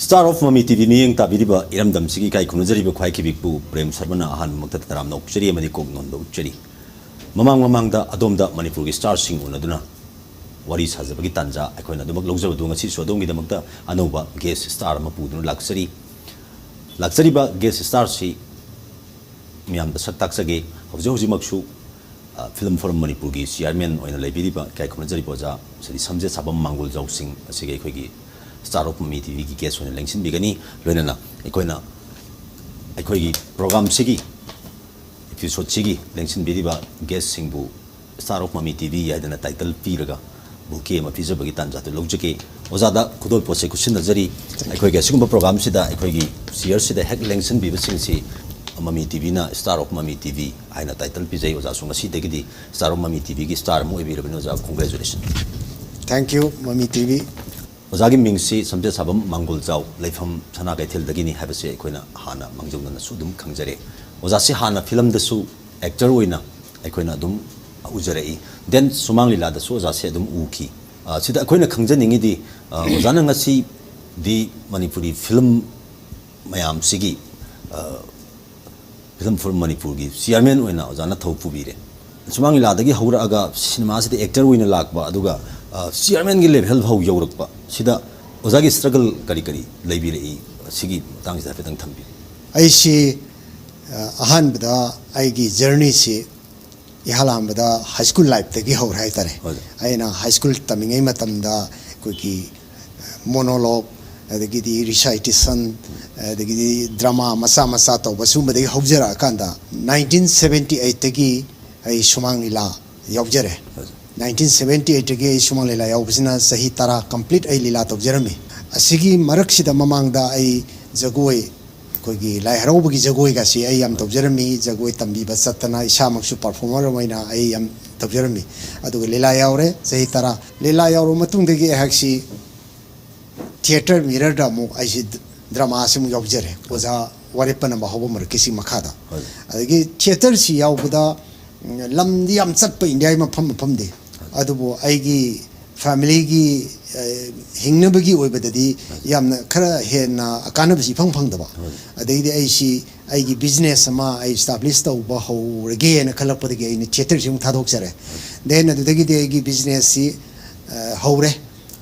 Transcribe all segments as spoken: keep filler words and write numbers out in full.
Star of Mami T V ꯃꯤꯠꯌꯦꯡ ꯇꯥꯕꯤꯔꯤꯕ ꯏꯔꯝꯗꯝꯁꯤꯒꯤ ꯏꯀꯥꯏ ꯈꯨꯝꯅꯖꯔꯤꯕ ꯈ꯭ꯋꯥꯏ ꯈꯤꯕꯤꯛꯄꯨ ꯄ꯭ꯔꯦꯝ ꯁꯔꯃꯅ ꯑꯍꯥꯟꯕꯃꯛꯇꯗ ꯇꯔꯥꯝꯅ ꯑꯣꯛꯆꯔꯤ ꯑꯃꯗꯤ ꯀꯣꯛ ꯅꯣꯟꯕ ꯎꯠꯆꯔꯤ꯫ ꯃꯃꯥꯡ ꯃꯃꯥꯡꯗ ꯑꯗꯣꯝꯗ ꯃꯅꯤꯄꯨꯔꯒꯤ ꯁ꯭ꯇꯥꯔꯁꯤꯡ ꯎꯅꯗꯨꯅ ꯋꯥꯔꯤ ꯁꯥꯖꯕꯒꯤ ꯇꯥꯟꯖꯥ ꯑꯩꯈꯣꯏꯅ ꯑꯗꯨꯃꯛ ꯂꯧꯖꯕꯗꯨ ꯉꯁꯤꯁꯨ ꯑꯗꯣꯝꯒꯤꯗꯃꯛꯇ ꯑꯅꯧꯕ ꯒꯦꯁ ꯁ꯭ꯇꯥꯔ ꯑꯃ ꯄꯨꯗꯨꯅ ꯂꯥꯛꯆꯔꯤ꯫ ꯂꯥꯛꯆꯔꯤꯕ ꯒꯦꯁ ꯁ꯭ꯇꯥꯔꯁꯤ ꯃꯤꯌꯥꯝꯗ ꯁꯛ ꯇꯥꯛꯆꯒꯦ꯫ ꯍꯧꯖꯤꯛ ꯍꯧꯖꯤꯛꯃꯛꯁꯨ, ꯑ, Film Forum ꯃꯅꯤꯄꯨꯔꯒꯤ ꯆꯤꯌꯥꯔꯃꯦꯟ ꯑꯣꯏꯅ ꯂꯩꯕꯤꯔꯤꯕ ꯏꯀꯥꯏ ꯈꯨꯝꯅꯖꯔꯤꯕ ꯑꯣꯖꯥ ꯁ꯭ꯔꯤ ꯁꯝꯖꯦꯠ ꯁꯥꯕꯝ ꯃꯥꯡꯒꯣꯜꯖꯥꯎ ꯁꯤꯡ ꯑꯁꯤꯒ ꯑꯩꯈꯣꯏꯒꯤ Star of Mami T Vꯒꯤ ꯒꯦꯁ ꯑꯣꯏꯅ ꯂꯦꯡꯁꯤꯟꯕꯤꯒꯅꯤ꯫ ꯂꯣꯏꯅꯅ ꯑꯩꯈꯣꯏꯅ ꯑꯩꯈꯣꯏꯒꯤ ꯄ꯭ꯔꯣꯒ꯭ꯔꯥꯝꯁꯤꯒꯤ, ꯏꯄꯤꯁꯣꯗꯁꯤꯒꯤ ꯂꯦꯡꯁꯤꯟꯕꯤꯔꯤꯕ ꯒꯦꯁꯁꯤꯡꯕꯨ Star of Mami T V ꯍꯥꯏꯗꯅ ꯇꯥꯏꯇꯜ ꯄꯤꯔꯒ ꯕꯨꯀꯦ ꯑꯃ ꯄꯤꯖꯕꯒꯤ ꯇꯥꯟꯖꯥꯗꯨ ꯂꯧꯖꯒꯦ꯫ ꯑꯣꯖꯥꯗ ꯈꯨꯗꯣꯜꯄꯣꯠꯁꯦ ꯈꯨꯠꯁꯤꯟꯅꯖꯔꯤ꯫ ꯑꯩꯈꯣꯏꯒꯤ ꯑꯁꯤꯒꯨꯝꯕ ꯄ꯭ꯔꯣꯒ꯭ꯔꯥꯝꯁꯤꯗ ꯑꯩꯈꯣꯏꯒꯤ ꯆꯤꯌꯔꯁꯤꯗ ꯍꯦꯛ ꯂꯦꯡꯁꯤꯟꯕꯤꯕꯁꯤꯡꯁꯤ ꯃꯃꯤ ꯇꯤꯚꯤꯅ, Star of Mami T V ꯍꯥꯏꯅ ꯇꯥꯏꯇꯜ ꯄꯤꯖꯩ꯫ ꯑꯣꯖꯥꯁꯨ ꯉꯁꯤꯗꯒꯤꯗꯤ Star of Mami ꯇꯤꯚꯤꯒꯤ ꯁ꯭ꯇꯥꯔ ꯑꯃ ꯑꯣꯏꯕꯤꯔꯕꯅꯤ꯫ ꯑꯣꯖꯥ, congratulation꯫ Thank you, Mami T V. ꯑꯣꯖꯥꯒꯤ ꯃꯤꯡꯁꯤ ꯁꯝꯖꯦꯠ ꯁꯥꯕꯝ ꯃꯥꯡꯒꯣꯜꯖꯥꯎ, ꯂꯩꯐꯝ ꯁꯅꯥ ꯀꯩꯊꯦꯜꯗꯒꯤꯅꯤ ꯍꯥꯏꯕꯁꯦ ꯑꯩꯈꯣꯏꯅ ꯍꯥꯟꯅ ꯃꯥꯡꯖꯧꯅꯅꯁꯨ ꯑꯗꯨꯝ ꯈꯪꯖꯔꯦ꯫ ꯑꯣꯖꯥꯁꯤ ꯍꯥꯟꯅ ꯐꯤꯂꯝꯗꯁꯨ ꯑꯦꯛꯇꯔ ꯑꯣꯏꯅ ꯑꯩꯈꯣꯏꯅ ꯑꯗꯨꯝ ꯎꯖꯔꯛꯏ꯫ Then ꯁꯨꯃꯥꯡ ꯂꯤꯂꯥꯗꯁꯨ ꯑꯣꯖꯥꯁꯦ ꯑꯗꯨꯝ ꯎꯈꯤ꯫ ꯑ, ꯁꯤꯗ ꯑꯩꯈꯣꯏꯅ ꯈꯪꯖꯅꯤꯡꯉꯤꯗꯤ, ꯑ, ꯑꯣꯖꯥꯅ ꯉꯁꯤꯗꯤ ꯃꯅꯤꯄꯨꯔꯤ ꯐꯤꯂꯝ ꯃꯌꯥꯝꯁꯤꯒꯤ, ꯑ, Film Forum ꯃꯅꯤꯄꯨꯔꯒꯤ ꯆꯤꯌꯥꯔꯃꯦꯟ ꯑꯣꯏꯅ ꯑꯣꯖꯥꯅ ꯊꯧ ꯄꯨꯕꯤꯔꯦ꯫ ꯁꯨꯃꯥꯡ ꯂꯤꯂꯥꯗꯒꯤ ꯍꯧꯔꯛꯑꯒ ꯁꯤꯅꯦꯃꯥꯁꯤꯗ ꯑꯦꯛꯇꯔ ꯑꯣꯏꯅ ꯂꯥꯛꯄ, ꯑꯗꯨꯒ, ꯑ, ꯆꯤꯌꯥꯔꯃꯦꯟꯒꯤ ꯂꯦꯚꯦꯜ ꯐꯥꯎ ꯌꯧꯔꯛꯄ, ꯁꯤꯗ ꯑꯣꯖꯥꯒꯤ ꯁ꯭ꯇ꯭ꯔꯒꯜ ꯀꯔꯤ ꯀꯔꯤ ꯂꯩꯕꯤꯔꯛꯏ? ꯁꯤꯒꯤ ꯃꯇꯥꯡꯁꯤꯗ ꯍꯥꯏꯐꯦꯠꯇꯪ ꯊꯝꯕꯤꯌꯨ꯫ ꯑꯩꯁꯤ, ꯑ, ꯑꯍꯥꯟꯕꯗ ꯑꯩꯒꯤ ꯖꯔꯅꯤꯁꯤ ꯏꯍꯥꯟ ꯍꯥꯟꯕꯗ ꯍꯥꯏ ꯁ꯭ꯀꯨꯜ ꯂꯥꯏꯐꯇꯒꯤ ꯍꯧꯔꯦ ꯍꯥꯏꯇꯥꯔꯦ꯫ ꯍꯣꯏ꯫ ꯑꯩꯅ ꯍꯥꯏ ꯁ꯭ꯀꯨꯜ ꯇꯝꯃꯤꯉꯩ ꯃꯇꯝꯗ ꯑꯩꯈꯣꯏꯒꯤ ꯃꯣꯅꯣꯂꯣꯛ, ꯑꯗꯒꯤꯗꯤ ꯔꯤꯁꯥꯏꯇꯦꯁꯟ, ꯑꯗꯒꯤꯗꯤ ꯗ꯭ꯔꯃꯥ ꯃꯆꯥ ꯃꯆꯥ ꯇꯧꯕ, ꯁꯤꯒꯨꯝꯕꯗꯒꯤ ꯍꯧꯖꯔꯛꯑꯀꯥꯟꯗ ꯅꯥꯏꯟꯇꯤꯟ ꯁꯕꯦꯟꯇꯤ ꯑꯩꯠꯇꯒꯤ ꯑꯩ ꯁꯨꯃꯥꯡ ꯂꯤꯂꯥ ꯌꯥꯎꯖꯔꯦ꯫ ꯅꯥꯏꯟꯇꯤꯟ ꯁꯕꯦꯟꯇꯤ ꯑꯩꯠꯇꯒꯤ ꯑꯩ ꯁꯨꯃꯥꯡ ꯂꯤꯂꯥ ꯌꯥꯎꯕꯁꯤꯅ ꯆꯍꯤ ꯇꯔꯥ ꯀꯝꯄ꯭ꯂꯤꯠ ꯑꯩ ꯂꯤꯂꯥ ꯇꯧꯖꯔꯝꯃꯤ꯫ ꯑꯁꯤꯒꯤ ꯃꯔꯛꯁꯤꯗ ꯃꯃꯥꯡꯗ ꯑꯩ ꯖꯒꯣꯏ, ꯑꯩꯈꯣꯏꯒꯤ ꯂꯥꯏ ꯍꯔꯥꯎꯕꯒꯤ ꯖꯒꯣꯏꯒꯁꯤ ꯑꯩ ꯌꯥꯝ ꯇꯧꯖꯔꯝꯃꯤ꯫ ꯖꯒꯣꯏ ꯇꯝꯕꯤꯕ ꯆꯠꯇꯅ ꯏꯁꯥꯃꯛꯁꯨ ꯄꯔꯐꯣꯔꯃꯔ ꯑꯣꯏꯅ ꯑꯩ ꯌꯥꯝ ꯇꯧꯖꯔꯝꯃꯤ꯫ ꯑꯗꯨꯒ ꯂꯤꯂꯥ ꯌꯥꯎꯔꯦ ꯆꯍꯤ ꯇꯔꯥ꯫ ꯂꯤꯂꯥ ꯌꯥꯎꯔꯕ ꯃꯇꯨꯡꯗꯒꯤ ꯑꯩꯍꯥꯛꯁꯤ ꯊꯤꯌꯦꯇꯔ ꯃꯤꯔꯔꯗ ꯑꯃꯨꯛ ꯑꯩꯁꯤ ꯗ꯭ꯔꯃꯥꯁꯤ ꯑꯃꯨꯛ ꯌꯥꯎꯖꯔꯦ, ꯑꯣꯖꯥ ꯋꯥꯔꯦꯞꯄꯅ ꯃꯍꯧꯕ ꯃꯔꯛꯀꯤꯁꯤ ꯃꯈꯥꯗ꯫ ꯍꯣꯏ꯫ ꯑꯗꯒꯤ ꯊꯤꯌꯦꯇꯔꯁꯤ ꯌꯥꯎꯕꯗ, ꯎꯝ, ꯂꯝꯗꯤ ꯌꯥꯝ ꯆꯠꯄ, ꯏꯟꯗꯤꯌꯥꯒꯤ ꯃꯐꯝ ꯃꯐꯝꯗꯤ, ꯑꯗꯨꯕꯨ ꯑꯩꯒꯤ ꯐꯦꯃꯤꯂꯤꯒꯤ ꯍꯤꯡꯅꯕꯒꯤ ꯑꯣꯏꯕꯗꯗꯤ ꯌꯥꯝꯅ ꯈꯔ ꯍꯦꯟꯅ ꯀꯥꯟꯅꯕꯁꯤ ꯏꯐꯪ ꯐꯪꯗꯕ꯫ ꯑꯗꯩꯗꯤ ꯑꯩꯁꯤ ꯑꯩꯒꯤ ꯕꯤꯖꯤꯅꯦꯁ ꯑꯃ ꯑꯩ ꯏꯁꯇꯥꯕ꯭ꯂꯤꯁ ꯇꯧꯕ ꯍꯧꯔꯒꯦꯅ ꯈꯜꯂꯛꯄꯗꯒꯤ ꯑꯩꯅ ꯊꯤꯌꯦꯇꯔꯁꯤ ꯑꯃꯨꯛ ꯊꯥꯗꯣꯛꯆꯔꯦ꯫ ꯗꯦꯟ ꯑꯗꯨꯗꯒꯤꯗꯤ ꯑꯩꯒꯤ ꯕꯤꯖꯤꯅꯦꯁꯁꯤ ꯍꯧꯔꯦ꯫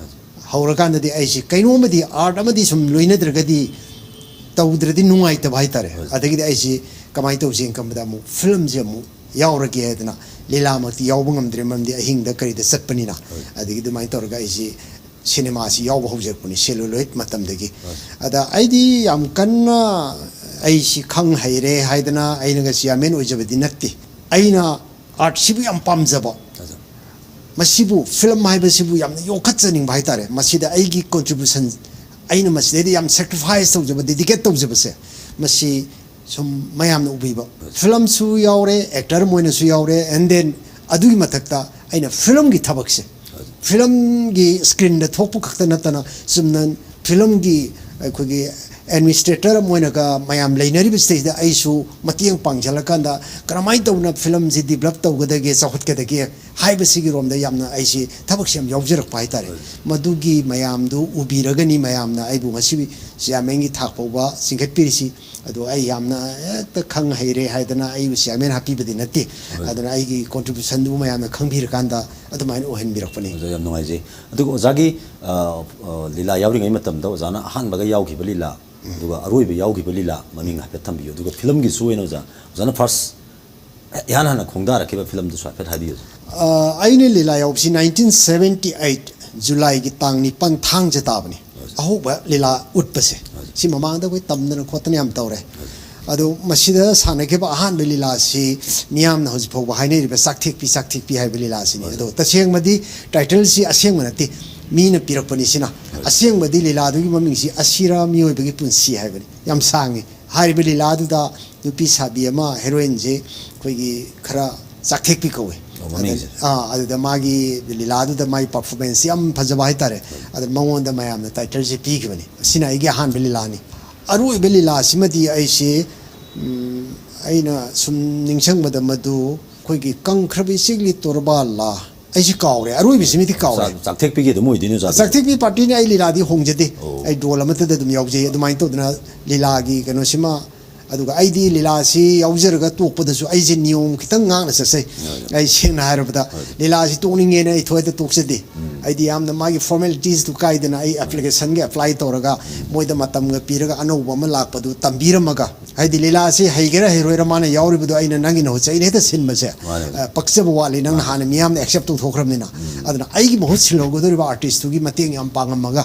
ꯍꯧꯔꯀꯥꯟꯗꯗꯤ ꯑꯩꯁꯤ ꯀꯩꯅꯣꯝꯃꯗꯤ, ꯑꯥꯔꯠ ꯑꯃꯗꯤ ꯁꯨꯝ ꯂꯣꯏꯅꯗ꯭ꯔꯒꯗꯤ, ꯇꯧꯗ꯭ꯔꯗꯤ ꯅꯨꯡꯉꯥꯏꯇꯕ ꯍꯥꯏꯇꯥꯔꯦ꯫ ꯑꯗꯒꯤꯗꯤ ꯑꯩꯁꯤ ꯀꯃꯥꯏꯅ ꯇꯧꯁꯦꯅ ꯈꯟꯕꯗ ꯑꯃꯨꯛ ꯐꯤꯂꯝꯁꯦ ꯑꯃꯨꯛ ꯌꯥꯎꯔꯒꯦ ꯍꯥꯏꯗꯅ, ꯂꯤꯂꯥꯃꯛꯇꯤ ꯌꯥꯎꯕ ꯉꯝꯗ꯭ꯔꯦ, ꯃꯔꯝꯗꯤ ꯑꯍꯤꯡꯗ ꯀꯔꯤꯗ ꯆꯠꯄꯅꯤꯅ꯫ ꯑꯗꯒꯤ ꯑꯗꯨꯃꯥꯏꯅ ꯇꯧꯔꯒ ꯑꯩꯁꯤ ꯁꯤꯅꯦꯃꯥꯁꯤ ꯌꯥꯎꯕ ꯍꯧꯖꯔꯛꯄꯅꯤ, ꯁꯦꯂꯨꯂꯣꯏꯗ ꯃꯇꯝꯗꯒꯤ꯫ ꯑꯗ ꯑꯩꯗꯤ ꯌꯥꯝ ꯀꯟꯅ ꯑꯩꯁꯤ ꯈꯪ ꯍꯩꯔꯦ ꯍꯥꯏꯗꯅ ꯑꯩꯅꯒ ꯆꯤꯌꯥꯔꯃꯦꯟ ꯑꯣꯏꯖꯕꯗꯤ ꯅꯠꯇꯦ꯫ ꯑꯩꯅ ꯑꯥꯔꯠꯁꯤꯕꯨ ꯌꯥꯝ ꯄꯥꯝꯖꯕ, ꯃꯁꯤꯕꯨ, ꯐꯤꯂꯝ ꯍꯥꯏꯕꯁꯤꯕꯨ ꯌꯥꯝꯅ ꯌꯣꯛꯈꯠꯆꯅꯤꯡꯕ ꯍꯥꯏꯇꯥꯔꯦ꯫ ꯃꯁꯤꯗ ꯑꯩꯒꯤ ꯀꯣꯟꯇ꯭ꯔꯤꯕ꯭ꯌꯨꯁꯟ, ꯑꯩꯅ ꯃꯁꯤꯗꯩꯗ ꯌꯥꯝ ꯁꯦꯀ꯭ꯔꯤꯐꯥꯏꯁ ꯇꯧꯖꯕ, ꯗꯦꯗꯤꯀꯦꯠ ꯇꯧꯖꯕꯁꯦ, ꯃꯁꯤ ꯁꯨꯝ ꯃꯌꯥꯝꯅ ꯎꯕꯤꯕ꯫ ꯐꯤꯂꯝꯁꯨ ꯌꯥꯎꯔꯦ, ꯑꯦꯛꯇꯔ ꯑꯃ ꯑꯣꯏꯅꯁꯨ ꯌꯥꯎꯔꯦ, ꯑꯦꯟ ꯗꯦꯟ ꯑꯗꯨꯒꯤ ꯃꯊꯛꯇ ꯑꯩꯅ ꯐꯤꯂꯝꯒꯤ ꯊꯕꯛꯁꯦ, ꯐꯤꯂꯝꯒꯤ ꯁ꯭ꯀ꯭ꯔꯤꯟꯗ ꯊꯣꯛꯄ ꯈꯛꯇ ꯅꯠꯇꯅ, ꯆꯨꯝꯅ ꯐꯤꯂꯝꯒꯤ ꯑꯩꯈꯣꯏꯒꯤ ꯑꯦꯗꯃꯤꯅꯤꯁꯇ꯭ꯔꯦꯇꯔ ꯑꯃ ꯑꯣꯏꯅꯒ ꯃꯌꯥꯝ ꯂꯩꯅꯔꯤꯕꯁꯤꯗꯩꯗ ꯑꯩꯁꯨ ꯃꯇꯦꯡ ꯄꯥꯡꯁꯤꯜꯂꯀꯥꯟꯗ ꯀꯔꯝꯍꯥꯏꯅ ꯇꯧꯅ ꯐꯤꯂꯝꯁꯤ ꯗꯤꯕꯂꯞ ꯇꯧꯒꯗꯒꯦ, ꯆꯥꯎꯈꯠꯀꯗꯒꯦ ꯍꯥꯏꯕꯁꯤꯒꯤ ꯔꯣꯝꯗ ꯌꯥꯝꯅ ꯑꯩꯁꯤ ꯊꯕꯛꯁꯤ ꯌꯥꯝ ꯌꯥꯎꯖꯔꯛꯄ ꯍꯥꯏꯇꯥꯔꯦ꯫ ꯃꯗꯨꯒꯤ ꯃꯌꯥꯝꯗꯨ ꯎꯕꯤꯔꯒꯅꯤ ꯃꯌꯥꯝꯅ ꯑꯩꯕꯨ ꯉꯁꯤ ꯆꯤꯌꯥꯔꯃꯦꯟꯒꯤ ꯊꯥꯛ ꯐꯥꯎꯕ ꯆꯤꯡꯈꯠꯄꯤꯔꯤꯁꯤ꯫ ꯑꯗꯣ ꯑꯩ ꯌꯥꯝꯅ ꯍꯦꯛꯇ ꯈꯪ ꯍꯩꯔꯦ ꯍꯥꯏꯗꯅ ꯑꯩꯕꯨ ꯆꯤꯌꯥꯔꯃꯦꯟ ꯍꯥꯞꯄꯤꯕꯗꯤ ꯅꯠꯇꯦ꯫ ꯑꯗꯨꯅ ꯑꯩꯒꯤ ꯀꯣꯟꯇ꯭ꯔꯤꯕ꯭ꯌꯨꯁꯟꯗꯨ ꯃꯌꯥꯝꯅ ꯈꯪꯕꯤꯔꯀꯥꯟꯗ ꯑꯗꯨꯃꯥꯏꯅ ꯑꯣꯏꯍꯟꯕꯤꯔꯛꯄꯅꯤ꯫ ꯑꯣꯖꯥ, ꯌꯥꯝ ꯅꯨꯡꯉꯥꯏꯖꯩ꯫ ꯑꯗꯨꯒ ꯑꯣꯖꯥꯒꯤ, ꯑ, ꯑ, ꯂꯤꯂꯥ ꯌꯥꯎꯔꯤꯉꯩ ꯃꯇꯝꯗ ꯑꯣꯖꯥꯅ ꯑꯍꯥꯟꯕꯒ ꯌꯥꯎꯈꯤꯕ ꯂꯤꯂꯥ, ꯑꯗꯨꯒ ꯑꯔꯣꯏꯕ ꯌꯥꯎꯈꯤꯕ ꯂꯤꯂꯥ ꯃꯃꯤꯡ ꯍꯥꯏꯐꯦꯠ ꯊꯝꯕꯤꯌꯨ꯫ ꯑꯗꯨꯒ ꯐꯤꯂꯝꯒꯤꯁꯨ ꯑꯣꯏꯅ ꯑꯣꯖꯥ, ꯑꯣꯖꯥꯅ ꯐꯥꯔꯁ ꯏꯍꯥꯟ ꯍꯥꯟꯅ ꯈꯣꯡꯗꯥꯔꯛꯈꯤꯕ ꯐꯤꯂꯝꯗꯨꯁꯨ ꯍꯥꯏꯐꯦꯠ ꯍꯥꯏꯕꯤꯌꯨ꯫ ꯑ, ꯑꯩꯅ ꯂꯤꯂꯥ ꯌꯥꯎꯕꯁꯤ ꯅꯥꯏꯟꯇꯤꯟ ꯁꯚꯦꯟꯇꯤ ꯑꯩꯠ ꯖꯨꯂꯥꯏꯒꯤ ꯇꯥꯡ ꯅꯤꯄꯥꯟ ꯊꯥꯡꯖ ꯇꯥꯕꯅꯤ꯫ ꯑꯍꯧꯕ ꯂꯤꯂꯥ ꯎꯠꯄꯁꯦ꯫ ꯁꯤ ꯃꯃꯥꯡꯗ ꯑꯩꯈꯣꯏ ꯇꯝꯗꯅ ꯈꯣꯠꯇꯅ ꯌꯥꯝ ꯇꯧꯔꯦ꯫ ꯑꯗꯣ ꯃꯁꯤꯗ ꯁꯥꯟꯅꯈꯤꯕ ꯑꯍꯥꯟꯕ ꯂꯤꯂꯥꯁꯤ ꯃꯤꯌꯥꯝꯅ ꯍꯧꯖꯤꯛ ꯐꯥꯎꯕ ꯍꯥꯏꯅꯔꯤꯕ ꯆꯥꯛꯊꯦꯛꯄꯤ, ꯆꯥꯛꯊꯦꯛꯄꯤ ꯍꯥꯏꯕ ꯂꯤꯂꯥꯁꯤꯅꯤ꯫ ꯑꯗꯣ ꯇꯁꯦꯡꯕꯗꯤ ꯇꯥꯏꯇꯜꯁꯤ ꯑꯁꯦꯡꯕ ꯅꯠꯇꯦ, ꯃꯤꯅ ꯄꯤꯔꯛꯄꯅꯤ ꯁꯤꯅ꯫ ꯑꯁꯦꯡꯕꯗꯤ ꯂꯤꯂꯥꯗꯨꯒꯤ ꯃꯃꯤꯡꯁꯤ ꯑꯁꯤꯔꯥ ꯃꯤꯑꯣꯏꯕꯒꯤ ꯄꯨꯟꯁꯤ ꯍꯥꯏꯕꯅꯤ꯫ ꯌꯥꯝ ꯁꯥꯡꯉꯤ꯫ ꯍꯥꯏꯔꯤꯕ ꯂꯤꯂꯥꯗꯨꯗ ꯅꯨꯄꯤ ꯁꯥꯕꯤ ꯑꯃ, ꯍꯦꯔꯣꯏꯟꯁꯦ ꯑꯩꯈꯣꯏꯒꯤ ꯈꯔ ꯆꯥꯛꯊꯦꯛꯄꯤ ꯀꯧꯋꯦ꯫ ꯑꯣ, ꯃꯃꯤꯡꯁꯦ꯫ ꯑꯗ-, ꯑꯥ, ꯑꯗꯨꯗ ꯃꯥꯒꯤ ꯂꯤꯂꯥꯗꯨꯗ ꯃꯥꯒꯤ ꯄꯔꯐꯣꯔꯃꯦꯟꯁ ꯌꯥꯝ ꯐꯖꯕ ꯍꯥꯏꯇꯥꯔꯦ꯫ ꯑꯗ ꯃꯉꯣꯟꯗ ꯃꯌꯥꯝꯅ ꯇꯥꯏꯇꯜꯁꯦ ꯄꯤꯈꯤꯕꯅꯤ꯫ ꯑꯁꯤꯅ ꯑꯩꯒꯤ ꯑꯍꯥꯟꯕ ꯂꯤꯂꯥꯅꯤ꯫ ꯑꯔꯣꯏꯕ ꯂꯤꯂꯥꯁꯤꯃꯗꯤ ꯑꯩꯁꯦ, ꯎꯝ, ꯑꯩꯅ ꯁꯨꯝ ꯅꯤꯡꯁꯤꯡꯕꯗ ꯃꯗꯨ ꯑꯩꯈꯣꯏꯒꯤ ꯀꯪꯈ꯭ꯔꯕ ꯏꯆꯦꯛꯂꯤ ꯇꯣꯔꯕꯥꯜꯂꯥ, ꯑꯩꯁꯤ ꯀꯥꯎꯔꯦ, ꯑꯔꯣꯏꯕꯁꯤꯃꯗꯤ ꯀꯥꯎꯔꯦ꯫ ꯆꯥꯛ- ꯆꯥꯛꯊꯦꯛꯄꯤꯒꯤ ꯑꯗꯨꯝ ꯑꯣꯏꯗꯣꯏꯅꯤ ꯑꯣꯖꯥ꯫ ꯆꯥꯛꯊꯦꯛꯄꯤ ꯄꯥꯔꯇꯤꯅꯤ, ꯑꯩ ꯂꯤꯂꯥꯗꯤ ꯍꯣꯡꯖꯗꯦ꯫ ꯑꯣ꯫ ꯑꯩ ꯔꯣꯜ ꯑꯃꯠꯇꯗ ꯑꯗꯨꯝ ꯌꯥꯎꯖꯩ꯫ ꯑꯗꯨꯃꯥꯏꯅ ꯇꯧꯗꯅ ꯂꯤꯂꯥꯒꯤ ꯀꯩꯅꯣꯁꯤꯃ, ꯑꯗꯨꯒ ꯑꯩꯗꯤ ꯂꯤꯂꯥꯁꯤ ꯌꯥꯎꯖꯔꯒ ꯇꯣꯛꯄꯗꯁꯨ ꯑꯩꯁꯦ ꯅꯤꯌꯣꯝ ꯈꯤꯇꯪ ꯉꯥꯛꯅ ꯆꯠꯆꯩ꯫ ꯑꯩ ꯁꯦꯡꯅ ꯍꯥꯏꯔꯕꯗ ꯂꯤꯂꯥꯁꯤ ꯇꯣꯛꯅꯤꯡꯉꯦꯅ ꯑꯩ ꯊꯣꯏꯗ ꯇꯣꯛꯆꯗꯦ꯫ ꯑꯩꯗꯤ ꯌꯥꯝꯅ ꯃꯥꯒꯤ ꯐꯣꯔꯃꯦꯂꯤꯇꯤꯁꯇꯨ ꯀꯥꯏꯗꯅ ꯑꯩ ꯑꯦꯄ꯭ꯂꯤꯀꯦꯁꯟꯒꯤ ꯑꯦꯄ꯭ꯂꯥꯏ ꯇꯧꯔꯒ ꯃꯣꯏꯗ ꯃꯇꯝꯒ ꯄꯤꯔꯒ ꯑꯅꯧꯕ ꯑꯃ ꯂꯥꯛꯄꯗꯨ ꯇꯝꯕꯤꯔꯝꯃꯒ, ꯍꯥꯏꯗꯤ ꯂꯤꯂꯥꯁꯤ ꯍꯩꯒꯦꯔꯥ ꯍꯩꯔꯣꯏꯔꯥ ꯃꯥꯅ ꯌꯥꯎꯔꯤꯕꯗꯨ ꯑꯩꯅ ꯅꯪꯒꯤ ꯅꯍꯨꯠꯁꯦ ꯑꯩꯅ ꯍꯦꯛꯇ ꯁꯤꯟꯕꯁꯦ, ꯃꯥꯅꯦ꯫ ꯑ, ꯄꯛꯆꯕ ꯋꯥꯠꯂꯤ꯫ ꯅꯪꯅ ꯍꯥꯟꯅ ꯃꯤꯌꯥꯝꯅ ꯑꯦꯛꯁꯦꯞ ꯇꯧꯊꯣꯛꯈ꯭ꯔꯕꯅꯤꯅ꯫ ꯑꯗꯨꯅ ꯑꯩꯒꯤ ꯃꯍꯨꯠ ꯁꯤꯜꯍꯧꯒꯗꯧꯔꯤꯕ ꯑꯥꯔꯇꯤꯁꯇꯨꯒꯤ ꯃꯇꯦꯡ ꯌꯥꯝ ꯄꯥꯡꯉꯝꯃꯒ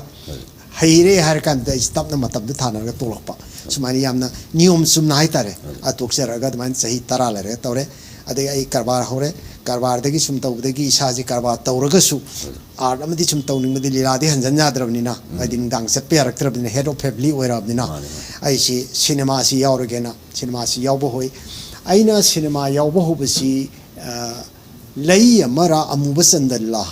ꯍꯩꯔꯦ ꯍꯥꯏꯔ ꯀꯥꯟꯗ ꯑꯩꯁꯦ ꯇꯞꯅ ꯃꯇꯝꯗꯣ ꯊꯥꯅꯔꯒ ꯇꯣꯛꯂꯛꯄ꯫ ꯁꯨꯃꯥꯏꯅ ꯌꯥꯝꯅ ꯅꯤꯌꯣꯝ ꯆꯨꯝꯅ ꯍꯥꯏꯇꯥꯔꯦ꯫ ꯑ, ꯇꯣꯛꯆꯔꯒ ꯑꯗꯨꯃꯥꯏꯅ ꯆꯍꯤ ꯇꯔꯥ ꯂꯩꯔꯒ ꯇꯧꯔꯦ꯫ ꯑꯗꯒꯤ ꯑꯩ ꯀꯔꯕꯥꯔ ꯍꯧꯔꯦ꯫ ꯀꯔꯕꯥꯔꯗꯒꯤ ꯁꯨꯝ ꯇꯧꯕꯗꯒꯤ ꯏꯁꯥꯁꯤ ꯀꯔꯕꯥꯔ ꯇꯧꯔꯒꯁꯨ ꯑꯥꯔꯠ ꯑꯃꯗꯤ ꯁꯨꯝ ꯇꯧꯅꯤꯡꯕꯗꯤ ꯂꯤꯂꯥꯗꯤ ꯍꯟꯖꯟ ꯌꯥꯗ꯭ꯔꯕꯅꯤꯅ, ꯍꯥꯏꯗꯤ ꯅꯨꯡꯗꯥꯡ ꯆꯠꯄ ꯌꯥꯔꯛꯇ꯭ꯔꯕꯅꯤꯅ, ꯍꯦꯗ ꯑꯣꯐ ꯐꯦꯃꯤꯂꯤ ꯑꯣꯏꯔꯕꯅꯤꯅ, ꯃꯥꯅꯦ, ꯃꯥꯅꯦ꯫ ꯑꯩꯁꯤ ꯁꯤꯅꯦꯃꯥꯁꯤ ꯌꯥꯎꯔꯒꯦꯅ ꯁꯤꯅꯦꯃꯥꯁꯤ ꯌꯥꯎꯕ ꯍꯧꯏ꯫ ꯑꯩꯅ ꯁꯤꯅꯦꯃꯥ ꯌꯥꯎꯕ ꯍꯧꯕꯁꯤ, ꯑ, ꯂꯩ ꯑꯃꯔꯥ ꯑꯃꯨꯕ ꯆꯟꯗꯜꯂꯥ,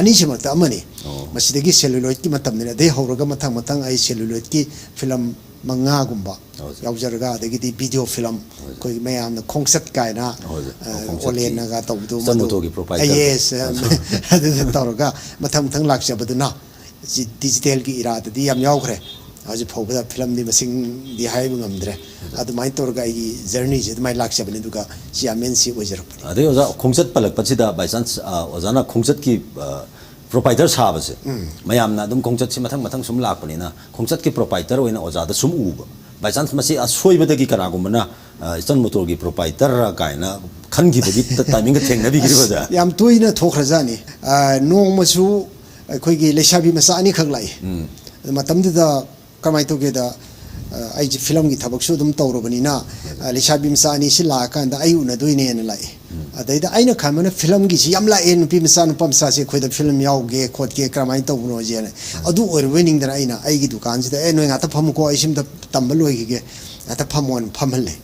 ꯑꯅꯤꯁꯤꯃꯛꯇ ꯑꯃꯅꯤ꯫ ꯑꯣ꯫ ꯃꯁꯤꯗꯒꯤ ꯁꯦꯂꯨꯂꯣꯏꯗꯀꯤ ꯃꯇꯝꯅꯤꯅ, ꯑꯗꯩ ꯍꯧꯔꯒ ꯃꯊꯪ ꯃꯊꯪ ꯑꯩ ꯁꯦꯂꯨꯂꯣꯏꯗꯀꯤ ꯐꯤꯂꯝ ꯃꯉꯥꯒꯨꯝꯕ ꯍꯣꯏ, ꯁꯥꯔ꯫ ꯌꯥꯎꯖꯔꯒ, ꯑꯗꯒꯤꯗꯤ ꯚꯤꯗꯤꯑꯣ ꯐꯤꯂꯝ, ꯍꯣꯏ, ꯁꯥꯔ꯫ ꯑꯩꯈꯣꯏ ꯃꯌꯥꯝꯅ ꯈꯣꯡꯆꯠ ꯀꯥꯏꯅ, ꯍꯣꯏ, ꯁꯥꯔ꯫ ꯑ, ꯈꯣꯡꯆꯠꯀꯤ ꯑꯣꯂꯦꯟꯅꯒ ꯇꯧꯕꯗꯣ, ꯏꯆꯟ ꯃꯗꯨ ꯃꯣꯇꯣꯔꯒꯤ ꯄ꯭ꯔꯣꯄꯥꯏꯇꯔꯗꯣ꯫ ꯑꯥꯏ ꯑꯦ ꯑꯦꯁ, ꯑꯗꯨꯗ ꯇꯧꯔꯒ ꯃꯊꯪ ꯃꯊꯪ ꯂꯥꯛꯆꯕꯗꯨꯅ ꯗꯤꯖꯤꯇꯦꯜꯒꯤ ꯏꯔꯥꯗꯗꯤ ꯌꯥꯝ ꯌꯥꯎꯈ꯭ꯔꯦ꯫ ꯍꯧꯖꯤꯛ ꯐꯥꯎꯕꯗ ꯐꯤꯂꯝꯗꯤ ꯃꯁꯤꯡꯗꯤ ꯍꯥꯏꯕ ꯉꯝꯗ꯭ꯔꯦ꯫ ꯑꯗꯨꯃꯥꯏꯅ ꯇꯧꯔꯒ ꯑꯩꯒꯤ ꯖꯔꯅꯤꯁꯦ ꯑꯗꯨꯃꯥꯏꯅ ꯂꯥꯛꯆꯕꯅꯤ, ꯑꯗꯨꯒ ꯆꯤꯌꯥꯔꯃꯦꯟꯁꯤ ꯑꯣꯏꯖꯔꯛꯄꯅꯤ꯫ ꯑꯗꯩ ꯑꯣꯖꯥ, ꯈꯣꯡꯆꯠ ꯄꯜꯂꯛꯄꯁꯤꯗ, ꯕꯥꯏ ꯆꯥꯟꯁ, ꯑ, ꯑꯣꯖꯥꯅ ꯈꯣꯡꯆꯠꯀꯤ, ꯑ, ꯄ꯭ꯔꯣꯄꯥꯏꯇꯔ ꯁꯥꯕꯁꯦ, ꯃꯌꯥꯝꯅ ꯑꯗꯨꯝ ꯈꯣꯡꯆꯠꯁꯤ ꯃꯊꯪ ꯃꯊꯪ ꯁꯨꯝ ꯂꯥꯛꯄꯅꯤꯅ, ꯈꯣꯡꯆꯠꯀꯤ ꯄ꯭ꯔꯣꯄꯥꯏꯇꯔ ꯑꯣꯏꯅ ꯑꯣꯖꯥꯗ ꯁꯨꯝ ꯎꯕ, ꯕꯥꯏ ꯆꯥꯟꯁ ꯃꯁꯤ ꯑꯁꯣꯏꯕꯗꯒꯤ ꯀꯅꯥꯒꯨꯝꯕꯅ, ꯑ, ꯏꯆꯟ ꯃꯣꯇꯣꯔꯒꯤ ꯄ꯭ꯔꯣꯄꯥꯏꯇꯔ ꯀꯥꯏꯅ ꯈꯟꯈꯤꯕꯒꯤ ꯇꯥꯏꯃꯤꯡꯒ ꯊꯦꯡꯅꯕꯤꯈꯤꯕ꯭ꯔꯥ, ꯑꯣꯖꯥ? ꯌꯥꯝ ꯇꯣꯏꯅ ꯊꯣꯛꯈ꯭ꯔꯖꯥꯠꯅꯤ꯫ ꯑ, ꯅꯣꯡꯃꯁꯨ ꯑꯩꯈꯣꯏꯒꯤ ꯂꯩꯁꯥꯕꯤ ꯃꯆꯥ ꯑꯅꯤꯈꯛ ꯂꯥꯛꯏ꯫ ꯑꯗꯨ ꯃꯇꯝꯗꯨꯗ ꯀꯃꯥꯏꯅ ꯇꯧꯒꯦꯗ, ꯑ, ꯑꯩꯁꯦ ꯐꯤꯂꯝꯒꯤ ꯊꯕꯛꯁꯨ ꯑꯗꯨꯝ ꯇꯧꯔꯕꯅꯤꯅ, ꯑ, ꯂꯩꯁꯥꯕꯤ ꯃꯆꯥ ꯑꯅꯤꯁꯤ ꯂꯥꯛꯑꯀꯥꯟꯗ ꯑꯩ ꯎꯅꯗꯣꯏꯅꯦꯅ ꯂꯥꯛꯑꯦ꯫ ꯑꯗꯩꯗ ꯑꯩꯅ ꯈꯟꯕꯅ ꯐꯤꯂꯝꯒꯤꯁꯤ ꯌꯥꯝ ꯂꯥꯛꯑꯦ, ꯅꯨꯄꯤ ꯃꯆꯥ ꯅꯨꯄꯥ ꯃꯆꯥꯁꯦ ꯑꯩꯈꯣꯏꯗ ꯐꯤꯂꯝ ꯌꯥꯎꯒꯦ ꯈꯣꯠꯀꯦ ꯀꯔꯝꯍꯥꯏꯅ ꯇꯧꯕꯅꯣꯁꯦꯅ꯫ ꯑꯗꯨ ꯑꯣꯏꯔꯕꯣꯏ ꯅꯤꯡꯗꯅ ꯑꯩꯅ ꯑꯩꯒꯤ ꯗꯨꯀꯥꯟꯁꯤꯗ, "ꯑꯦ, ꯅꯣꯏ ꯉꯥꯛꯇ ꯐꯝꯃꯨꯀꯣ, ꯑꯩ ꯁꯤꯝꯇ ꯇꯝꯕ ꯂꯣꯏꯈꯤꯒꯦ, ꯉꯥꯛꯇ ꯐꯝꯃꯣꯅ" ꯐꯝꯍꯜꯂꯦ꯫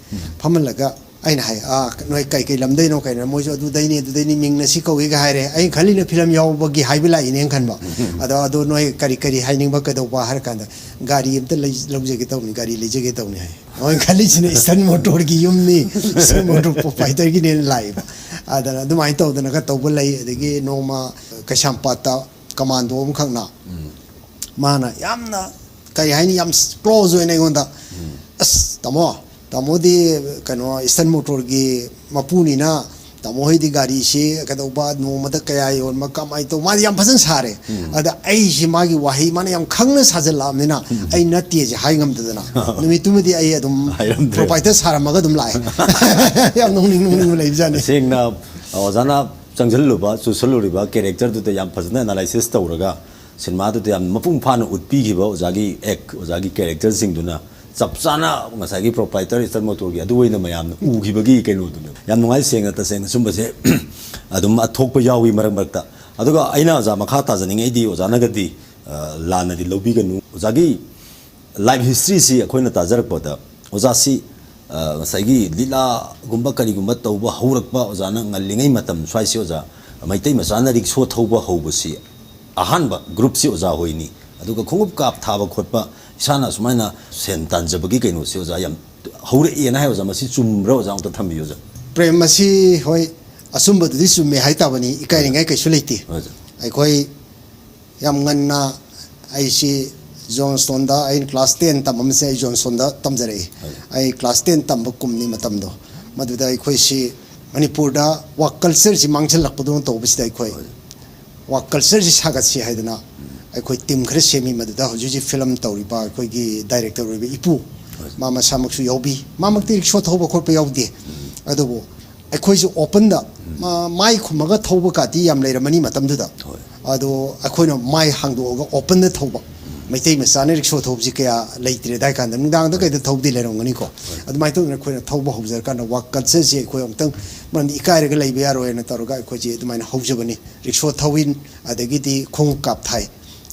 ꯐꯝꯍꯜꯂꯒ ꯑꯩꯅ ꯍꯥꯏ, "ꯑꯥ, ꯅꯣꯏ ꯀꯩ ꯀꯩ ꯂꯝꯗꯩꯅꯣ ꯀꯩꯅꯣ?" ꯃꯣꯏꯁꯨ, "ꯑꯗꯨꯗꯩꯅꯤ, ꯑꯗꯨꯗꯩꯅꯤ, ꯃꯤꯡꯅ ꯁꯤ ꯀꯧꯏꯒ" ꯍꯥꯏꯔꯦ꯫ ꯑꯩꯅ ꯈꯜꯂꯤꯅ ꯐꯤꯂꯝ ꯌꯥꯎꯕꯒꯤ ꯍꯥꯏꯕ ꯂꯥꯛꯏꯅꯦꯅ ꯈꯟꯕ꯫ "ꯑꯗꯣ, ꯑꯗꯣ ꯅꯣꯏ ꯀꯔꯤ ꯀꯔꯤ ꯍꯥꯏꯅꯤꯡꯕ, ꯀꯩꯗꯧꯕ?" ꯍꯥꯏꯔ ꯀꯥꯟꯗ, "ꯒꯥꯔꯤ ꯑꯝꯇ ꯂꯩ-, ꯂꯧꯖꯒꯦ ꯇꯧꯕꯅꯤ, ꯒꯥꯔꯤ ꯂꯩꯖꯒꯦ ꯇꯧꯕꯅꯤ" ꯍꯥꯏ꯫ ꯃꯣꯏꯅ ꯈꯜꯂꯤꯁꯤꯅ ꯏꯁꯇꯟ ꯃꯣꯇꯣꯔꯒꯤ ꯌꯨꯝꯅꯤ, ꯏꯁꯇꯟ ꯃꯣꯇꯣꯔ ꯄ꯭ꯔꯣꯄꯥꯏꯇꯔꯒꯤꯅꯦꯅ ꯂꯥꯛꯏꯕ꯫ ꯑꯗꯨꯅ ꯑꯗꯨꯃꯥꯏꯅ ꯇꯧꯗꯅꯒ ꯇꯧꯕ ꯂꯩ꯫ ꯑꯗꯒꯤ ꯅꯣꯡꯃ ꯀꯩꯁꯥꯝꯄꯥꯠꯇ ꯀꯃꯥꯟꯗꯣ ꯑꯃꯈꯛꯅ, ꯃꯥꯅ ꯌꯥꯝꯅ, ꯀꯔꯤ ꯍꯥꯏꯅꯤ, ꯌꯥꯝ ꯀ꯭ꯂꯣꯖ ꯑꯣꯏꯅ ꯑꯩꯉꯣꯟꯗ, "ꯑꯁ, ꯇꯥꯃꯣ, ꯇꯥꯃꯣꯗꯤ, ꯀꯩꯅꯣ, ꯏꯁꯇꯟ ꯃꯣꯇꯣꯔꯒꯤ ꯃꯄꯨꯅꯤꯅ, ꯇꯥꯃꯣ ꯍꯣꯏꯗꯤ ꯒꯥꯔꯤꯁꯤ ꯀꯩꯗꯧꯕ, ꯅꯣꯡꯃꯗ ꯀꯌꯥ ꯌꯣꯟꯕ, ꯀꯃꯥꯏꯅ ꯇꯧꯕ?" ꯃꯥꯗꯤ ꯌꯥꯝ ꯐꯖꯅ ꯁꯥꯔꯦ꯫ ꯑꯗ ꯑꯩꯁꯤ, ꯃꯥꯒꯤ ꯋꯥꯍꯩ ꯃꯥꯅ ꯌꯥꯝ ꯈꯪꯅ ꯁꯥꯖꯜꯂꯛꯑꯕꯅꯤꯅ, ꯑꯩ ꯅꯠꯇꯦꯁꯦ ꯍꯥꯏ ꯉꯝꯗꯗꯅ, ꯅꯨꯃꯤꯠꯇꯨꯃꯗꯤ ꯑꯩ ꯑꯗꯨꯝ ꯍꯥꯏꯔꯝꯗ꯭ꯔꯦ꯫ ꯄ꯭ꯔꯣꯄꯥꯏꯇꯔ ꯁꯥꯔꯝꯃꯒ ꯑꯗꯨꯝ ꯂꯥꯛꯑꯦ꯫ ꯌꯥꯝ ꯅꯣꯛꯅꯤꯡ ꯅꯣꯛꯅꯤꯡꯕ ꯂꯩꯕꯖꯥꯠꯅꯤ꯫ ꯇꯁꯦꯡꯅ ꯑꯣꯖꯥꯅ ꯆꯪꯁꯤꯜꯂꯨꯕ, ꯆꯨꯁꯜꯂꯨꯔꯤꯕ ꯀꯦꯔꯦꯛꯇꯔꯗꯨꯗ ꯌꯥꯝ ꯐꯖꯅ ꯑꯦꯅꯥꯂꯥꯏꯁꯤꯁ ꯇꯧꯔꯒ, ꯁꯤꯅꯦꯃꯥꯗꯨꯗ ꯌꯥꯝ ꯃꯄꯨꯡ ꯐꯥꯅ ꯎꯠꯄꯤꯈꯤꯕ ꯑꯣꯖꯥꯒꯤ ꯑꯦꯛ, ꯑꯣꯖꯥꯒꯤ ꯀꯦꯔꯦꯛꯇꯔꯁꯤꯡꯗꯨꯅ ꯆꯞ ꯆꯥꯅ ꯉꯁꯥꯏꯒꯤ ꯄ꯭ꯔꯣꯄꯥꯏꯇꯔ ꯏꯁꯇꯟ ꯃꯣꯇꯣꯔꯒꯤ ꯑꯗꯨ ꯑꯣꯏꯅ ꯃꯌꯥꯝꯅ ꯎꯈꯤꯕꯒꯤ ꯀꯩꯅꯣꯗꯨꯅꯦ꯫ ꯌꯥꯝ ꯅꯨꯡꯉꯥꯏ, ꯁꯦꯡꯅ, ꯇꯁꯦꯡꯅ ꯁꯨꯝꯕꯁꯦ ꯑꯗꯨꯝ ꯊꯣꯛꯄ ꯌꯥꯎꯏ ꯃꯔꯛ ꯃꯔꯛꯇ꯫ ꯑꯗꯨꯒ ꯑꯩꯅ ꯑꯣꯖꯥ ꯃꯈꯥ ꯇꯥꯖꯅꯤꯡꯉꯩꯗꯤ, ꯑꯣꯖꯥꯅꯒꯗꯤ, ꯑ, ꯂꯥꯟꯅꯗꯤ ꯂꯧꯕꯤꯒꯅꯨ꯫ ꯑꯣꯖꯥꯒꯤ ꯂꯥꯏꯐ ꯍꯤꯁꯇ꯭ꯔꯤꯁꯤ ꯑꯩꯈꯣꯏꯅ ꯇꯥꯖꯔꯛꯄꯗ, ꯑꯣꯖꯥꯁꯤ, ꯑ, ꯉꯁꯥꯏꯒꯤ ꯂꯤꯂꯥꯒꯨꯝꯕ ꯀꯔꯤꯒꯨꯝꯕ ꯇꯧꯕ ꯍꯧꯔꯛꯄ, ꯑꯣꯖꯥꯅ ꯉꯜꯂꯤꯉꯩ ꯃꯇꯝ ꯁ꯭ꯋꯥꯏꯁꯤ, ꯑꯣꯖꯥ, ꯃꯩꯇꯩ ꯃꯆꯥꯅ ꯔꯤꯛꯁꯣ ꯊꯧꯕ ꯍꯧꯕꯁꯤ ꯑꯍꯥꯟꯕ ꯒ꯭ꯔꯨꯞꯁꯤ ꯑꯣꯖꯥ ꯍꯣꯏꯅꯤ꯫ ꯑꯗꯨꯒ ꯈꯣꯡꯎꯞ ꯀꯥꯞ ꯊꯥꯕ ꯈꯣꯠꯄ, ꯏꯁꯥꯅ ꯑꯁꯨꯃꯥꯏꯅ ꯁꯦꯟ ꯇꯥꯟꯖꯕꯒꯤ ꯀꯩꯅꯣꯁꯤ, ꯑꯣꯖꯥ, ꯌꯥꯝ ꯍꯧꯔꯛꯑꯦꯅ ꯍꯥꯏ꯫ ꯑꯣꯖꯥ, ꯃꯁꯤ ꯆꯨꯝꯕ꯭ꯔꯥ? ꯑꯣꯖꯥ, ꯑꯝꯇ ꯊꯝꯕꯤꯌꯨ, ꯑꯣꯖꯥ꯫ ꯄ꯭ꯔꯦꯝ, ꯃꯁꯤ, ꯍꯣꯏ, ꯑꯆꯨꯝꯕꯗꯨꯗꯤ ꯆꯨꯝꯃꯦ ꯍꯥꯏꯇꯥꯕꯅꯤ, ꯏꯀꯥꯏꯅꯤꯡꯉꯥꯏ ꯀꯩꯁꯨ ꯂꯩꯇꯦ꯫ ꯍꯣꯏ, ꯑꯣꯖꯥ꯫ ꯑꯩꯈꯣꯏ ꯌꯥꯝ ꯉꯟꯅ, ꯑꯩꯁꯤ ꯖꯣꯟꯁꯇꯣꯟꯗ, ꯑꯩꯅ ꯀ꯭ꯂꯥꯁ ꯇꯦꯟ ꯇꯝꯃꯝꯕꯁꯦ ꯑꯩ ꯖꯣꯟꯁꯇꯣꯟꯗ ꯇꯝꯖꯔꯛꯏ꯫ ꯍꯣꯏ꯫ ꯑꯩ ꯀ꯭ꯂꯥꯁ ꯇꯦꯟ ꯇꯝꯕ ꯀꯨꯝꯅꯤ ꯃꯇꯝꯗꯣ꯫ ꯃꯗꯨꯗ ꯑꯩꯈꯣꯏꯁꯤ ꯃꯅꯤꯄꯨꯔꯗ ꯋꯥꯛ ꯀꯜꯆꯔꯁꯤ ꯃꯥꯡꯁꯤꯜꯂꯛꯄꯗꯧꯅ ꯇꯧꯕꯁꯤꯗ, ꯑꯩꯈꯣꯏ ꯍꯣꯏ꯫ ꯋꯥꯛ ꯀꯜꯆꯔꯁꯤ ꯁꯥꯒꯠꯁꯤ ꯍꯥꯏꯗꯅ ꯑꯩꯈꯣꯏ ꯇꯤꯝ ꯈꯔ ꯁꯦꯝꯃꯤ꯫ ꯃꯗꯨꯗ ꯍꯧꯖꯤꯛ ꯍꯧꯖꯤꯛ ꯐꯤꯂꯝ ꯇꯧꯔꯤꯕ ꯑꯩꯈꯣꯏꯒꯤ ꯗꯥꯏꯔꯦꯛꯇꯔ ꯑꯣꯏꯕ ꯏꯄꯨ, ꯍꯣꯏ꯫ ꯃꯥ ꯃꯁꯥꯃꯛꯁꯨ ꯌꯥꯎꯕꯤ꯫ ꯃꯥꯃꯛꯇꯤ ꯔꯤꯛꯁꯣ ꯊꯧꯕ ꯈꯣꯠꯄ ꯌꯥꯎꯗꯦ꯫ ꯑꯗꯨꯕꯨ ꯑꯩꯈꯣꯏꯁꯨ ꯑꯣꯄꯟꯗ, ꯃꯥ-, ꯃꯥꯏ ꯈꯨꯝꯃꯒ ꯊꯧꯕ ꯀꯥꯇꯤ ꯌꯥꯝ ꯂꯩꯔꯝꯃꯅꯤ ꯃꯇꯝꯗꯨꯗ꯫ ꯍꯣꯏ꯫ ꯑꯗꯣ ꯑꯩꯈꯣꯏꯅ ꯃꯥꯏ ꯍꯥꯡꯗꯣꯛꯑꯒ ꯑꯣꯄꯟꯗ ꯊꯧꯕ꯫ ꯃꯩꯇꯩ ꯃꯆꯥꯅ ꯔꯤꯛꯁꯣ ꯊꯧꯕꯁꯤ ꯀꯌꯥ ꯂꯩꯇ꯭ꯔꯦ ꯑꯗꯥꯏ ꯀꯥꯟꯗ꯫ ꯅꯨꯡꯗꯥꯡꯗ ꯀꯩꯗ ꯊꯧꯕꯗꯤ ꯂꯩꯔꯝꯒꯅꯤꯀꯣ꯫ ꯍꯣꯏ꯫ ꯑꯗꯨꯃꯥꯏꯅ ꯇꯧꯗꯅ ꯑꯩꯈꯣꯏꯅ ꯊꯧꯕ ꯍꯧꯖꯔꯀꯥꯟꯗ ꯋꯥꯛ ꯀꯜꯆꯔꯁꯤ ꯑꯩꯈꯣꯏ ꯑꯃꯨꯛꯇꯪ, ꯃꯔꯝꯗꯤ ꯏꯀꯥꯏꯔꯒ ꯂꯩꯕ ꯌꯥꯔꯣꯏꯅ ꯇꯧꯔꯒ ꯑꯩꯈꯣꯏꯁꯦ ꯑꯗꯨꯃꯥꯏꯅ ꯍꯧꯖꯕꯅꯤ꯫ ꯔꯤꯛꯁꯣ ꯊꯧꯏꯟ, ꯑꯗꯒꯤꯗꯤ ꯈꯣꯡꯎꯞ ꯀꯥꯞ ꯊꯥꯏ꯫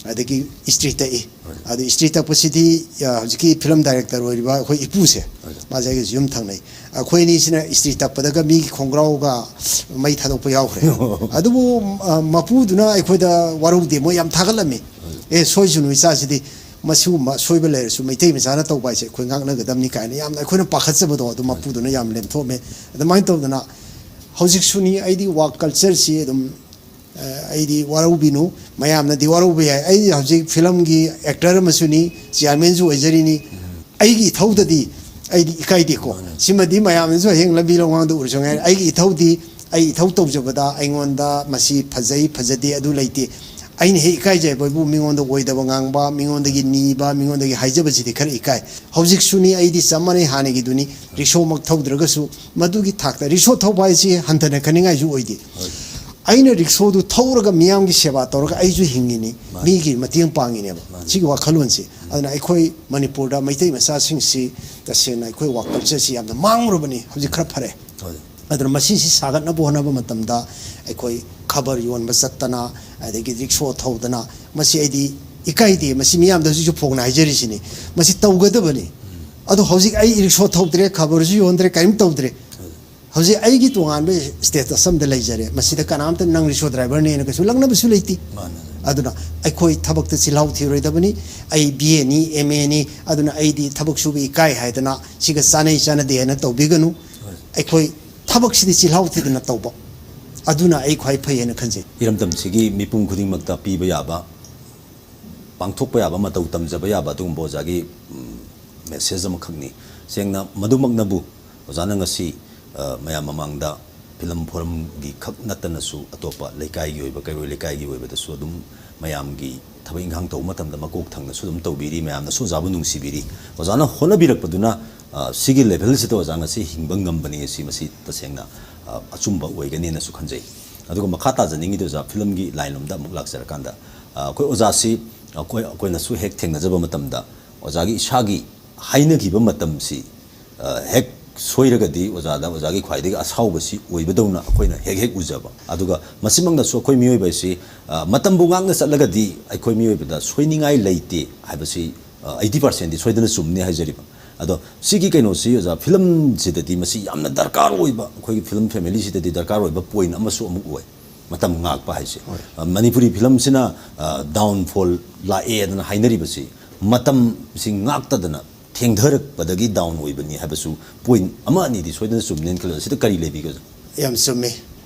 ꯑꯗꯒꯤ ꯏꯁꯇ꯭ꯔꯤ ꯇꯛꯏ꯫ ꯑꯗꯨ ꯏꯁꯇ꯭ꯔꯤ ꯇꯛꯄꯁꯤꯗꯤ, ꯑ, ꯍꯧꯖꯤꯛꯀꯤ ꯐꯤꯂꯝ ꯗꯥꯏꯔꯦꯛꯇꯔ ꯑꯣꯏꯔꯤꯕ ꯑꯩꯈꯣꯏ ꯏꯄꯨꯁꯦ, ꯃꯥꯁꯦ ꯑꯩꯒꯁꯨ ꯌꯨꯝ ꯊꯪꯅꯩ꯫ ꯑꯩꯈꯣꯏ ꯑꯅꯤꯁꯤꯅ ꯏꯁꯇ꯭ꯔꯤ ꯇꯛꯄꯗꯒ ꯃꯤꯒꯤ ꯈꯣꯡꯒ꯭ꯔꯥꯎꯒ ꯃꯩ ꯊꯥꯗꯣꯛꯄ ꯌꯥꯎꯈ꯭ꯔꯦ꯫ ꯑꯗꯨꯕꯨ, ꯑ, ꯃꯄꯨꯗꯨꯅ ꯑꯩꯈꯣꯏꯗ ꯋꯥꯔꯧꯗꯦ, ꯃꯣꯏ ꯌꯥꯝ ꯊꯥꯒꯠꯂꯝꯃꯤ꯫ "ꯑꯦ, ꯁꯣꯏꯁꯅꯨ ꯏꯆꯥꯁꯤꯗꯤ, ꯃꯁꯤꯒꯨꯝꯕ ꯁꯣꯏꯕ ꯂꯩꯔꯁꯨ ꯃꯩꯇꯩ ꯃꯆꯥꯅ ꯇꯧꯕ ꯍꯥꯏꯁꯦ ꯑꯩꯈꯣꯏ ꯉꯥꯛꯅꯒꯗꯕꯅꯤ" ꯀꯥꯏꯅ ꯌꯥꯝꯅ ꯑꯩꯈꯣꯏꯅ ꯄꯥꯈꯠꯆꯕꯗꯣ ꯑꯗꯨ ꯃꯄꯨꯗꯨꯅ ꯌꯥꯝ ꯂꯦꯝꯊꯣꯛꯑꯝꯃꯦ꯫ ꯑꯗꯨꯃꯥꯏꯅ ꯇꯧꯗꯅ ꯍꯧꯖꯤꯛꯁꯨꯅꯤ ꯑꯩꯗꯤ ꯋꯥꯛ ꯀꯜꯆꯔꯁꯤ ꯑꯗꯨꯝ ꯑ, ꯑꯩꯗꯤ ꯋꯥꯔꯧꯕꯤꯅꯨ, ꯃꯌꯥꯝꯅꯗꯤ ꯋꯥꯔꯧꯕ ꯌꯥꯏ꯫ ꯑꯩ ꯍꯧꯖꯤꯛ ꯐꯤꯂꯝꯒꯤ ꯑꯦꯛꯇꯔ ꯑꯃꯁꯨꯅꯤ, ꯆꯤꯌꯥꯔꯃꯦꯟꯁꯨ ꯑꯣꯏꯖꯔꯤꯅꯤ꯫ ꯑꯩꯒꯤ ꯏꯊꯧꯗꯗꯤ ꯑꯩꯗꯤ ꯏꯀꯥꯏꯗꯦꯀꯣ꯫ ꯃꯥꯅꯦ꯫ ꯁꯤꯃꯗꯤ ꯃꯌꯥꯝꯅꯁꯨ ꯍꯌꯦꯡ ꯂꯝꯕꯤ ꯂꯝꯉꯥꯡꯗ ꯎꯔꯁꯨ ꯉꯥꯏꯔꯦ꯫ ꯑꯩꯒꯤ ꯏꯊꯧꯗꯤ, ꯑꯩ ꯏꯊꯧ ꯇꯧꯖꯕꯗ ꯑꯩꯉꯣꯟꯗ ꯃꯁꯤ ꯐꯖꯩ, ꯐꯖꯗꯦ ꯑꯗꯨ ꯂꯩꯇꯦ꯫ ꯑꯩꯅ ꯍꯦꯛ ꯏꯀꯥꯏꯖꯕ ꯍꯥꯏꯕꯨ ꯃꯤꯉꯣꯟꯗ ꯑꯣꯏꯗꯕ ꯉꯥꯡꯕ, ꯃꯤꯉꯣꯟꯗꯒꯤ ꯅꯤꯕ, ꯃꯤꯉꯣꯟꯗꯒꯤ ꯍꯥꯏꯖꯕꯁꯤꯗꯤ ꯈꯔ ꯏꯀꯥꯏ꯫ ꯍꯧꯖꯤꯛꯁꯨꯅꯤ, ꯑꯩꯗꯤ ꯆꯞ ꯃꯥꯟꯅꯩ ꯍꯥꯟꯅꯒꯤꯗꯨꯅꯤ꯫ ꯔꯤꯛꯁꯣꯃꯛ ꯊꯧꯗ꯭ꯔꯒꯁꯨ ꯃꯗꯨꯒꯤ ꯊꯥꯛꯇ ꯔꯤꯛꯁꯣ ꯊꯧꯕ ꯍꯥꯏꯁꯤ ꯍꯟꯊꯅ ꯈꯟꯅꯤꯡꯉꯥꯏꯁꯨ ꯑꯣꯏꯗꯦ꯫ ꯑꯩꯅ ꯔꯤꯛꯁꯣꯗꯨ ꯊꯧꯔꯒ ꯃꯤꯌꯥꯝꯒꯤ ꯁꯦꯕꯥ ꯇꯧꯔꯒ ꯑꯩꯁꯨ ꯍꯤꯡꯉꯤꯅꯤ, ꯃꯤꯒꯤ ꯃꯇꯦꯡ ꯄꯥꯡꯉꯤꯅꯦꯕ꯫ ꯁꯤꯒꯤ ꯋꯥꯈꯜꯂꯣꯟꯁꯤ꯫ ꯑꯗꯨꯅ ꯑꯩꯈꯣꯏ ꯃꯅꯤꯄꯨꯔꯗ ꯃꯩꯇꯩ ꯃꯆꯥꯁꯤꯡꯁꯤ ꯇꯁꯦꯡꯅ ꯑꯩꯈꯣꯏ ꯋꯥꯛ ꯀꯜꯆꯔꯁꯤ ꯌꯥꯝꯅ ꯃꯥꯡꯂꯨꯔꯕꯅꯤ, ꯍꯧꯖꯤꯛ ꯈꯔ ꯐꯔꯦ꯫ ꯑꯗꯨꯅ ꯃꯁꯤꯁꯤ ꯁꯥꯒꯠꯅꯕ ꯍꯣꯠꯅꯕ ꯃꯇꯝꯗ ꯑꯩꯈꯣꯏ ꯈꯕꯔ ꯌꯣꯟꯕ ꯆꯠꯇꯅ, ꯑꯗꯒꯤ ꯔꯤꯛꯁꯣ ꯊꯧꯗꯅ, ꯃꯁꯤ ꯑꯩꯗꯤ ꯏꯀꯥꯏꯗꯦ, ꯃꯁꯤ ꯃꯤꯌꯥꯝꯗ ꯍꯧꯖꯤꯛꯁꯨ ꯐꯣꯡꯅ ꯍꯥꯏꯖꯔꯤꯁꯤꯅꯤ꯫ ꯃꯁꯤ ꯇꯧꯒꯗꯕꯅꯤ꯫ ꯑꯗꯣ ꯍꯧꯖꯤꯛ ꯑꯩ ꯔꯤꯛꯁꯣ ꯊꯧꯗ꯭ꯔꯦ, ꯈꯕꯔꯁꯨ ꯌꯣꯟꯗ꯭ꯔꯦ, ꯀꯔꯤꯝ ꯇꯧꯗ꯭ꯔꯦ꯫ ꯍꯧꯖꯤꯛ ꯑꯩꯒꯤ ꯇꯣꯉꯥꯟꯕ ꯁ꯭ꯇꯦꯇꯁ ꯑꯃꯗ ꯂꯩꯖꯔꯦ꯫ ꯃꯁꯤꯗ ꯀꯅꯥꯝꯇ "ꯅꯪ ꯔꯤꯛꯁꯣ ꯗ꯭ꯔꯥꯏꯚꯔꯅꯦꯅ" ꯀꯩꯁꯨ ꯂꯛꯅꯕꯁꯨ ꯂꯩꯇꯦ꯫ ꯃꯥꯅꯦ꯫ ꯑꯗꯨꯅ ꯑꯩꯈꯣꯏ ꯊꯕꯛꯇ ꯆꯤꯜꯍꯥꯎ ꯊꯤꯔꯣꯏꯗꯕꯅꯤ꯫ ꯑꯩ ꯕꯤ ꯑꯦꯅꯤ, ꯑꯦꯝ ꯑꯦꯅꯤ, ꯑꯗꯨꯅ ꯑꯩꯗꯤ ꯊꯕꯛ ꯁꯨꯕ ꯏꯀꯥꯏ ꯍꯥꯏꯗꯅ ꯁꯤꯒ ꯆꯥꯅꯩ ꯆꯥꯅꯗꯦ ꯍꯥꯏꯅ ꯇꯧꯕꯤꯒꯅꯨ꯫ ꯑꯩꯈꯣꯏ ꯊꯕꯛꯁꯤꯗꯤ ꯆꯤꯜꯍꯥꯎ ꯊꯤꯗꯅ ꯇꯧꯕ, ꯑꯗꯨꯅ ꯑꯩ ꯈ꯭ꯋꯥꯏ ꯐꯩ ꯍꯥꯏꯅ ꯈꯟꯖꯩ꯫ ꯏꯔꯝꯗꯝꯁꯤꯒꯤ ꯃꯤꯄꯨꯝ ꯈꯨꯗꯤꯡꯃꯛꯇ ꯄꯤꯕ ꯌꯥꯕ, ꯄꯥꯡꯊꯣꯛꯄ ꯌꯥꯕ, ꯃꯇꯧ ꯇꯝꯖꯕ ꯌꯥꯕ ꯑꯗꯨꯒꯨꯝꯕ ꯑꯣꯖꯥꯒꯤ, ꯎꯝ, ꯃꯦꯁꯦꯖ ꯑꯃꯈꯛꯅꯤ꯫ ꯁꯦꯡꯅ ꯃꯗꯨꯃꯛꯅꯕꯨ ꯑꯣꯖꯥꯅ ꯉꯁꯤ, ꯑ, ꯃꯌꯥꯝ ꯃꯃꯥꯡꯗ ꯐꯤꯂꯝ ꯐꯣꯔꯝꯒꯤ ꯈꯛ ꯅꯠꯇꯅꯁꯨ ꯑꯇꯣꯞꯄ ꯂꯩꯀꯥꯏꯒꯤ ꯑꯣꯏꯕ, ꯀꯩꯔꯣꯏ ꯂꯩꯀꯥꯏꯒꯤ ꯑꯣꯏꯕꯗꯁꯨ ꯑꯗꯨꯝ ꯃꯌꯥꯝꯒꯤ ꯊꯕꯛ ꯏꯪꯈꯥꯡ ꯇꯧꯕ ꯃꯇꯝꯗ ꯃꯀꯣꯛ ꯊꯪꯅꯁꯨ ꯑꯗꯨꯝ ꯇꯧꯕꯤꯔꯤ, ꯃꯌꯥꯝꯅꯁꯨ ꯑꯣꯖꯥꯕꯨ ꯅꯨꯡꯁꯤꯕꯤꯔꯤ꯫ ꯑꯣꯖꯥꯅ ꯍꯣꯠꯅꯕꯤꯔꯛꯄꯗꯨꯅ, ꯑ, ꯁꯤꯒꯤ ꯂꯦꯚꯦꯜꯁꯤꯗ ꯑꯣꯖꯥ ꯉꯁꯤ ꯍꯤꯡꯕ ꯉꯝꯕꯅꯤ꯫ ꯁꯤ ꯃꯁꯤ ꯇꯁꯦꯡꯅ, ꯑ, ꯑꯆꯨꯝꯕ ꯑꯣꯏꯒꯅꯤꯅꯁꯨ ꯈꯟꯖꯩ꯫ ꯑꯗꯨꯒ ꯃꯈꯥ ꯇꯥꯖꯅꯤꯡꯉꯤꯗꯤ ꯑꯣꯖꯥ, ꯐꯤꯂꯝꯒꯤ ꯂꯥꯏꯟ ꯂꯣꯝꯗ ꯑꯃꯨꯛ ꯂꯥꯛꯆꯔꯀꯥꯟꯗ, ꯑ, ꯑꯩꯈꯣꯏ ꯑꯣꯖꯥꯁꯤ, ꯑꯩꯈꯣꯏ, ꯑꯩꯈꯣꯏꯅꯁꯨ ꯍꯦꯛ ꯊꯦꯡꯅꯖꯕ ꯃꯇꯝꯗ ꯑꯣꯖꯥꯒꯤ ꯏꯁꯥꯒꯤ ꯍꯥꯏꯅꯈꯤꯕ ꯃꯇꯝꯁꯤ, ꯑ, ꯍꯦꯛ ꯁꯣꯏꯔꯒꯗꯤ ꯑꯣꯖꯥꯗ, ꯑꯣꯖꯥꯒꯤ ꯈ꯭ꯋꯥꯏꯗꯒꯤ ꯑꯁꯥꯎꯕꯁꯤ ꯑꯣꯏꯕꯗꯧꯅ ꯑꯩꯈꯣꯏꯅ ꯍꯦꯛ ꯍꯦꯛ ꯎꯖꯕ꯫ ꯑꯗꯨꯒ ꯃꯁꯤꯃꯛꯅꯁꯨ ꯑꯩꯈꯣꯏ ꯃꯤꯑꯣꯏꯕ ꯑꯁꯤ, ꯑ, ꯃꯇꯝꯕꯨ ꯉꯥꯛꯅ ꯆꯠꯂꯒꯗꯤ ꯑꯩꯈꯣꯏ ꯃꯤꯑꯣꯏꯕꯗ ꯁꯣꯏꯅꯤꯡꯉꯥꯏ ꯂꯩꯇꯦ ꯍꯥꯏꯕꯁꯤ, ꯑ, eighty percent ꯗꯤ ꯁꯣꯏꯗꯅ ꯆꯨꯝꯅꯤ ꯍꯥꯏꯖꯔꯤꯕ꯫ ꯑꯗꯣ ꯁꯤꯒꯤ ꯀꯩꯅꯣꯁꯤ ꯑꯣꯖꯥ, ꯐꯤꯂꯝꯁꯤꯗꯗꯤ ꯃꯁꯤ ꯌꯥꯝꯅ ꯗꯔꯀꯥꯔ ꯑꯣꯏꯕ, ꯑꯩꯈꯣꯏꯒꯤ ꯐꯤꯂꯝ family ꯁꯤꯗꯗꯤ ꯗꯔꯀꯥꯔ ꯑꯣꯏꯕ point ꯑꯃꯁꯨ ꯑꯃꯨꯛ ꯑꯣꯏ꯫ ꯃꯇꯝ ꯉꯥꯛꯄ ꯍꯥꯏꯁꯦ꯫ ꯍꯣꯏ꯫ ꯑ, ꯃꯅꯤꯄꯨꯔꯤ ꯐꯤꯂꯝꯁꯤꯅ, ꯑ, downfall ꯂꯥꯛꯑꯦꯗꯅ ꯍꯥꯏꯅꯔꯤꯕꯁꯤ ꯃꯇꯝꯁꯤ ꯉꯥꯛꯇꯗꯅ ꯊꯦꯡꯊꯔꯛꯄꯗꯒꯤ down ꯑꯣꯏꯕꯅꯤ ꯍꯥꯏꯕꯁꯨ point ꯑꯃ ꯑꯅꯤꯗꯤ ꯁꯣꯏꯗꯅ ꯆꯨꯝꯅꯦꯅ ꯈꯜꯂꯦ꯫ ꯁꯤꯗ ꯀꯔꯤ ꯂꯩꯕꯤꯒꯦ ꯑꯣꯖꯥ? ꯌꯥꯝ ꯆꯨꯝꯃꯤ꯫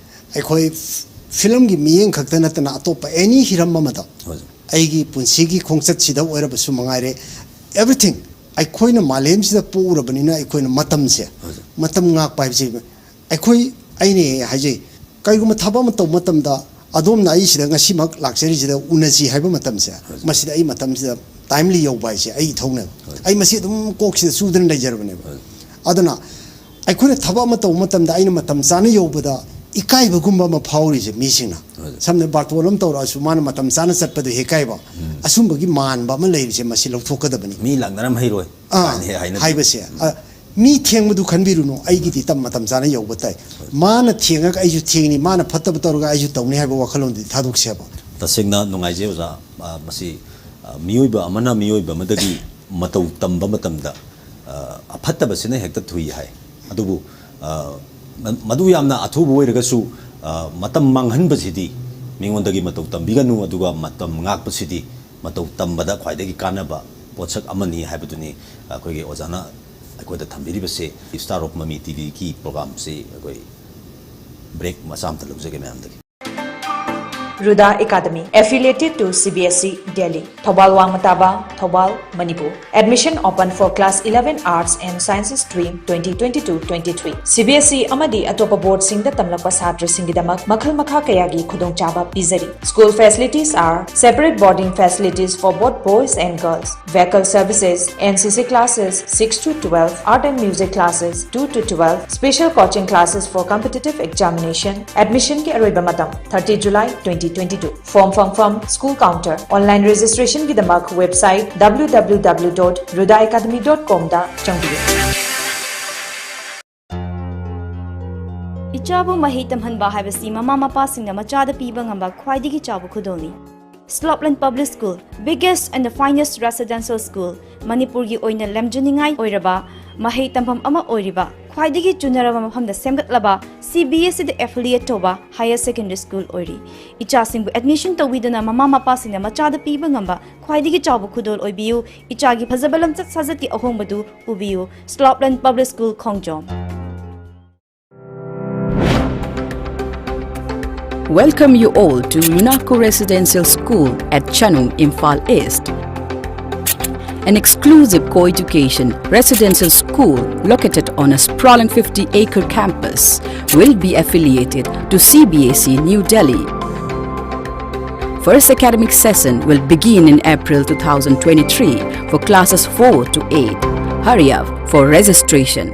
ꯑꯩꯈꯣꯏ ꯐꯤꯂꯝꯒꯤ ꯃꯤꯠꯌꯦꯡ ꯈꯛꯇ ꯅꯠꯇꯅ ꯑꯇꯣꯞꯄ any ꯍꯤꯔꯝ ꯑꯃꯗ ꯍꯣꯏ ꯑꯣꯖꯥ꯫ ꯑꯩꯒꯤ ꯄꯨꯟꯁꯤꯒꯤ ꯈꯣꯡꯆꯠꯁꯤꯗ ꯑꯣꯏꯔꯕꯁꯨ ꯃꯉꯥꯏꯔꯦ, everything, ꯑꯩꯈꯣꯏꯅ ꯃꯥꯂꯦꯝꯁꯤꯗ ꯄꯣꯛꯎꯔꯕꯅꯤꯅ ꯑꯩꯈꯣꯏꯅ ꯃꯇꯝꯁꯦ, ꯍꯣꯏ ꯑꯣꯖꯥ꯫ ꯃꯇꯝ ꯉꯥꯛꯄ ꯍꯥꯏꯕꯁꯤ ꯑꯩꯈꯣꯏ, ꯑꯩꯅ ꯍꯥꯏꯖꯩ, ꯀꯔꯤꯒꯨꯝꯕ ꯊꯕꯛ ꯑꯃ ꯇꯧꯕ ꯃꯇꯝꯗ ꯑꯗꯣꯝꯅ ꯑꯩ ꯁꯤꯗ ꯉꯁꯤꯃꯛ ꯂꯥꯛꯆꯔꯤꯁꯤꯗ ꯎꯅꯁꯤ ꯍꯥꯏꯕ ꯃꯇꯝꯁꯦ, ꯍꯣꯏ꯫ ꯃꯁꯤꯗ ꯑꯩ ꯃꯇꯝꯁꯤꯗ timely ꯌꯧꯕ ꯍꯥꯏꯁꯦ ꯑꯩ ꯏꯊꯧꯅꯦꯕ꯫ ꯍꯣꯏ꯫ ꯑꯩ ꯃꯁꯤ ꯑꯗꯨꯝ ꯀꯣꯛꯁꯤꯗ ꯆꯨꯗꯅ ꯂꯩꯖꯔꯕꯅꯦꯕ꯫ ꯍꯣꯏ꯫ ꯑꯗꯨꯅ ꯑꯩꯈꯣꯏꯅ ꯊꯕꯛ ꯑꯃ ꯇꯧꯕ ꯃꯇꯝꯗ ꯑꯩꯅ ꯃꯇꯝ ꯆꯥꯅ ꯌꯧꯕꯗ ꯏꯀꯥꯏꯕꯒꯨꯝꯕ ꯑꯃ ꯐꯥꯎꯔꯤꯁꯦ ꯃꯤꯁꯤꯡꯅ꯫ ꯍꯣꯏ꯫ ꯁꯝꯅ ꯕꯥꯔꯇꯣꯟ ꯑꯃ ꯇꯧꯔꯛꯑꯁꯨ ꯃꯥꯅ ꯃꯇꯝ ꯆꯥꯅ ꯆꯠꯄꯗꯣ ꯏꯀꯥꯏꯕ꯫ ꯎꯝ꯫ ꯑꯁꯨꯝꯕꯒꯤ ꯃꯥꯟꯕ ꯑꯃ ꯂꯩꯔꯤꯁꯦ ꯃꯁꯤ ꯂꯧꯊꯣꯛꯀꯗꯕꯅꯤ꯫ ꯃꯤ ꯂꯥꯛꯅꯔꯝ ꯍꯩꯔꯣꯏ ꯑꯥ, ꯍꯥꯏꯅ ꯍꯦꯛ ꯍꯥꯏꯅꯕꯤ꯫ ꯍꯥꯏꯕꯁꯦ, ꯎꯝ꯫ ꯑ, ꯃꯤ ꯊꯦꯡꯕꯗꯨ ꯈꯟꯕꯤꯔꯨꯅꯨ, ꯑꯩꯒꯤꯗꯤ ꯇꯝ-, ꯃꯇꯝ ꯆꯥꯅ ꯌꯧꯕ ꯇꯥꯏ꯫ ꯍꯣꯏ꯫ ꯃꯥꯅ ꯊꯦꯡꯉꯒ ꯑꯩꯁꯨ ꯊꯦꯡꯅꯤ, ꯃꯥꯅ ꯐꯠꯇꯕ ꯇꯧꯔꯒ ꯑꯩꯁꯨ ꯇꯧꯅꯤ ꯍꯥꯏꯕ ꯋꯥꯈꯜꯂꯣꯟꯗꯨꯗꯤ ꯊꯥꯗꯣꯛꯁꯦꯕ꯫ ꯇꯁꯦꯡꯅ ꯅꯨꯡꯉꯥꯏꯖꯩ ꯑꯣꯖꯥ꯫ ꯑ, ꯃꯁꯤ, ꯑ, ꯃꯤꯑꯣꯏꯕ ꯑꯃꯅ ꯃꯤꯑꯣꯏꯕ ꯑꯃꯗꯒꯤ ꯃꯇꯧ ꯇꯝꯕ ꯃꯇꯝꯗ, ꯑ, ꯑꯐꯠꯇꯕꯁꯤꯅ ꯍꯦꯛꯇ ꯊꯨꯏ ꯍꯥꯏ꯫ ꯑꯗꯨꯕꯨ, ꯑ, ꯃ-, ꯃꯗꯨ ꯌꯥꯝꯅ ꯑꯊꯨꯕ ꯑꯣꯏꯔꯒꯁꯨ, ꯑ, ꯃꯇꯝ ꯃꯥꯡꯍꯟꯕꯁꯤꯗꯤ ꯃꯤꯉꯣꯟꯗꯒꯤ ꯃꯇꯧ ꯇꯝꯕꯤꯒꯅꯨ, ꯑꯗꯨꯒ ꯃꯇꯝ ꯉꯥꯛꯄꯁꯤꯗꯤ ꯃꯇꯧ ꯇꯝꯕꯗ ꯈ꯭ꯋꯥꯏꯗꯒꯤ ꯀꯥꯟꯅꯕ ꯄꯣꯠꯁꯛ ꯑꯃꯅꯤ ꯍꯥꯏꯕꯗꯨꯅꯤ ꯑꯩꯈꯣꯏꯒꯤ ꯑꯣꯖꯥꯅ ꯑꯩꯈꯣꯏꯗ ꯊꯝꯕꯤꯔꯤꯕꯁꯦ꯫ Star of Mami TVꯒꯤ programꯁꯦ ꯑꯩꯈꯣꯏ break ꯃꯆꯥ ꯑꯃꯇ ꯂꯧꯖꯒꯦ ꯃꯌꯥꯝꯗꯒꯤ꯫ Ruda Academy, affiliated to CBSE Delhi, Thoubal Wangma Taba, Thoubal, Manipur. Admission open for class eleven Arts and Sciences stream twenty twenty-two twenty-three꯫ CBSE ꯑꯃꯗꯤ ꯑꯇꯣꯞꯄ boardꯁꯤꯡꯗ ꯇꯝꯂꯛꯄ ꯁꯥꯇ꯭ꯔꯁꯤꯡꯒꯤꯗꯃꯛ ꯃꯈꯜ ꯃꯈꯥ ꯀꯌꯥꯒꯤ ꯈꯨꯗꯣꯡꯆꯥꯕ ꯄꯤꯖꯔꯤ꯫ School facilities are separate boarding facilities for both boys and girls, vehicle services, NCC classes six to twelve, art and music classes two to twelve, special coaching classes for competitive examination. Admissionꯒꯤ ꯑꯔꯣꯏꯕ ꯃꯇꯝ thirty July twenty twenty-two꯫ Form ꯐꯪꯐꯝ school counter꯫ Online registrationꯒꯤꯗꯃꯛ website www.rudaacademy.comꯗ ꯆꯪꯕꯤꯌꯨ꯫ ꯏꯆꯥꯕꯨ ꯃꯍꯩ ꯇꯝꯍꯟꯕ ꯍꯥꯏꯕꯁꯤ ꯃꯃꯥ ꯃꯄꯥꯁꯤꯡꯅ ꯃꯆꯥꯗ ꯄꯤꯕ ꯉꯝꯕ ꯈ꯭ꯋꯥꯏꯗꯒꯤ ꯆꯥꯎꯕ ꯈꯨꯗꯣꯜꯅꯤ꯫ Sloplen public school, biggest and the finest residential school, ꯃꯅꯤꯄꯨꯔꯒꯤ ꯑꯣꯏꯅ ꯂꯝꯖꯤꯡꯅꯤꯡꯉꯥꯏ ꯑꯣꯏꯔꯕ ꯃꯍꯩ ꯇꯝꯐꯝ ꯑꯃ ꯑꯣꯏꯔꯤꯕ, ꯈ꯭ꯋꯥꯏꯗꯒꯤ ꯆꯨꯅꯔꯕ ꯃꯐꯝꯗ ꯁꯦꯝꯒꯠꯂꯕ, C B S E ꯗ affiliate ꯇꯧꯕ higher secondary school ꯑꯣꯏꯔꯤ꯫ ꯏꯆꯥꯁꯤꯡꯕꯨ admission ꯇꯧꯕꯤꯗꯨꯅ ꯃꯃꯥ ꯃꯄꯥꯁꯤꯡꯅ ꯃꯆꯥꯗ ꯄꯤꯕ ꯉꯝꯕ ꯈ꯭ꯋꯥꯏꯗꯒꯤ ꯆꯥꯎꯕ ꯈꯨꯗꯣꯜ ꯑꯣꯏꯕꯤꯌꯨ꯫ ꯏꯆꯥꯒꯤ ꯐꯖꯕ ꯂꯝꯆꯠ ꯁꯥꯖꯠꯀꯤ ꯑꯍꯣꯡꯕꯗꯨ ꯎꯕꯤꯌꯨ꯫ Sloplen public school, Khongjom. Welcome you all to Lunaco Residential School at Chanung, Imphal East. An exclusive co-education residential school located on a sprawling fifty-acre campus will be affiliated to C B S E New Delhi. First academic session will begin in April two thousand twenty-three for classes four to eight. Hurry up for registration.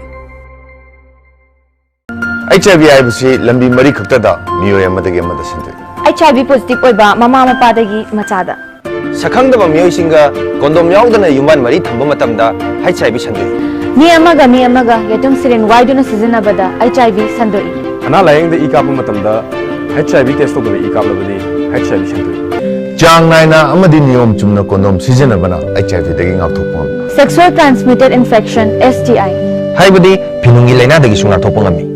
H I V ꯍꯥꯏꯕꯁꯤ ꯂꯝꯕꯤ ꯃꯔꯤ ꯈꯛꯇꯗ ꯃꯤꯑꯣꯏ ꯑꯃꯗꯒꯤ ꯑꯃꯗ ꯁꯟꯗꯣꯛꯏ꯫ H I V positive ꯑꯣꯏꯕ ꯃꯃꯥ ꯃꯄꯥꯗꯒꯤ ꯃꯆꯥꯗ꯫ ꯁꯛꯈꯪꯗꯕ ꯃꯤꯑꯣꯏꯁꯤꯡꯒ condom ꯌꯥꯎꯗꯅ ꯌꯨꯝꯕꯥꯟ ꯃꯔꯤ ꯊꯝꯕ ꯃꯇꯝꯗ H I V ꯁꯟꯗꯣꯛꯏ꯫ ꯃꯤ ꯑꯃꯒ ꯃꯤ ꯑꯃꯒ ꯌꯦꯇꯨꯝ syringe ꯋꯥꯏꯗꯨꯅ ꯁꯤꯖꯤꯟꯅꯕꯗ H I V ꯁꯟꯗꯣꯛꯏ꯫ ꯑꯅꯥ ꯂꯥꯌꯦꯡꯗ ꯏ ꯀꯥꯞꯄ ꯃꯇꯝꯗ H I V test ꯇꯧꯗꯕ ꯏ ꯀꯥꯞꯂꯕꯗꯤ H I V ꯁꯟꯗꯣꯛꯏ꯫ ꯆꯥꯡ ꯅꯥꯏꯅ ꯑꯃꯗꯤ ꯅꯤꯌꯣꯝ ꯆꯨꯝꯅ condom ꯁꯤꯖꯤꯟꯅꯕꯅ H I V ꯗꯒꯤ ꯉꯥꯛꯊꯣꯛꯄ ꯉꯝꯃꯤ꯫ Sexual transmitted infection, S T I꯫ ꯍꯥꯏꯕꯗꯤ ꯐꯤꯅꯨꯡꯒꯤ ꯂꯥꯏꯅꯥꯗꯒꯤꯁꯨ ꯉꯥꯛꯊꯣꯛꯄ ꯉꯝꯃꯤ꯫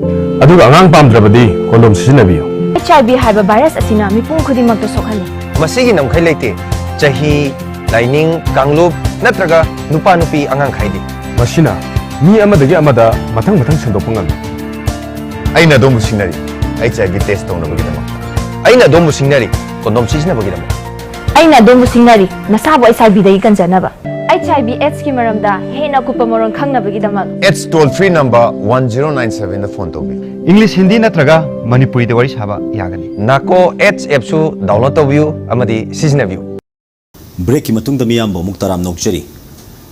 ꯑꯗꯨꯒ ꯑꯉꯥꯡ ꯄꯥꯝꯗ꯭ꯔꯕꯗꯤ condom ꯁꯤꯖꯤꯟꯅꯕꯤꯌꯨ꯫ H I V ꯍꯥꯏꯕ virus ꯑꯁꯤꯅ ꯃꯤꯄꯨꯝ ꯈꯨꯗꯤꯡꯃꯛꯇ ꯁꯣꯛꯍꯜꯂꯤ꯫ ꯃꯁꯤꯒꯤ ꯅꯝꯈꯩ ꯂꯩꯇꯦ꯫ ꯆꯍꯤ, ꯂꯥꯏꯅꯤꯡ, ꯀꯥꯡꯂꯨꯞ ꯅꯠꯇ꯭ꯔꯒ ꯅꯨꯄꯥ ꯅꯨꯄꯤ ꯑꯉꯥꯡ ꯈꯥꯏꯗꯦ꯫ ꯃꯁꯤꯅ ꯃꯤ ꯑꯃꯗꯒꯤ ꯑꯃꯗ ꯃꯊꯪ ꯃꯊꯪ ꯁꯟꯗꯣꯛꯄ ꯉꯝꯃꯤ꯫ ꯑꯩꯅ ꯑꯗꯣꯝꯕꯨ ꯁꯤꯡꯅꯔꯤ H I V test ꯇꯧꯅꯕꯒꯤꯗꯃꯛ꯫ ꯑꯩꯅ ꯑꯗꯣꯝꯕꯨ ꯁꯤꯡꯅꯔꯤ condom ꯁꯤꯖꯤꯟꯅꯕꯒꯤꯗꯃꯛ꯫ ꯑꯩꯅ ꯑꯗꯣꯝꯕꯨ ꯁꯤꯡꯅꯔꯤ ꯅꯁꯥꯕꯨ H I V ꯗꯒꯤ ꯀꯟꯖꯅꯕ꯫ H I V AIDS ꯀꯤ ꯃꯔꯝꯗ ꯍꯦꯟꯅ ꯑꯀꯨꯞꯄ ꯃꯔꯣꯜ ꯈꯪꯅꯕꯒꯤꯗꯃꯛ AIDS toll free number one zero nine seven ꯗ phone ꯇꯧꯕꯤꯌꯨ꯫ English, Hindi ꯅꯠꯇ꯭ꯔꯒ ꯃꯅꯤꯄꯨꯔꯤꯗ ꯋꯥꯔꯤ ꯁꯥꯕ ꯌꯥꯒꯅꯤ꯫ NACO AIDS app ꯁꯨ download ꯇꯧꯕꯤꯌꯨ ꯑꯃꯗꯤ ꯁꯤꯖꯤꯟꯅꯕꯤꯌꯨ꯫ Break ꯀꯤ ꯃꯇꯨꯡꯗ ꯃꯤꯌꯥꯝꯕꯨ ꯑꯃꯨꯛ ꯇꯔꯥꯝꯅ ꯑꯣꯛꯆꯔꯤ꯫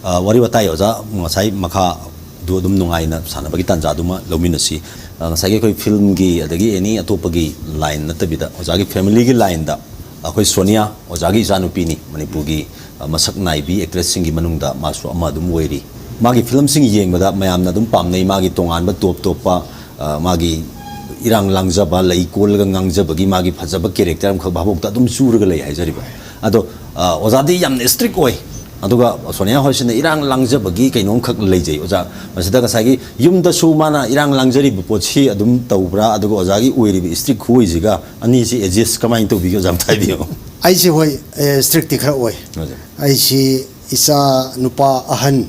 ꯑ, ꯋꯥꯔꯤ ꯋꯥꯇꯥꯏ ꯑꯣꯖꯥ ꯉꯁꯥꯏ ꯃꯈꯥꯗꯨ ꯑꯗꯨꯝ ꯅꯨꯡꯉꯥꯏꯅ ꯁꯥꯟꯅꯕꯒꯤ ꯇꯥꯟꯖꯥꯗꯨꯃ ꯂꯧꯃꯤꯟꯅꯁꯤ꯫ ꯑ, ꯉꯁꯥꯏꯒꯤ ꯑꯩꯈꯣꯏ film ꯒꯤ ꯑꯗꯒꯤ any ꯑꯇꯣꯞꯄꯒꯤ line ꯅꯠꯇꯕꯤꯗ ꯑꯣꯖꯥꯒꯤ family ꯒꯤ line ꯗ ꯑꯩꯈꯣꯏ ꯁꯣꯅꯤꯌꯥ ꯑꯣꯖꯥꯒꯤ ꯏꯆꯥꯅꯨꯄꯤꯅꯤ꯫ ꯃꯅꯤꯄꯨꯔꯒꯤ, ꯑ, ꯃꯁꯛ ꯅꯥꯏꯕꯤ actress ꯁꯤꯡꯒꯤ ꯃꯅꯨꯡꯗ ꯃꯥꯁꯨ ꯑꯃ ꯑꯗꯨꯝ ꯑꯣꯏꯔꯤ꯫ ꯃꯥꯒꯤ film ꯁꯤꯡ ꯌꯦꯡꯕꯗ ꯃꯌꯥꯝꯅ ꯑꯗꯨꯝ ꯄꯥꯝꯅꯩ꯫ ꯃꯥꯒꯤ ꯇꯣꯉꯥꯟꯕ top ꯇꯣꯞꯄ, ꯑ, ꯃꯥꯒꯤ ꯏꯔꯥꯡ ꯂꯥꯡꯖꯕ, ꯂꯩ ꯀꯣꯜꯂꯒ ꯉꯥꯡꯖꯕꯒꯤ ꯃꯥꯒꯤ ꯐꯖꯕ ꯀꯦꯔꯦꯛꯇꯔ ꯑꯃꯈꯛ ꯚꯥꯕꯣꯛꯇ ꯑꯗꯨꯝ ꯆꯨꯔꯒ ꯂꯩ ꯍꯥꯏꯖꯔꯤꯕ꯫ ꯑꯗꯣ ꯑ, ꯑꯣꯖꯥꯗꯤ ꯌꯥꯝꯅ ꯏꯁꯇ꯭ꯔꯤꯛ ꯑꯣꯏ, ꯑꯗꯨꯒ ꯁꯣꯅꯤꯌꯥ ꯍꯣꯏꯁꯤꯅ ꯏꯔꯥꯡ ꯂꯥꯡꯖꯕꯒꯤ ꯀꯩꯅꯣꯝꯈꯛ ꯂꯩꯖꯩ꯫ ꯑꯣꯖꯥ, ꯃꯁꯤꯗ ꯉꯁꯥꯏꯒꯤ ꯌꯨꯝꯗꯁꯨ ꯃꯥꯅ ꯏꯔꯥꯡ ꯂꯥꯡꯖꯔꯤꯕ ꯄꯣꯠꯁꯤ ꯑꯗꯨꯝ ꯇꯧꯕ꯭ꯔꯥ, ꯑꯗꯨꯒ ꯑꯣꯖꯥꯒꯤ ꯑꯣꯏꯔꯤꯕ ꯏꯁꯇ꯭ꯔꯤꯛ ꯈꯨꯑꯣꯏꯁꯤꯒ ꯑꯅꯤꯁꯤ ꯑꯦꯗꯖꯁ ꯀꯃꯥꯏꯅ ꯇꯧꯕꯤꯒꯦ, ꯑꯣꯖꯥ ꯑꯝꯇ ꯍꯥꯏꯕꯤꯌꯨ꯫ ꯑꯩꯁꯦ ꯍꯣꯏ, ꯑꯦ, ꯏꯁꯇ꯭ꯔꯤꯛꯇꯤ ꯈꯔ ꯑꯣꯏ꯫ ꯍꯣꯏ꯫ ꯑꯩꯁꯤ ꯏꯆꯥ ꯅꯨꯄꯥ ꯑꯍꯟ,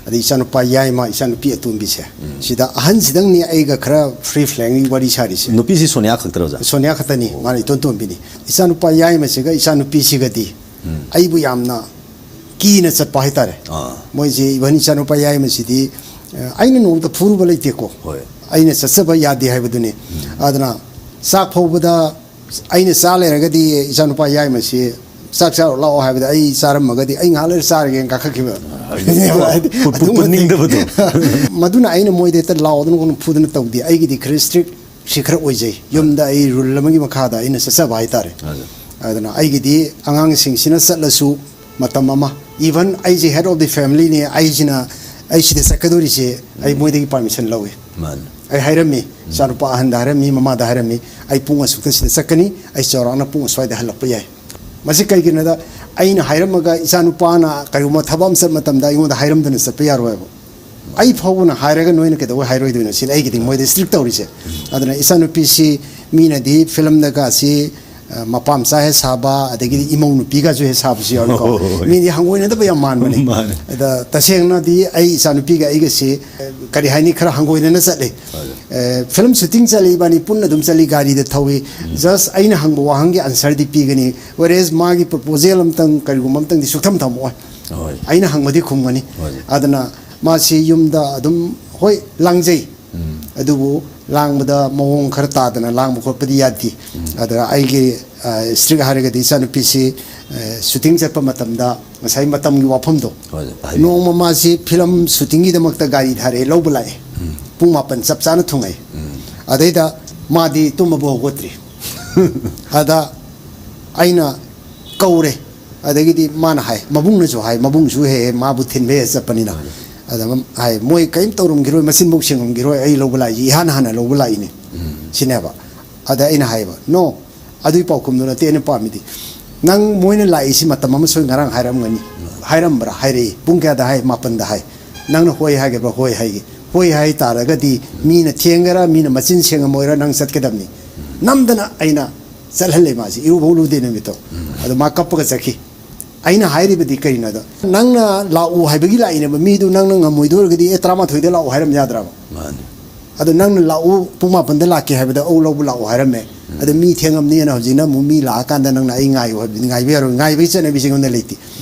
ꯑꯗꯩ ꯏꯆꯥ ꯅꯨꯄꯥ ꯌꯥꯏꯃ, ꯏꯆꯥ ꯅꯨꯄꯤ ꯑꯇꯣꯝꯕꯤꯁꯦ, ꯁꯤꯗ ꯑꯍꯟꯁꯤꯗꯪꯅꯤ ꯑꯩꯒ ꯈꯔ ꯐ꯭ꯔꯤ ꯐ꯭ꯂꯦꯡꯂꯤ ꯋꯥꯔꯤ ꯁꯥꯔꯤꯁꯦ꯫ ꯅꯨꯄꯤꯁꯤ ꯁꯣꯅꯤꯌꯥ ꯈꯛꯇꯔꯣ, ꯑꯣꯖꯥ? ꯁꯣꯅꯤꯌꯥ ꯈꯛꯇꯅꯤ, ꯃꯥꯅ ꯏꯇꯣꯟ ꯇꯣꯟꯕꯤꯅꯤ꯫ ꯏꯆꯥ ꯅꯨꯄꯥ ꯌꯥꯏꯃꯁꯤꯒ ꯏꯆꯥ ꯅꯨꯄꯤꯁꯤꯒꯗꯤ ꯑꯩꯕꯨ ꯌꯥꯝꯅ ꯀꯤꯅ ꯆꯠꯄ ꯍꯥꯏꯇꯥꯔꯦ꯫ ꯑꯥ꯫ ꯃꯣꯏꯁꯦ ꯏꯚꯟ ꯏꯆꯥ ꯅꯨꯄꯥ ꯌꯥꯏꯃꯁꯤꯗꯤ, ꯑ, ꯑꯩꯅ ꯅꯣꯡꯃꯇ ꯐꯨꯔꯨꯕ ꯂꯩꯇꯦꯀꯣ꯫ ꯍꯣꯏ꯫ ꯑꯩꯅ ꯆꯠꯆꯕ ꯌꯥꯗꯦ ꯍꯥꯏꯕꯗꯨꯅꯤ꯫ ꯑꯗꯨꯅ ꯆꯥꯛ ꯐꯥꯎꯕꯗ ꯑꯩꯅ ꯆꯥ ꯂꯩꯔꯒꯗꯤ ꯏꯆꯥ ꯅꯨꯄꯥ ꯌꯥꯏꯃꯁꯤ ꯆꯥꯛ ꯆꯥꯔꯨ ꯂꯥꯛꯑꯣ ꯍꯥꯏꯕꯗ ꯑꯩ ꯆꯥꯔꯝꯃꯒꯗꯤ ꯑꯩ ꯉꯥꯏꯍꯥꯛ ꯂꯩꯔ ꯆꯥꯔꯒꯦꯅ ꯀꯥꯈꯠꯈꯤꯕ꯫ ꯄꯨ-, ꯄꯨ-, ꯑꯗꯨꯃꯛꯇꯤ ꯄꯨꯅꯤꯡꯗꯕꯗꯣ꯫ ꯃꯗꯨꯅ ꯑꯩꯅ ꯃꯣꯏꯗ ꯍꯦꯛꯇ ꯂꯥꯎꯗꯅ ꯈꯣꯠꯇꯅ ꯐꯨꯗꯅ ꯇꯧꯗꯦ꯫ ꯑꯩꯒꯤꯗꯤ ꯈꯔ ꯏꯁꯇ꯭ꯔꯤꯛ ꯁꯤ ꯈꯔ ꯑꯣꯏꯖꯩ꯫ ꯌꯨꯝꯗ ꯑꯩ ꯔꯨꯜ ꯑꯃꯒꯤ ꯃꯈꯥꯗ ꯑꯩꯅ ꯆꯠꯆꯕ ꯍꯥꯏꯇꯥꯔꯦ꯫ ꯑꯗꯨ꯫ ꯑꯗꯨꯅ ꯑꯩꯒꯤꯗꯤ ꯑꯉꯥꯡꯁꯤꯡꯁꯤꯅ ꯆꯠꯂꯁꯨ ꯃꯇꯝ ꯑꯃ, ꯏꯚꯟ ꯑꯩꯁꯦ head of the family ꯅꯦ, ꯑꯩꯁꯤꯅ, ꯑꯩ ꯁꯤꯗ ꯆꯠꯀꯗꯧꯔꯤꯁꯦ ꯑꯩ ꯃꯣꯏꯗꯒꯤ ꯄꯥꯔꯃꯤꯁꯟ ꯂꯧꯏ꯫ ꯃꯥꯅꯤ꯫ ꯑꯩ ꯍꯥꯏꯔꯝꯃꯤ, ꯏꯆꯥꯅꯨꯄꯥ ꯑꯍꯟꯗ ꯍꯥꯏꯔꯝꯃꯤ, ꯃꯃꯥꯗ ꯍꯥꯏꯔꯝꯃꯤ, "ꯑꯩ ꯄꯨꯡ ꯑꯁꯨꯛꯇ ꯁꯤꯗ ꯆꯠꯀꯅꯤ, ꯑꯩ ꯆꯥꯎꯔꯥꯛꯅ ꯄꯨꯡ ꯑꯁ꯭ꯋꯥꯏꯗ ꯍꯜꯂꯛꯄ ꯌꯥꯏ"꯫ ꯃꯁꯤ ꯀꯩꯒꯤꯅꯣꯗ, ꯑꯩꯅ ꯍꯥꯏꯔꯝꯃꯒ ꯏꯆꯥꯅꯨꯄꯥꯅ ꯀꯔꯤꯒꯨꯝꯕ ꯊꯕꯛ ꯑꯃ ꯆꯠꯄ ꯃꯇꯝꯗ ꯑꯩꯉꯣꯟꯗ ꯍꯥꯏꯔꯝꯗꯅ ꯆꯠꯄ ꯌꯥꯔꯣꯏꯕ꯫ ꯑꯩ ꯐꯥꯎꯕꯅ ꯍꯥꯏꯔꯒ ꯅꯣꯏꯅ ꯀꯩꯗꯧꯕꯩ ꯍꯥꯏꯔꯣꯏꯗꯣꯏꯅꯣ? ꯁꯤꯅ ꯑꯩꯒꯤꯗꯤ ꯃꯣꯏꯗ ꯏꯁꯇ꯭ꯔꯤꯛ ꯇꯧꯔꯤꯁꯦ꯫ ꯑꯗꯨꯅ ꯏꯆꯥꯅꯨꯄꯤꯁꯤ ꯃꯤꯅꯗꯤ ꯐꯤꯂꯝꯗꯒꯁꯤ, ꯑ, ꯃꯄꯥ ꯃꯆꯥ ꯍꯦꯛ ꯁꯥꯕ, ꯑꯗꯒꯤꯗꯤ ꯏꯃꯧ ꯅꯨꯄꯤꯒꯁꯨ ꯍꯦꯛ ꯁꯥꯕꯁꯨ ꯌꯥꯎꯏꯀꯣ꯫ ꯍꯣꯏ, ꯍꯣꯏ, ꯍꯣꯏ꯫ ꯃꯤꯗꯤ ꯍꯪꯒꯣꯏꯅꯗꯕ ꯌꯥꯝ ꯃꯥꯟꯕꯅꯦ꯫ ꯃꯥꯅꯦ꯫ ꯑꯗ ꯇꯁꯦꯡꯅꯗꯤ ꯑꯩ ꯏꯆꯥꯅꯨꯄꯤꯒ ꯑꯩꯒꯁꯤ, ꯑ, ꯀꯔꯤ ꯍꯥꯏꯅꯤ, ꯈꯔ ꯍꯪꯒꯣꯏꯅꯅ ꯆꯠꯂꯤ꯫ ꯍꯣꯏ꯫ ꯑ, ꯐꯤꯂꯝ ꯁꯨꯇꯤꯡ ꯆꯠꯂꯤ, ꯏꯕꯥꯅꯤ ꯄꯨꯟꯅ ꯑꯗꯨꯝ ꯆꯠꯂꯤ, ꯒꯥꯔꯤꯗ ꯊꯧꯏ꯫ ꯎꯝ꯫ Just ꯑꯩꯅ ꯍꯪꯕ ꯋꯥꯍꯪꯒꯤ ꯑꯟꯁꯔꯗꯤ ꯄꯤꯒꯅꯤ꯫ Whereas ꯃꯥꯒꯤ ꯄ꯭ꯔꯣꯄꯣꯖꯦꯜ ꯑꯝꯇꯪ, ꯀꯔꯤꯒꯨꯝꯕ ꯑꯝꯇꯪꯗꯤ ꯁꯨꯛꯊꯝ ꯊꯝꯃꯛꯑꯣꯏ꯫ ꯍꯣꯏ꯫ ꯑꯩꯅ ꯍꯪꯕꯗꯤ ꯈꯨꯝꯒꯅꯤ꯫ ꯍꯣꯏ꯫ ꯑꯗꯨꯅ ꯃꯥꯁꯤ ꯌꯨꯝꯗ ꯑꯗꯨꯝ, ꯍꯣꯏ, ꯂꯥꯡꯖꯩ꯫ ꯎꯝ꯫ ꯑꯗꯨꯕꯨ ꯂꯥꯡꯕꯗ ꯃꯑꯣꯡ ꯈꯔ ꯇꯥꯗꯅ ꯂꯥꯡꯕ ꯈꯣꯠꯄꯗꯤ ꯌꯥꯗꯦ꯫ ꯎꯝ꯫ ꯑꯗ ꯑꯩꯒꯤ, ꯑ, ꯏꯁꯇ꯭ꯔꯤꯛ ꯍꯥꯏꯔꯒꯗꯤ ꯏꯆꯥꯅꯨꯄꯤꯁꯤ, ꯑ, ꯁꯨꯇꯤꯡ ꯆꯠꯄ ꯃꯇꯝꯗ ꯉꯁꯥꯏ ꯃꯇꯝꯒꯤ ꯋꯥꯐꯝꯗꯣ, ꯍꯣꯏ, ꯍꯥꯏꯕꯤꯌꯨ꯫ ꯅꯣꯡꯃ ꯃꯥꯁꯤ ꯐꯤꯂꯝ ꯁꯨꯇꯤꯡꯒꯤꯗꯃꯛꯇ ꯒꯥꯔꯤ ꯊꯥꯔꯛꯑꯦ, ꯂꯧꯕ ꯂꯥꯛꯑꯦ꯫ ꯎꯝ꯫ ꯄꯨꯡ ꯃꯥꯄꯟ ꯆꯞ ꯆꯥꯅ ꯊꯨꯡꯉꯩ꯫ ꯎꯝ꯫ ꯑꯗꯩꯗ ꯃꯥꯗꯤ ꯇꯨꯝꯕꯕꯨ ꯍꯧꯒꯠꯇ꯭ꯔꯤ꯫ ꯑꯗ ꯑꯩꯅ ꯀꯧꯔꯦ꯫ ꯑꯗꯒꯤꯗꯤ ꯃꯥꯅ ꯍꯥꯏ, ꯃꯕꯨꯡꯅꯁꯨ ꯍꯥꯏ, ꯃꯕꯨꯡꯁꯨ ꯍꯦꯛ ꯍꯦꯛ ꯃꯥꯕꯨ ꯊꯤꯟꯕ ꯍꯦꯛ ꯆꯠꯄꯅꯤꯅ꯫ ꯎꯝ꯫ ꯑꯗ ꯍꯥꯏ, "ꯃꯣꯏ ꯀꯔꯤꯝ ꯇꯧꯔꯝꯈꯤꯔꯣꯏ, ꯃꯆꯤꯟꯐꯧ ꯁꯦꯡꯉꯝꯈꯤꯔꯣꯏ, ꯑꯩ ꯂꯧꯕ ꯂꯥꯛꯏꯁꯤ ꯏꯍꯥꯟ ꯍꯥꯟꯅ ꯂꯧꯕ ꯂꯥꯛꯏꯅꯦ", ꯁꯤꯅꯦꯕ꯫ ꯑꯗ ꯑꯩꯅ ꯍꯥꯏꯕ, "ꯅꯣ, ꯑꯗꯨꯒꯤ ꯄꯥꯎꯈꯨꯝꯗꯨ ꯅꯠꯇꯦ ꯑꯩꯅ ꯄꯥꯝꯃꯤꯗꯤ꯫ ꯅꯪ ꯃꯣꯏꯅ ꯂꯥꯛꯏꯁꯤ ꯃꯇꯝ ꯑꯃ ꯁꯣꯏ ꯉꯔꯥꯡ ꯍꯥꯏꯔꯝꯒꯅꯤ꯫ ꯍꯥꯏꯔꯝꯕ꯭ꯔꯥ?" ꯍꯥꯏꯔꯛꯏ꯫ "ꯄꯨꯡ ꯀꯌꯥꯗ ꯍꯥꯏ?" "ꯃꯥꯄꯟꯗ ꯍꯥꯏ"꯫ "ꯅꯪꯅ ꯍꯣꯏ ꯍꯥꯏꯒꯕ꯭ꯔꯥ?" "ꯍꯣꯏ" ꯍꯥꯏꯒꯦ꯫ "ꯍꯣꯏ" ꯍꯥꯏ ꯇꯥꯔꯒꯗꯤ ꯃꯤꯅ ꯊꯦꯡꯒꯦꯔꯥ, ꯃꯤꯅ ꯃꯆꯤꯟ ꯁꯦꯡꯉꯝꯃꯣꯏꯔꯥ, ꯅꯪ ꯆꯠꯀꯗꯕꯅꯤ꯫ ꯅꯝꯗꯅ ꯑꯩꯅ ꯆꯠꯍꯜꯂꯦ ꯃꯥꯁꯤ, ꯏꯔꯨꯐꯧ ꯂꯨꯗꯦ ꯅꯨꯃꯤꯠꯇꯣ꯫ ꯑꯗꯣ ꯃꯥ ꯀꯞꯄꯒ ꯆꯠꯈꯤ꯫ ꯑꯩꯅ ꯍꯥꯏꯔꯤꯕꯗꯤ ꯀꯔꯤꯅꯣꯗ, ꯅꯪꯅ ꯂꯥꯛꯎ ꯍꯥꯏꯕꯒꯤ ꯂꯥꯛꯏꯅꯦꯕ, ꯃꯤꯗꯨ ꯅꯪꯅ ꯉꯝꯃꯣꯏꯗꯣꯏ ꯑꯣꯏꯔꯒꯗꯤ, "ꯑꯦ, ꯇꯔꯥꯃꯥꯊꯣꯏꯗ ꯂꯥꯛꯎ" ꯍꯥꯏꯔꯝ ꯌꯥꯗ꯭ꯔꯕ? ꯃꯥꯅꯤ꯫ ꯑꯗꯣ ꯅꯪꯅ ꯂꯥꯛꯎ, ꯄꯨꯡ ꯃꯥꯄꯟꯗ ꯂꯥꯛꯀꯦ ꯍꯥꯏꯕꯗ, "ꯑꯧ, ꯂꯧꯕ ꯂꯥꯛꯎ" ꯍꯥꯏꯔꯝꯃꯦ꯫ ꯑꯗꯣ ꯃꯤ ꯊꯦꯡꯉꯝꯅꯤꯅ ꯍꯧꯖꯤꯛꯅ ꯑꯃꯨꯛ ꯃꯤ ꯂꯥꯛꯑꯀꯥꯟꯗ ꯅꯪꯅ "ꯑꯩ ꯉꯥꯏꯌꯨ" ꯍꯥꯏꯕꯗꯤ ꯉꯥꯏꯕ ꯌꯥꯔꯣꯏ꯫ ꯉꯥꯏꯕꯒꯤ ꯆꯠꯅꯕꯤꯁꯦ ꯑꯩꯉꯣꯟꯗ ꯂꯩꯇꯦ꯫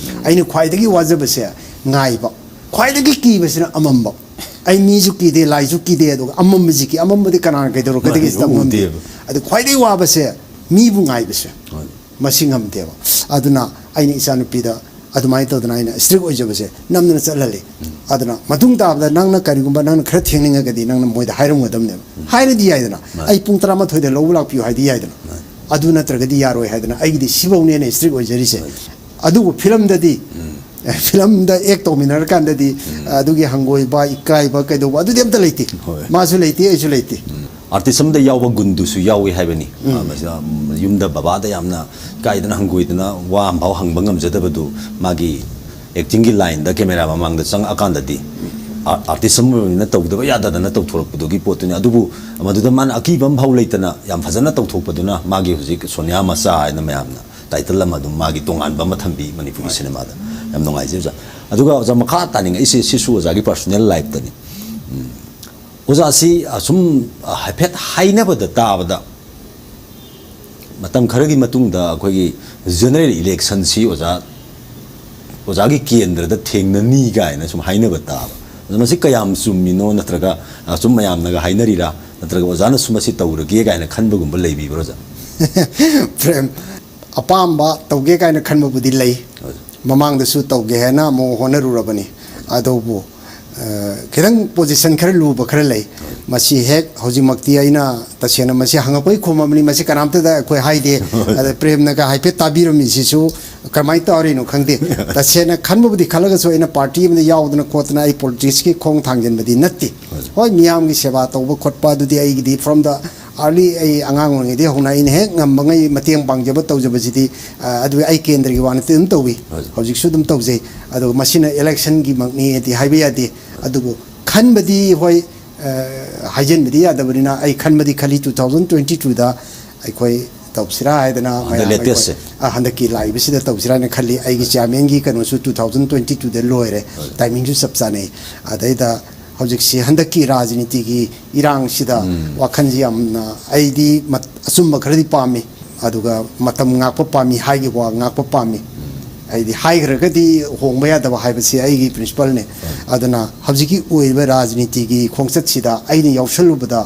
ꯑꯩꯅ ꯈ꯭ꯋꯥꯏꯗꯒꯤ ꯋꯥꯖꯕꯁꯦ ꯉꯥꯏꯕ, ꯈ꯭ꯋꯥꯏꯗꯒꯤ ꯀꯤꯕꯁꯤꯅ ꯑꯃꯝꯕ꯫ ꯑꯩ ꯃꯤꯁꯨ ꯀꯤꯗꯦ, ꯂꯥꯏꯁꯨ ꯀꯤꯗꯦ, ꯑꯗꯨꯒ ꯑꯃꯝꯕꯁꯤ ꯀꯤ꯫ ꯑꯃꯝꯕꯗꯤ ꯀꯅꯥꯅ ꯀꯩꯗꯧꯔꯛꯀꯗꯒꯦ? ꯃꯥꯅꯤ, ꯁꯤꯗ ꯑꯃꯝꯕꯗꯤ꯫ ꯎꯗꯦꯕ꯫ ꯑꯗꯨ ꯈ꯭ꯋꯥꯏꯗꯒꯤ ꯋꯥꯕꯁꯦ ꯃꯤꯕꯨ ꯉꯥꯏꯕꯁꯦ꯫ ꯍꯣꯏ꯫ ꯃꯁꯤ ꯉꯝꯗꯦꯕ꯫ ꯑꯗꯨꯅ ꯑꯩꯅ ꯏꯆꯥꯅꯨꯄꯤꯗ ꯑꯗꯨꯃꯥꯏꯅ ꯇꯧꯗꯅ ꯑꯩꯅ ꯏꯁꯇ꯭ꯔꯤꯛ ꯑꯣꯏꯖꯕꯁꯦ ꯅꯝꯗꯅ ꯆꯠꯍꯜꯂꯤ꯫ ꯑꯗꯨꯅ ꯃꯇꯨꯡ ꯇꯥꯕꯗ ꯅꯪꯅ ꯀꯔꯤꯒꯨꯝꯕ ꯅꯪꯅ ꯈꯔ ꯊꯦꯡꯅꯤꯡꯉꯒꯗꯤ ꯅꯪꯅ ꯃꯣꯏꯗ ꯍꯥꯏꯔꯝꯒꯗꯕꯅꯦꯕ꯫ ꯍꯥꯏꯔꯗꯤ ꯌꯥꯏꯗꯅ, ꯃꯥꯅꯤ꯫ "ꯑꯩ ꯄꯨꯡ ꯇꯔꯥꯃꯥꯊꯣꯏꯗ ꯂꯧꯕ ꯂꯥꯛꯄꯤꯌꯨ" ꯍꯥꯏꯗꯤ ꯌꯥꯏꯗꯅ꯫ ꯃꯥꯅꯤ꯫ ꯑꯗꯨ ꯅꯠꯇ꯭ꯔꯒꯗꯤ ꯌꯥꯔꯣꯏ ꯍꯥꯏꯗꯅ ꯑꯩꯒꯤꯗꯤ ꯁꯤꯐꯧꯅꯦꯅ ꯏꯁꯇ꯭ꯔꯤꯛ ꯑꯣꯏꯖꯔꯤꯁꯦ꯫ ꯃꯥꯅꯤ꯫ ꯑꯗꯨꯕꯨ ꯐꯤꯂꯝꯗꯗꯤ, ꯐꯤꯂꯝꯗ ꯑꯦꯛ ꯇꯧꯃꯤꯟꯅꯔꯀꯥꯟꯗꯗꯤ ꯑꯗꯨꯒꯤ ꯍꯪꯒꯣꯏꯕ, ꯏꯀꯥꯏꯕ, ꯀꯩꯗꯧꯕ ꯑꯗꯨꯗꯤ ꯑꯝꯇ ꯂꯩꯇꯦ꯫ ꯍꯣꯏ꯫ ꯃꯥꯁꯨ ꯂꯩꯇꯦ, ꯑꯩꯁꯨ ꯂꯩꯇꯦ꯫ ꯑꯥꯔꯇꯤꯁ ꯑꯃꯗ ꯌꯥꯎꯕ ꯒꯨꯟꯗꯨꯁꯨ ꯌꯥꯎꯏ ꯍꯥꯏꯕꯅꯤ꯫ ꯎꯝ꯫ ꯑ, ꯃꯁꯤꯗ, ꯎꯝ, ꯌꯨꯝꯗ ꯕꯕꯥꯗ ꯌꯥꯝꯅ ꯏꯀꯥꯏꯗꯅ ꯍꯪꯒꯣꯏꯗꯅ ꯋꯥ ꯑꯃꯐꯥꯎ ꯍꯪꯕ ꯉꯝꯖꯗꯕꯗꯨ ꯃꯥꯒꯤ ꯑꯦꯛꯇꯤꯡꯒꯤ ꯂꯥꯏꯟꯗ ꯀꯦꯃꯦꯔꯥ ꯃꯃꯥꯡꯗ ꯆꯪꯉꯛꯑꯀꯥꯟꯗꯗꯤ ꯑꯥ-, ꯑꯥꯔꯇꯤꯁ ꯑꯃ ꯑꯣꯏꯕꯅꯤꯅ ꯇꯧꯗꯕ ꯌꯥꯗꯗꯅ ꯇꯧꯊꯣꯔꯛꯄꯗꯨꯒꯤ ꯄꯣꯠꯇꯨꯅꯤ꯫ ꯑꯗꯨꯕꯨ ꯃꯗꯨꯗ ꯃꯥꯅ ꯑꯀꯤꯕ ꯑꯃꯐꯥꯎ ꯂꯩꯇꯅ ꯌꯥꯝ ꯐꯖꯅ ꯇꯧꯊꯣꯛꯄꯗꯨꯅ ꯃꯥꯒꯤ ꯍꯧꯖꯤꯛ ꯁꯣꯅꯤꯌꯥ ꯃꯆꯥ ꯍꯥꯏꯅ ꯃꯌꯥꯝꯅ ꯇꯥꯏꯇꯜ ꯑꯃ ꯑꯗꯨꯝ ꯃꯥꯒꯤ ꯇꯣꯉꯥꯟꯕ ꯑꯃ ꯊꯝꯕꯤ ꯃꯅꯤꯄꯨꯔꯒꯤ ꯁꯤꯅꯦꯃꯥꯗ꯫ ꯌꯥꯝ ꯅꯨꯡꯉꯥꯏꯖꯩ ꯑꯣꯖꯥ꯫ ꯑꯗꯨꯒ ꯑꯣꯖꯥ, ꯃꯈꯥ ꯇꯥꯅꯤꯡꯉꯛꯏꯁꯦ ꯁꯤꯁꯨ ꯑꯣꯖꯥꯒꯤ ꯄꯔꯁꯣꯅꯦꯜ ꯂꯥꯏꯐꯇꯅꯤ꯫ ꯎꯝ꯫ ꯑꯣꯖꯥꯁꯤ ꯑꯁꯨꯝ ꯍꯥꯏꯐꯦꯠ ꯍꯥꯏꯅꯕꯗ ꯇꯥꯕꯗ ꯃꯇꯝ ꯈꯔꯒꯤ ꯃꯇꯨꯡꯗ ꯑꯩꯈꯣꯏꯒꯤ ꯖꯦꯅꯔꯦꯜ ꯏꯂꯦꯛꯁꯟꯁꯤ ꯑꯣꯖꯥ, ꯑꯣꯖꯥꯒꯤ ꯀꯦꯟꯗ꯭ꯔꯗ ꯊꯦꯡꯅꯅꯤ ꯀꯥꯏꯅ ꯁꯨꯝ ꯍꯥꯏꯅꯕ ꯇꯥꯕ꯫ ꯑꯗꯣ ꯃꯁꯤ ꯀꯌꯥꯝ ꯆꯨꯝꯃꯤꯅꯣ, ꯅꯠꯇ꯭ꯔꯒ ꯑꯁꯨꯝ ꯃꯌꯥꯝꯅꯒ ꯍꯥꯏꯅꯔꯤꯔꯥ, ꯅꯠꯇ꯭ꯔꯒ ꯑꯣꯖꯥꯅꯁꯨ ꯃꯁꯤ ꯇꯧꯔꯒꯦ ꯀꯥꯏꯅ ꯈꯟꯕꯒꯨꯝꯕ ꯂꯩꯕꯤꯕ꯭ꯔꯣ ꯑꯣꯖꯥ? ꯄ꯭ꯔꯦꯝ, ꯑꯄꯥꯝꯕ ꯇꯧꯒꯦ ꯀꯥꯏꯅ ꯈꯟꯕꯕꯨꯗꯤ ꯂꯩ꯫ ꯍꯣꯏ꯫ ꯃꯃꯥꯡꯗꯁꯨ ꯇꯧꯒꯦ ꯍꯥꯏꯅ ꯑꯃꯨꯛ ꯍꯣꯠꯅꯔꯨꯔꯕꯅꯤ꯫ ꯑꯗꯨꯕꯨ, ꯑ, ꯈꯤꯇꯪ ꯄꯣꯖꯤꯁꯟ ꯈꯔ ꯂꯨꯕ ꯈꯔ ꯂꯩ꯫ ꯃꯁꯤ ꯍꯦꯛ ꯍꯧꯖꯤꯛꯃꯛꯇꯤ ꯑꯩꯅ ꯇꯁꯦꯡꯅ ꯃꯁꯤ ꯍꯪꯉꯛꯄꯒꯤ ꯈꯨꯝꯃꯕꯅꯤ, ꯃꯁꯤ ꯀꯅꯥꯝꯇꯗ ꯑꯩꯈꯣꯏ ꯍꯥꯏꯗꯦ꯫ ꯑꯗ ꯄ꯭ꯔꯦꯝꯅꯒ ꯍꯥꯏꯐꯦꯠ ꯇꯥꯕꯤꯔꯝꯃꯤꯁꯤꯁꯨ, ꯀꯔꯝꯍꯥꯏꯅ ꯇꯧꯔꯤꯅꯣ ꯈꯪꯗꯦ꯫ ꯇꯁꯦꯡꯅ ꯈꯟꯕꯕꯨꯗꯤ ꯈꯜꯂꯒꯁꯨ, ꯑꯩꯅ ꯄꯥꯔꯇꯤ ꯑꯃꯗ ꯌꯥꯎꯗꯅ ꯈꯣꯠꯇꯅ ꯑꯩ ꯄꯣꯂꯤꯇꯤꯛꯁꯀꯤ ꯈꯣꯡ ꯊꯥꯡꯖꯤꯟꯕꯗꯤ ꯅꯠꯇꯦ꯫ ꯍꯣꯏ, ꯃꯤꯌꯥꯝꯒꯤ ꯁꯦꯕꯥ ꯇꯧꯕ ꯈꯣꯠꯄ ꯑꯗꯨꯗꯤ ꯑꯩꯒꯤꯗꯤ from the early, ꯑꯩ ꯑꯉꯥꯡ ꯑꯣꯏꯔꯤꯉꯩꯗꯒꯤ ꯍꯧꯅ ꯑꯩꯅ ꯍꯦꯛ ꯉꯝꯕꯉꯩ ꯃꯇꯦꯡ ꯄꯥꯡꯖꯕ ꯇꯧꯖꯕꯁꯤꯗꯤ, ꯑ, ꯑꯗꯨ ꯑꯩ ꯀꯦꯟꯗ꯭ꯔꯒꯤ ꯋꯥ ꯅꯠꯇꯦ, ꯑꯗꯨꯝ ꯇꯧꯏ꯫ ꯍꯣꯏ꯫ ꯍꯧꯖꯤꯛꯁꯨ ꯑꯗꯨꯝ ꯇꯧꯖꯩ꯫ ꯑꯗꯨꯒ ꯃꯁꯤꯅ ꯏꯂꯦꯛꯁꯟꯒꯤꯃꯛꯅꯤ ꯍꯥꯏꯗꯤ ꯍꯥꯏꯕ ꯌꯥꯗꯦ꯫ ꯑꯗꯨꯕꯨ ꯈꯟꯕꯗꯤ ꯍꯣꯏ, ꯑ, ꯍꯥꯏꯖꯤꯟꯕꯗꯤ ꯌꯥꯗꯕꯅꯤꯅ ꯑꯩ ꯈꯟꯕꯗꯤ ꯈꯜꯂꯤ, two thousand twenty twoꯗ ꯑꯩꯈꯣꯏ ꯇꯧꯁꯤꯔꯥ ꯍꯥꯏꯗꯅ ꯍꯟꯗꯛ ꯃꯌꯥꯝ ꯑꯩꯈꯣꯏ, latestꯁꯦ꯫ ꯑ, ꯍꯟꯗꯛꯀꯤ ꯂꯥꯛꯏꯕꯁꯤꯗ ꯇꯧꯁꯤꯔꯥ ꯍꯥꯏꯅ ꯈꯜꯂꯤ꯫ ꯑꯩꯒꯤ ꯆꯤꯌꯥꯔꯃꯦꯟꯒꯤ ꯀꯩꯅꯣꯁꯨ two thousand twenty twoꯗ ꯂꯣꯏꯔꯦ꯫ ꯍꯣꯏ꯫ ꯇꯥꯏꯃꯤꯡꯁꯨ ꯆꯞ ꯆꯥꯅꯩ꯫ ꯑꯗꯩꯗ ꯍꯧꯖꯤꯛꯁꯤ ꯍꯟꯗꯛꯀꯤ ꯔꯥꯖꯅꯤꯇꯤꯒꯤ ꯏꯔꯥꯡꯁꯤꯗ ꯎꯝ꯫ ꯋꯥꯈꯜꯁꯤ ꯌꯥꯝꯅ ꯑꯩꯗꯤ ꯃꯠ-, ꯑꯆꯨꯝꯕ ꯈꯔꯗꯤ ꯄꯥꯝꯃꯤ꯫ ꯑꯗꯨꯒ ꯃꯇꯝ ꯉꯥꯛꯄ ꯄꯥꯝꯃꯤ, ꯍꯥꯏꯈꯤꯕ ꯋꯥ ꯉꯥꯛꯄ ꯄꯥꯝꯃꯤ꯫ ꯎꯝ꯫ ꯑꯩꯗꯤ ꯍꯥꯏꯈ꯭ꯔꯒꯗꯤ ꯍꯣꯡꯕ ꯌꯥꯗꯕ ꯍꯥꯏꯕꯁꯤ ꯑꯩꯒꯤ principleꯅꯦ꯫ ꯍꯣꯏ꯫ ꯑꯗꯨꯅ ꯍꯧꯖꯤꯛꯀꯤ ꯑꯣꯏꯔꯤꯕ ꯔꯥꯖꯅꯤꯇꯤꯒꯤ ꯈꯣꯡꯆꯠꯁꯤꯗ ꯑꯩꯅ ꯌꯥꯎꯁꯜꯂꯨꯕꯗ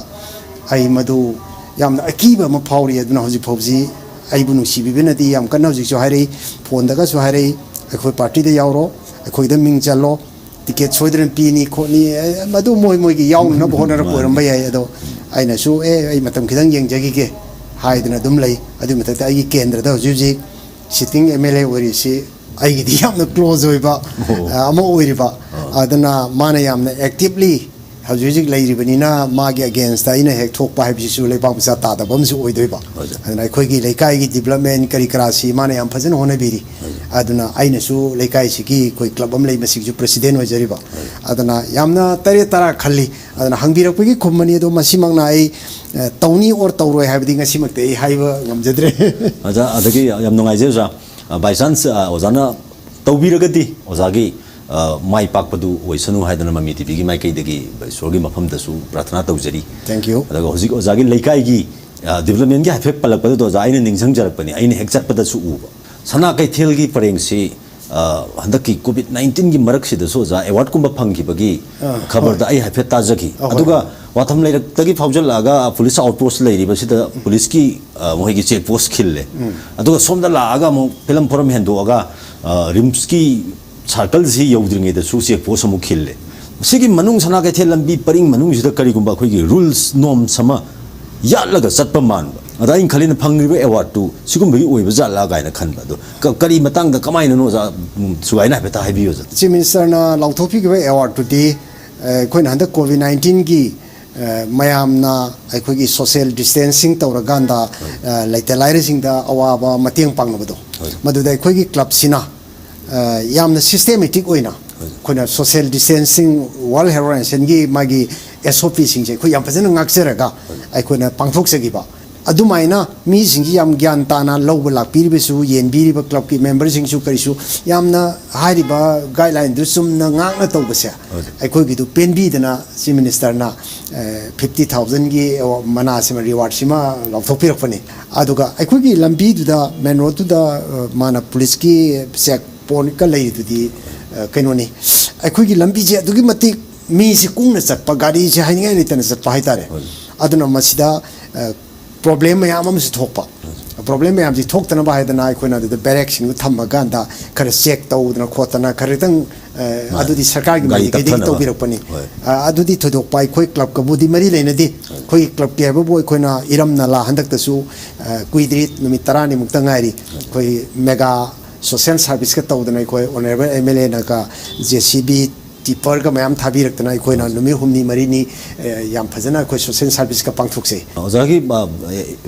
ꯑꯩ ꯃꯗꯨ ꯌꯥꯝꯅ ꯑꯀꯤꯕ ꯑꯃ ꯐꯥꯎꯔꯤ꯫ ꯑꯗꯨꯅ ꯍꯧꯖꯤꯛ ꯐꯥꯎꯕꯁꯤ ꯑꯩꯕꯨ ꯅꯨꯡꯁꯤꯕꯤꯕꯅꯗꯤ ꯌꯥꯝ ꯀꯟꯅ ꯍꯧꯖꯤꯛꯁꯨ ꯍꯥꯏꯔꯛꯏ, ꯐꯣꯟꯗꯒꯁꯨ ꯍꯥꯏꯔꯛꯏ, "ꯑꯩꯈꯣꯏ ꯄꯥꯔꯇꯤꯗ ꯌꯥꯎꯔꯣ, ꯑꯩꯈꯣꯏꯗ ꯃꯤꯡ ꯆꯜꯂꯣ, ꯇꯤꯀꯦꯠ ꯁꯣꯏꯗꯅ ꯄꯤꯅꯤ ꯈꯣꯠꯅꯤ", ꯑꯦ, ꯃꯗꯨ ꯃꯣꯏ ꯃꯣꯏꯒꯤ ꯌꯥꯎꯅꯅꯕ ꯍꯣꯠꯅꯔꯛꯄ ꯃꯥꯅꯤ꯫ ꯑꯣꯏꯔꯝꯕ ꯌꯥꯏ꯫ ꯑꯗꯣ ꯑꯩꯅꯁꯨ, "ꯑꯦ, ꯑꯩ ꯃꯇꯝ ꯈꯤꯇꯪ ꯌꯦꯡꯖꯈꯤꯒꯦ" ꯍꯥꯏꯗꯅ ꯑꯗꯨꯝ ꯂꯩ꯫ ꯑꯗꯨꯒꯤ ꯃꯊꯛꯇ ꯑꯩꯒꯤ ꯀꯦꯟꯗ꯭ꯔꯗ ꯍꯧꯖꯤꯛ ꯍꯧꯖꯤꯛ sitting MLA ꯑꯣꯏꯔꯤꯁꯤ ꯑꯩꯒꯤꯗꯤ ꯌꯥꯝꯅ close ꯑꯣꯏꯕ, ꯑꯣ꯫ ꯑ, ꯑꯃ ꯑꯣꯏꯔꯤꯕ꯫ ꯑꯥ꯫ ꯑꯗꯨꯅ ꯃꯥꯅ ꯌꯥꯝꯅ actively ꯍꯧꯖꯤꯛ ꯍꯧꯖꯤꯛ ꯂꯩꯔꯤꯕꯅꯤꯅ ꯃꯥꯒꯤ againstꯇ ꯑꯩꯅ ꯍꯦꯛ ꯊꯣꯛꯄ ꯍꯥꯏꯕꯁꯤꯁꯨ ꯂꯩꯕꯥꯛ ꯃꯆꯥ ꯇꯥꯗꯕ ꯑꯃꯁꯨ ꯑꯣꯏꯗꯣꯏꯕ꯫ ꯍꯣꯏ, ꯁꯥꯔ꯫ ꯑꯗꯨꯅ ꯑꯩꯈꯣꯏꯒꯤ ꯂꯩꯀꯥꯏꯒꯤ development ꯀꯔꯤ ꯀꯔꯥꯁꯤ ꯃꯥꯅ ꯌꯥꯝ ꯐꯖꯅ ꯍꯣꯠꯅꯕꯤꯔꯤ꯫ ꯍꯣꯏ, ꯁꯥꯔ꯫ ꯑꯗꯨꯅ ꯑꯩꯅꯁꯨ ꯂꯩꯀꯥꯏꯁꯤꯒꯤ ꯑꯩꯈꯣꯏ club ꯑꯃ ꯂꯩ, ꯃꯁꯤꯒꯤꯁꯨ president ꯑꯣꯏꯖꯔꯤꯕ꯫ ꯍꯣꯏ꯫ ꯑꯗꯨꯅ ꯌꯥꯝꯅ ꯇꯔꯦꯠ ꯇꯔꯥ ꯈꯜꯂꯤ꯫ ꯑꯗꯨꯅ ꯍꯪꯕꯤꯔꯛꯄꯒꯤ ꯈꯨꯝꯕꯅꯤ꯫ ꯑꯗꯣ ꯃꯁꯤꯃꯛꯅ ꯑꯩ, ꯑ, ꯇꯧꯅꯤ or ꯇꯧꯔꯣꯏ ꯍꯥꯏꯕꯗꯤ ꯉꯁꯤꯃꯛꯇꯤ ꯑꯩ ꯍꯥꯏꯕ ꯉꯝꯖꯗ꯭ꯔꯦ꯫ ꯑꯣꯖꯥ, ꯑꯗꯒꯤ ꯌꯥꯝ ꯅꯨꯡꯉꯥꯏꯖꯩ ꯑꯣꯖꯥ꯫ ꯑ, by chance, ꯑ, ꯑꯣꯖꯥꯅ ꯇꯧꯕꯤꯔꯒꯗꯤ ꯑꯣꯖꯥꯒꯤ, ꯑ, ꯃꯥꯏ ꯄꯥꯛꯄꯗꯨ ꯑꯣꯏꯁꯅꯨ ꯍꯥꯏꯗꯅ ꯃꯃꯤ TVꯒꯤ ꯃꯥꯏꯀꯩꯗꯒꯤ ꯏꯁꯣꯔꯒꯤ ꯃꯐꯝꯗꯁꯨ ꯄ꯭ꯔꯥꯊꯅꯥ ꯇꯧꯖꯔꯤ꯫ Thank you꯫ ꯑꯗꯨꯒ ꯍꯧꯖꯤꯛ ꯑꯣꯖꯥꯒꯤ ꯂꯩꯀꯥꯏꯒꯤ, ꯑ, developmentꯀꯤ ꯍꯥꯏꯐꯦꯠ ꯄꯜꯂꯛꯄꯗꯨꯗ ꯑꯣꯖꯥ, ꯑꯩꯅ ꯅꯤꯡꯁꯤꯡꯖꯔꯛꯄꯅꯤ, ꯑꯩꯅ ꯍꯦꯛ ꯆꯠꯄꯗꯁꯨ ꯎꯕ꯫ ꯁꯅꯥ ꯀꯩꯊꯦꯜꯒꯤ ꯄꯔꯦꯡꯁꯤ, ꯑ, ꯍꯟꯗꯛꯀꯤ COVID nineteenꯒꯤ ꯃꯔꯛꯁꯤꯗꯁꯨ ꯑꯣꯖꯥ awardꯀꯨꯝꯕ ꯐꯪꯈꯤꯕꯒꯤ ꯑ, ꯈꯕꯔꯗ ꯍꯣꯏ꯫ ꯑꯩ ꯍꯥꯏꯐꯦꯠ ꯇꯥꯖꯈꯤ꯫ ꯑ, ꯍꯣꯏ꯫ ꯑꯗꯨꯒ ꯋꯥꯊꯝ ꯂꯩꯔꯛꯇꯒꯤ ꯐꯥꯎꯖꯜꯂꯛꯑꯒ police outpost ꯂꯩꯔꯤꯕꯁꯤꯗ policeꯀꯤ, ꯑ, ꯃꯈꯣꯏꯒꯤ check post ꯈꯤꯜꯂꯦ꯫ ꯎꯝ꯫ ꯑꯗꯨꯒ ꯁꯣꯝꯗ ꯂꯥꯛꯑꯒ ꯑꯃꯨꯛ ꯐꯤꯂꯝ ꯐꯣꯔꯝ ꯍꯦꯟꯗꯣꯛꯑꯒ, ꯑ, RIMSꯀꯤ circleꯁꯤ ꯌꯧꯗ꯭ꯔꯤꯉꯩꯗꯁꯨ check post ꯑꯃꯨꯛ ꯈꯤꯜꯂꯦ꯫ ꯃꯁꯤꯒꯤ ꯃꯅꯨꯡ ꯁꯅꯥ ꯀꯩꯊꯦꯜ ꯂꯝꯕꯤ ꯄꯔꯤꯡ ꯃꯅꯨꯡꯁꯤꯗ ꯀꯔꯤꯒꯨꯝꯕ ꯑꯩꯈꯣꯏꯒꯤ rules norms ꯑꯃ ꯌꯥꯠꯂꯒ ꯆꯠꯄ ꯃꯥꯟꯕ꯫ ꯑꯗ ꯑꯩꯅ ꯈꯜꯂꯤꯅ ꯐꯪꯂꯤꯕ ꯑꯦꯋꯥꯔꯗꯇꯨ ꯁꯤꯒꯨꯝꯕꯒꯤ ꯑꯣꯏꯕ ꯖꯥꯠꯂꯥ ꯀꯥꯏꯅ ꯈꯟꯕ꯫ ꯑꯗꯣ ꯀ- ꯀꯔꯤ ꯃꯇꯥꯡꯗ ꯀꯃꯥꯏꯅꯅꯣ ꯑꯣꯖꯥ? ꯎꯝ, ꯁꯨꯒꯥꯏꯅ ꯍꯥꯏꯐꯦꯠꯇ ꯍꯥꯏꯕꯤꯌꯨ ꯑꯣꯖꯥ꯫ ꯆꯤꯐ ꯃꯤꯅꯤꯁꯇꯔꯅ ꯂꯥꯎꯊꯣꯛꯄꯤꯈꯤꯕ ꯑꯦꯋꯥꯔꯗꯇꯨꯗꯤ, ꯑ, ꯑꯩꯈꯣꯏꯅ ꯍꯟꯗꯛ ꯀꯣꯚꯤꯗ ꯅꯥꯏꯟꯇꯤꯟꯒꯤ, ꯑ, ꯃꯌꯥꯝꯅ ꯑꯩꯈꯣꯏꯒꯤ ꯁꯣꯁꯤꯌꯦꯜ ꯗꯤꯁꯇꯦꯟꯁꯤꯡ ꯇꯧꯔꯀꯥꯟꯗ, ꯑ, ꯂꯩꯇ ꯂꯥꯏꯔꯁꯤꯡꯗ ꯑꯋꯥꯕ ꯃꯇꯦꯡ ꯄꯥꯡꯅꯕꯗꯣ, ꯍꯣꯏ꯫ ꯃꯗꯨꯗ ꯑꯩꯈꯣꯏꯒꯤ ꯀ꯭ꯂꯕꯁꯤꯅ, ꯑ, ꯌꯥꯝꯅ ꯁꯤꯁꯇꯦꯃꯦꯇꯤꯛ ꯑꯣꯏꯅ ꯑꯩꯈꯣꯏꯅ ꯁꯣꯁꯤꯌꯦꯜ ꯗꯤꯁꯇꯦꯟꯁꯤꯡ, ꯋꯥꯔꯜ ꯍꯦꯜꯊ ꯑꯣꯔꯒꯅꯥꯏꯖꯦꯁꯟꯒꯤ ꯃꯥꯒꯤ ꯑꯦꯁ ꯑꯣ ꯄꯤꯁꯤꯡꯁꯦ ꯑꯩꯈꯣꯏ ꯌꯥꯝ ꯐꯖꯅ ꯉꯥꯛꯆꯔꯒ ꯑꯩꯈꯣꯏꯅ ꯄꯥꯡꯊꯣꯛꯆꯈꯤꯕ꯫ ꯑꯗꯨꯃꯥꯏꯅ ꯃꯤꯁꯤꯡꯁꯤ ꯌꯥꯝ ꯒ꯭ꯌꯥꯟ ꯇꯥꯅ ꯂꯧꯕ ꯂꯥꯛꯄꯤꯔꯤꯕꯁꯨ, ꯌꯦꯟꯕꯤꯔꯤꯕ ꯀ꯭ꯂꯕꯀꯤ ꯃꯦꯝꯕꯔꯁꯤꯡꯁꯨ ꯀꯔꯤꯁꯨ ꯌꯥꯝꯅ ꯍꯥꯏꯔꯤꯕ ꯒꯥꯏꯗꯂꯥꯏꯟꯗꯨ ꯆꯨꯝꯅ ꯉꯥꯛꯅ ꯇꯧꯕꯁꯦ, ꯍꯣꯏ꯫ ꯑꯩꯈꯣꯏꯒꯤꯗꯨ ꯄꯦꯟꯕꯤꯗꯅ ꯆꯤꯐ ꯃꯤꯅꯤꯁꯇꯔꯅ, ꯑ, ꯐꯤꯐꯇꯤ ꯊꯥꯎꯖꯟꯒꯤ ꯃꯅꯥꯁꯤꯃ, ꯔꯤꯋꯥꯔꯗꯁꯤꯃ ꯂꯥꯎꯊꯣꯛꯄꯤꯔꯛꯄꯅꯤ꯫ ꯑꯗꯨꯒ ꯑꯩꯈꯣꯏꯒꯤ ꯂꯝꯕꯤꯗꯨꯗ, ꯃꯦꯟ ꯔꯣꯗꯇꯨꯗ, ꯑ, ꯃꯥꯅ ꯄꯨꯂꯤꯁꯀꯤ ꯆꯦꯛ ꯄꯣꯏꯟꯠꯀ ꯂꯩꯔꯤꯗꯨꯗꯤ, ꯑ, ꯀꯩꯅꯣꯅꯤ, ꯑꯩꯈꯣꯏꯒꯤ ꯂꯝꯕꯤꯁꯦ ꯑꯗꯨꯛꯀꯤ ꯃꯇꯤꯛ ꯃꯤꯁꯤ ꯀꯨꯡꯅ ꯆꯠꯄ, ꯒꯥꯔꯤꯁꯦ ꯍꯥꯏꯅꯤꯡꯉꯥꯏ ꯂꯩꯇꯅ ꯆꯠꯄ ꯍꯥꯏꯇꯥꯔꯦ꯫ ꯍꯣꯏ꯫ ꯑꯗꯨꯅ ꯃꯁꯤꯗ, ꯑ, ꯄ꯭ꯔꯣꯕ꯭ꯂꯦꯝ ꯃꯌꯥꯝ ꯑꯃꯁꯨ ꯊꯣꯛꯄ꯫ ꯄ꯭ꯔꯣꯕ꯭ꯂꯦꯝ ꯃꯌꯥꯝꯁꯤ ꯊꯣꯛꯇꯅꯕ ꯍꯥꯏꯗꯅ ꯑꯩꯈꯣꯏꯅ ꯑꯗꯨꯗ ꯕꯦꯔꯦꯛꯁꯤꯡꯗꯨ ꯊꯝꯃꯀꯥꯟꯗ ꯈꯔ ꯆꯦꯛ ꯇꯧꯗꯅ ꯈꯣꯠꯇꯅ ꯈꯔꯇꯪ, ꯑ, ꯃꯥꯅꯤ꯫ ꯑꯗꯨꯗꯤ ꯁꯔꯀꯥꯔꯒꯤ ꯒꯥꯔꯤ ꯃꯥꯏꯀꯩꯗꯒꯤ ꯇꯞꯊꯅꯕ꯫ ꯇꯧꯕꯤꯔꯛꯄꯅꯤ꯫ ꯍꯣꯏ꯫ ꯑ, ꯑꯗꯨꯗꯤ ꯊꯣꯏꯗꯣꯛꯄ ꯑꯩꯈꯣꯏ ꯀ꯭ꯂꯕꯀꯕꯨꯗꯤ ꯃꯔꯤ ꯂꯩꯅꯗꯦ꯫ ꯍꯣꯏ꯫ ꯑꯩꯈꯣꯏꯒꯤ ꯀ꯭ꯂꯕꯀꯤ ꯍꯥꯏꯕꯕꯨ ꯑꯩꯈꯣꯏꯅ ꯏꯔꯝ ꯅꯂꯥ ꯍꯟꯗꯛꯇꯁꯨ, ꯑ, ꯀꯨꯏꯗ꯭ꯔꯤ, ꯅꯨꯃꯤꯠ ꯇꯔꯥꯅꯤꯃꯨꯛꯇ ꯉꯥꯏꯔꯤ꯫ ꯍꯣꯏ꯫ ꯑꯩꯈꯣꯏ ꯃꯦꯒꯥ ꯁꯣꯁꯤꯌꯦꯜ ꯁꯥꯔꯚꯤꯁꯀ ꯇꯧꯗꯅ ꯑꯩꯈꯣꯏ ꯑꯣꯅꯔꯦꯕꯜ ꯑꯦꯝ ꯑꯦꯜ ꯑꯦꯅꯒ ꯖꯦ ꯁꯤ ꯕꯤ ꯇꯤꯄꯔꯒ ꯃꯌꯥꯝ ꯊꯥꯕꯤꯔꯛꯇꯅ ꯑꯩꯈꯣꯏꯅ ꯅꯨꯃꯤꯠ ꯍꯨꯝꯅꯤ ꯃꯔꯤꯅꯤ, ꯑ, ꯌꯥꯝ ꯐꯖꯅ ꯑꯩꯈꯣꯏ ꯁꯣꯁꯤꯌꯦꯜ ꯁꯥꯔꯚꯤꯁꯀ ꯄꯥꯡꯊꯣꯛꯆꯩ꯫ ꯑꯣꯖꯥꯒꯤ, ꯑ,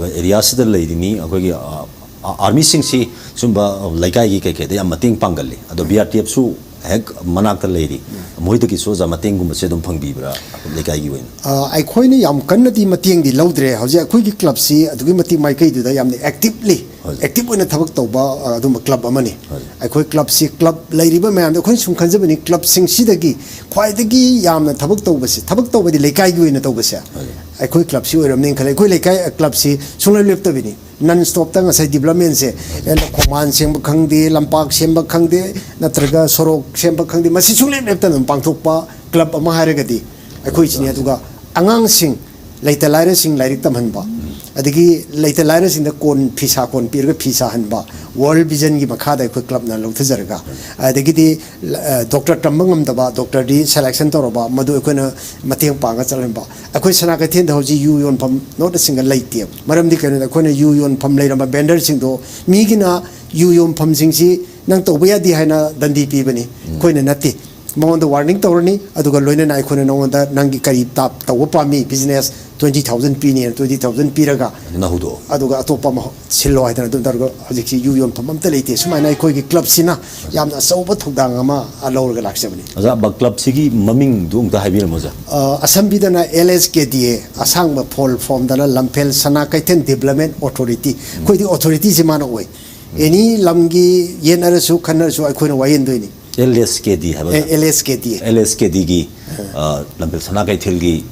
ꯑꯦꯔꯤꯌꯥꯁꯤꯗ ꯂꯩꯔꯤꯅꯤ ꯑꯩꯈꯣꯏꯒꯤ, ꯑ, ꯑ, ꯑꯥꯔꯃꯤꯁꯤꯡꯁꯤ ꯁꯨꯝꯕ, ꯑ, ꯂꯩꯀꯥꯏꯒꯤ ꯀꯩꯀꯩꯗ ꯌꯥꯝ ꯃꯇꯦꯡ ꯄꯥꯡꯒꯜꯂꯤ꯫ ꯑꯗꯣ ꯕꯤ ꯑꯥꯔ ꯇꯤ ꯑꯦꯐꯁꯨ ꯍꯦꯛ ꯃꯅꯥꯛꯇ ꯂꯩꯔꯤ꯫ ꯃꯣꯏꯗꯒꯤꯁꯨ ꯑꯣꯖꯥ ꯃꯇꯦꯡꯒꯨꯝꯕꯁꯦ ꯑꯗꯨꯝ ꯐꯪꯕꯤꯕ꯭ꯔꯥ ꯂꯩꯀꯥꯏꯒꯤ ꯑꯣꯏꯅ? ꯑ, ꯑꯩꯈꯣꯏꯅ ꯌꯥꯝ ꯀꯟꯅꯗꯤ ꯃꯇꯦꯡꯗꯤ ꯂꯧꯗ꯭ꯔꯦ꯫ ꯍꯧꯖꯤꯛ ꯑꯩꯈꯣꯏꯒꯤ ꯀ꯭ꯂꯕꯁꯤ ꯑꯗꯨꯛꯀꯤ ꯃꯇꯤꯛ ꯃꯥꯏꯀꯩꯗꯨꯗ ꯌꯥꯝꯅ ꯑꯦꯛꯇꯤꯞꯂꯤ, ꯍꯣꯏ꯫ ꯑꯦꯛꯇꯤꯞ ꯑꯣꯏꯅ ꯊꯕꯛ ꯇꯧꯕ, ꯑ, ꯑꯗꯨꯝꯕ ꯀ꯭ꯂꯕ ꯑꯃꯅꯤ꯫ ꯍꯣꯏ꯫ ꯑꯩꯈꯣꯏ ꯀ꯭ꯂꯕꯁꯤ, ꯀ꯭ꯂꯕ ꯂꯩꯔꯤꯕ ꯃꯌꯥꯝꯗ ꯑꯩꯈꯣꯏꯅ ꯁꯨꯝ ꯈꯟꯖꯕꯅꯤ, ꯀ꯭ꯂꯕꯁꯤꯡꯁꯤꯗꯒꯤ ꯈ꯭ꯋꯥꯏꯗꯒꯤ ꯌꯥꯝꯅ ꯊꯕꯛ ꯇꯧꯕꯁꯤ, ꯊꯕꯛ ꯇꯧꯕꯗꯤ ꯂꯩꯀꯥꯏꯒꯤ ꯑꯣꯏꯅ ꯇꯧꯕꯁꯦ, ꯍꯣꯏ꯫ ꯑꯩꯈꯣꯏ ꯀ꯭ꯂꯕꯁꯤ ꯑꯣꯏꯔꯝꯅꯤ ꯈꯜꯂꯦ꯫ ꯑꯩꯈꯣꯏ ꯂꯩꯀꯥꯏ, ꯀ꯭ꯂꯕꯁꯤ ꯁꯨꯡꯂꯦꯞ ꯂꯦꯞꯇꯕꯤꯅꯤ꯫ ꯅꯟ ꯁ꯭ꯇꯣꯞꯇ ꯉꯁꯥꯏ ꯗꯤꯕꯂꯞꯃꯦꯟꯁꯦ, ꯑꯦ, ꯈꯣꯡꯕꯥꯟ ꯁꯦꯝꯕ ꯈꯪꯗꯦ, ꯂꯝꯄꯥꯛ ꯁꯦꯝꯕ ꯈꯪꯗꯦ, ꯅꯠꯇ꯭ꯔꯒ ꯁꯣꯔꯣꯛ ꯁꯦꯝꯕ ꯈꯪꯗꯦ, ꯃꯁꯤ ꯁꯨꯡꯂꯦꯞ ꯂꯦꯞꯇꯅ ꯑꯗꯨꯝ ꯄꯥꯡꯊꯣꯛꯄ ꯀ꯭ꯂꯕ ꯑꯃ ꯍꯥꯏꯔꯒꯗꯤ ꯑꯩꯈꯣꯏꯁꯤꯅꯤ꯫ ꯑꯗꯨꯒ ꯑꯉꯥꯡꯁꯤꯡ, ꯂꯩꯇ ꯂꯥꯏꯔꯁꯤꯡ ꯂꯥꯏꯔꯤꯛ ꯇꯝꯍꯟꯕ, ꯑꯗꯒꯤ ꯂꯩꯇ ꯂꯥꯏꯔꯁꯤꯡꯗ ꯀꯣꯟ, ꯐꯤꯁꯥ ꯀꯣꯟ ꯄꯤꯔꯒ ꯐꯤ ꯁꯥꯍꯟꯕ, ꯋꯥꯔꯜ ꯚꯤꯖꯟꯒꯤ ꯃꯈꯥꯗ ꯑꯩꯈꯣꯏ ꯀ꯭ꯂꯕꯅ ꯂꯧꯊꯖꯔꯒ, ꯑꯗꯒꯤꯗꯤ ꯗꯣꯛꯇꯔ ꯇꯝꯕ ꯉꯝꯗꯕ ꯗꯣꯛꯇꯔꯗꯤ ꯁꯦꯂꯦꯛꯁꯟ ꯇꯧꯔꯕ, ꯃꯗꯨ ꯑꯩꯈꯣꯏꯅ ꯃꯇꯦꯡ ꯄꯥꯡꯉ ꯆꯠꯍꯟꯕ꯫ ꯑꯩꯈꯣꯏ ꯁꯅꯥ ꯀꯩꯊꯦꯜꯗ ꯍꯧꯖꯤꯛ ꯌꯨ ꯌꯣꯟꯐꯝ ꯅꯣꯠ ꯑ ꯁꯤꯡꯒꯜ ꯂꯩꯇꯦꯕ꯫ ꯃꯔꯝꯗꯤ ꯀꯩꯅꯣꯗ ꯑꯩꯈꯣꯏꯅ ꯌꯨ ꯌꯣꯟꯐꯝ ꯂꯩꯔꯝꯕ ꯚꯦꯟꯗꯔꯁꯤꯡꯗꯣ, ꯃꯤꯒꯤꯅ ꯌꯨ ꯌꯣꯟꯐꯝꯁꯤꯡꯁꯤ ꯅꯪ ꯇꯧꯕ ꯌꯥꯗꯦ ꯍꯥꯏꯅ ꯗꯟꯗꯤ ꯄꯤꯕꯅꯤ, ꯑꯩꯈꯣꯏꯅ ꯅꯠꯇꯦ꯫ ꯃꯉꯣꯟꯗ ꯋꯥꯔꯅꯤꯡ ꯇꯧꯔꯅꯤ, ꯑꯗꯨꯒ ꯂꯣꯏꯅꯅ ꯑꯩꯈꯣꯏꯅ ꯅꯉꯣꯟꯗ ꯅꯪꯒꯤ ꯀꯔꯤ ꯇꯥꯞ ꯇꯧꯕ ꯄꯥꯝꯃꯤ, ꯕꯤꯖꯤꯅꯦꯁ ꯇ꯭ꯋꯦꯟꯇꯤ ꯊꯥꯎꯖꯟ ꯄꯤꯅꯤ, ꯇ꯭ꯋꯦꯟꯇꯤ ꯊꯥꯎꯖꯟ ꯄꯤꯔꯒ ꯑꯗꯨꯅ ꯍꯧꯗꯣꯛꯑꯣ꯫ ꯑꯗꯨꯒ ꯑꯇꯣꯞꯄ ꯑꯃ ꯁꯤꯜꯂꯣ ꯍꯥꯏꯗꯅ ꯑꯗꯨꯝ ꯇꯧꯔꯒ ꯍꯧꯖꯤꯛꯁꯤ ꯌꯨ ꯌꯣꯟꯐꯝ ꯑꯝꯇ ꯂꯩꯇꯦ꯫ ꯁꯨꯃꯥꯏꯅ ꯑꯩꯈꯣꯏꯒꯤ ꯀ꯭ꯂꯕꯁꯤꯅ ꯌꯥꯝꯅ ꯑꯆꯧꯕ ꯊꯧꯗꯥꯡ ꯑꯃ ꯂꯧꯔꯒ ꯂꯥꯛꯆꯕꯅꯤ꯫ ꯑꯣꯖꯥ, ꯕ-, ꯀ꯭ꯂꯕꯁꯤꯒꯤ ꯃꯃꯤꯡꯗꯨ ꯑꯃꯨꯛꯇ ꯍꯥꯏꯕꯤꯔꯝꯃꯣ, ꯑꯣꯖꯥ꯫ ꯑ, ꯑꯁꯝꯕꯤꯗꯅ ꯑꯦꯜ ꯑꯦꯁ ꯀꯦ ꯗꯤ ꯑꯦ, ꯑꯁꯥꯡꯕ ꯐꯣꯜ ꯐꯣꯝꯗꯅ ꯂꯝꯐꯦꯜ ꯁꯅꯥ ꯀꯩꯊꯦꯜ ꯗꯤꯕ꯭ꯂꯞꯃꯦꯟ ꯑꯣꯊꯣꯔꯤꯇꯤ꯫ ꯑꯩꯈꯣꯏꯗꯤ ꯑꯣꯊꯣꯔꯤꯇꯤꯁꯤ ꯃꯥꯅ ꯑꯣꯏ꯫ ꯑꯦꯅꯤ ꯂꯝꯒꯤ ꯌꯦꯠꯅꯔꯁꯨ ꯈꯟꯅꯔꯁꯨ ꯑꯩꯈꯣꯏꯅ ꯋꯥꯌꯦꯟꯗꯣꯏꯅꯤ꯫ ꯑꯦꯜ ꯑꯦꯁ ꯀꯦ ꯗꯤ ꯍꯥꯏꯕ, ꯑꯣꯖꯥ? ꯑꯦꯜ ꯑꯦꯁ ꯀꯦ ꯗꯤ ꯑꯦ꯫ ꯑꯦꯜ ꯑꯦꯁ ꯀꯦ ꯗꯤꯒꯤ, ꯑ, ꯂꯝꯐꯦꯜ ꯁꯅꯥ ꯀꯩꯊꯦꯜꯒꯤ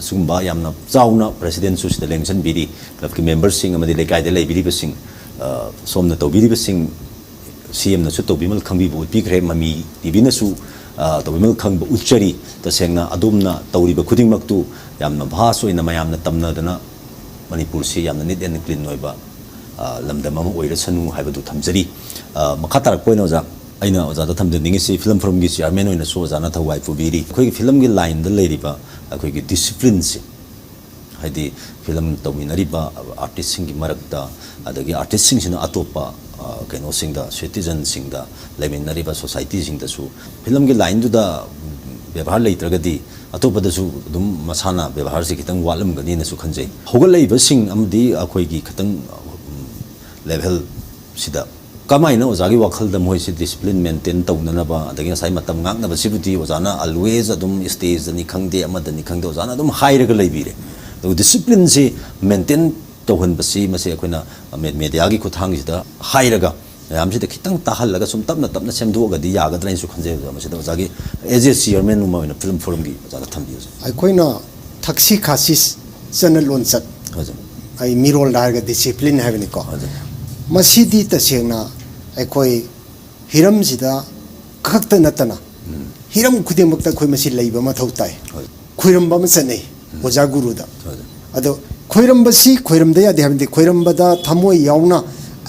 ꯁꯤꯒꯨꯝꯕ ꯌꯥꯝꯅ ꯆꯥꯎꯅ ꯄ꯭ꯔꯦꯁꯤꯗꯦꯟꯁꯨ ꯁꯤꯗ ꯂꯦꯡꯁꯤꯟꯕꯤꯔꯤ꯫ ꯀ꯭ꯂꯕꯀꯤ ꯃꯦꯝꯕꯔꯁꯤꯡ ꯑꯃꯗꯤ ꯂꯩꯀꯥꯏꯗ ꯂꯩꯕꯤꯔꯤꯕꯁꯤꯡ, ꯑ, ꯁꯣꯝꯅ ꯇꯧꯕꯤꯔꯤꯕꯁꯤꯡ, ꯁꯤ ꯑꯦꯝꯅꯁꯨ ꯇꯧꯕꯤꯃꯜ ꯈꯪꯕꯤꯕ ꯎꯠꯄꯤꯈ꯭ꯔꯦ, ꯃꯃꯤ ꯇꯤ ꯚꯤꯅꯁꯨ, ꯑ, ꯇꯧꯕꯤꯃꯜ ꯈꯪꯕ ꯎꯠꯆꯔꯤ꯫ ꯇꯁꯦꯡꯅ ꯑꯗꯣꯝꯅ ꯇꯧꯔꯤꯕ ꯈꯨꯗꯤꯡꯃꯛꯇꯨ ꯌꯥꯝꯅ ꯚꯥꯁ ꯑꯣꯏꯅ ꯃꯌꯥꯝꯅ ꯇꯝꯅꯗꯅ ꯃꯅꯤꯄꯨꯔꯁꯤ ꯌꯥꯝꯅ neat and clean ꯑꯣꯏꯕ, ꯑ, ꯂꯝꯗꯝ ꯑꯃ ꯑꯣꯏꯔꯁꯅꯨ ꯍꯥꯏꯕꯗꯨ ꯊꯝꯖꯔꯤ꯫ ꯑ, ꯃꯈꯥ ꯇꯥꯔꯛꯄ ꯑꯣꯏꯅ ꯑꯣꯖꯥ, ꯑꯩꯅ ꯑꯣꯖꯥꯗ ꯊꯝꯖꯅꯤꯡꯉꯤꯁꯤ, ꯐꯤꯂꯝ ꯐꯣꯔꯝꯒꯤ ꯆꯤꯌꯥꯔꯃꯦꯟ ꯑꯣꯏꯅꯁꯨ ꯑꯣꯖꯥꯅ ꯊꯧꯋꯥꯏ ꯄꯨꯕꯤꯔꯤ꯫ ꯑꯩꯈꯣꯏꯒꯤ ꯐꯤꯂꯝꯒꯤ ꯂꯥꯏꯟꯗ ꯂꯩꯔꯤꯕ ꯑꯩꯈꯣꯏꯒꯤ ꯗꯤꯁꯤꯄ꯭ꯂꯤꯟꯁꯤ, ꯍꯥꯏꯗꯤ ꯐꯤꯂꯝ ꯇꯧꯃꯤꯟꯅꯔꯤꯕ ꯑꯥꯔꯇꯤꯁꯁꯤꯡꯒꯤ ꯃꯔꯛꯇ, ꯑꯗꯒꯤ ꯑꯥꯔꯇꯤꯁꯁꯤꯡꯁꯤꯅ ꯑꯇꯣꯞꯄ, ꯑ, ꯀꯩꯅꯣꯁꯤꯡꯗ, ꯁꯤꯇꯤꯖꯟꯁꯤꯡꯗ, ꯂꯩꯃꯤꯟꯅꯔꯤꯕ ꯁꯣꯁꯥꯏꯇꯤꯁꯤꯡꯗꯁꯨ ꯐꯤꯂꯝꯒꯤ ꯂꯥꯏꯟꯗꯨꯗ ꯕꯦꯕꯥꯔ ꯂꯩꯇ꯭ꯔꯒꯗꯤ ꯑꯇꯣꯞꯄꯗꯁꯨ ꯑꯗꯨꯝ ꯃꯁꯥꯅ ꯕꯦꯕꯥꯔꯁꯤ ꯈꯤꯇꯪ ꯋꯥꯠꯂꯝꯒꯅꯤꯅꯁꯨ ꯈꯟꯖꯩ꯫ ꯍꯧꯒꯠꯂꯛꯏꯕꯁꯤꯡ ꯑꯃꯗꯤ ꯑꯩꯈꯣꯏꯒꯤ ꯈꯤꯇꯪ, ꯎꯝ, ꯂꯦꯚꯦꯜꯁꯤꯗ ꯀꯃꯥꯏꯅ ꯑꯣꯖꯥꯒꯤ ꯋꯥꯈꯜꯗ ꯃꯣꯏꯁꯤ ꯗꯤꯁꯤꯄ꯭ꯂꯤꯟ ꯃꯦꯟꯇꯦꯟ ꯇꯧꯅꯅꯕ, ꯑꯗꯒꯤ ꯉꯁꯥꯏ ꯃꯇꯝ ꯉꯥꯛꯅꯕꯁꯤꯕꯨꯗꯤ ꯑꯣꯖꯥꯅ always ꯑꯗꯨꯝ ꯁ꯭ꯇꯦꯖꯇꯅꯤ ꯈꯪꯗꯦ, ꯑꯃꯗꯅꯤ ꯈꯪꯗꯦ, ꯑꯣꯖꯥꯅ ꯑꯗꯨꯝ ꯍꯥꯏꯔꯒ ꯂꯩꯕꯤꯔꯦ꯫ ꯑꯗꯨꯒ ꯗꯤꯁꯤꯄ꯭ꯂꯤꯟꯁꯤ ꯃꯦꯟꯇꯦꯟ ꯇꯧꯍꯟꯕꯁꯤ, ꯃꯁꯤ ꯑꯩꯈꯣꯏꯅ ꯃꯦ-, ꯃꯦꯗꯤꯌꯥꯒꯤ ꯈꯨꯠꯊꯥꯡꯁꯤꯗ ꯍꯥꯏꯔꯒ ꯃꯌꯥꯝꯁꯤꯗ ꯈꯤꯇꯪ ꯇꯥꯍꯜꯂꯒ ꯁꯨꯝ ꯇꯞꯅ ꯇꯞꯅ ꯁꯦꯝꯗꯣꯛꯑꯒꯗꯤ ꯌꯥꯒꯗ꯭ꯔꯥ ꯍꯥꯏꯅꯁꯨ ꯈꯟꯖꯩ꯫ ꯑꯣꯖꯥ, ꯃꯁꯤꯗ ꯑꯣꯖꯥꯒꯤ as a chairman ꯑꯃ ꯑꯣꯏꯅ ꯐꯤꯂꯝ ꯐꯣꯔꯝꯒꯤ ꯑꯣꯖꯥꯗ ꯊꯝꯕꯤꯌꯨ, ꯑꯣꯖꯥ꯫ ꯑꯩꯈꯣꯏꯅ ꯊꯛꯁꯤ ꯈꯥꯁꯤ ꯆꯠꯅ ꯂꯣꯟꯆꯠ, ꯍꯣꯏ, ꯑꯣꯖꯥ꯫ ꯑꯩ ꯃꯤꯔꯣꯜꯗ ꯍꯥꯏꯔꯒ ꯗꯤꯁꯤꯄ꯭ꯂꯤꯟ ꯍꯥꯏꯕꯅꯤꯀꯣ꯫ ꯍꯣꯏ, ꯑꯣꯖꯥ꯫ ꯃꯁꯤꯗꯤ ꯇꯁꯦꯡꯅ ꯑꯩꯈꯣꯏ ꯍꯤꯔꯝꯁꯤꯗ ꯈꯛꯇ ꯅꯠꯇꯅ ꯍꯤꯔꯝ ꯈꯨꯗꯤꯡꯃꯛꯇ ꯑꯩꯈꯣꯏ ꯃꯁꯤ ꯂꯩꯕ ꯃꯊꯧ ꯇꯥꯏ꯫ ꯍꯣꯏ꯫ ꯈꯣꯏꯔꯝꯕ ꯑꯃ ꯆꯠꯅꯩ ꯑꯣꯖꯥ ꯒꯨꯔꯨꯗ꯫ ꯍꯣꯏ, ꯑꯣꯖꯥ꯫ ꯑꯗꯣ ꯈꯣꯏꯔꯝꯕꯁꯤ ꯈꯣꯏꯔꯝꯗ ꯌꯥꯗꯦ ꯍꯥꯏꯕꯗꯤ ꯈꯣꯏꯔꯝꯕꯗ ꯊꯃꯣꯏ ꯌꯥꯎꯅ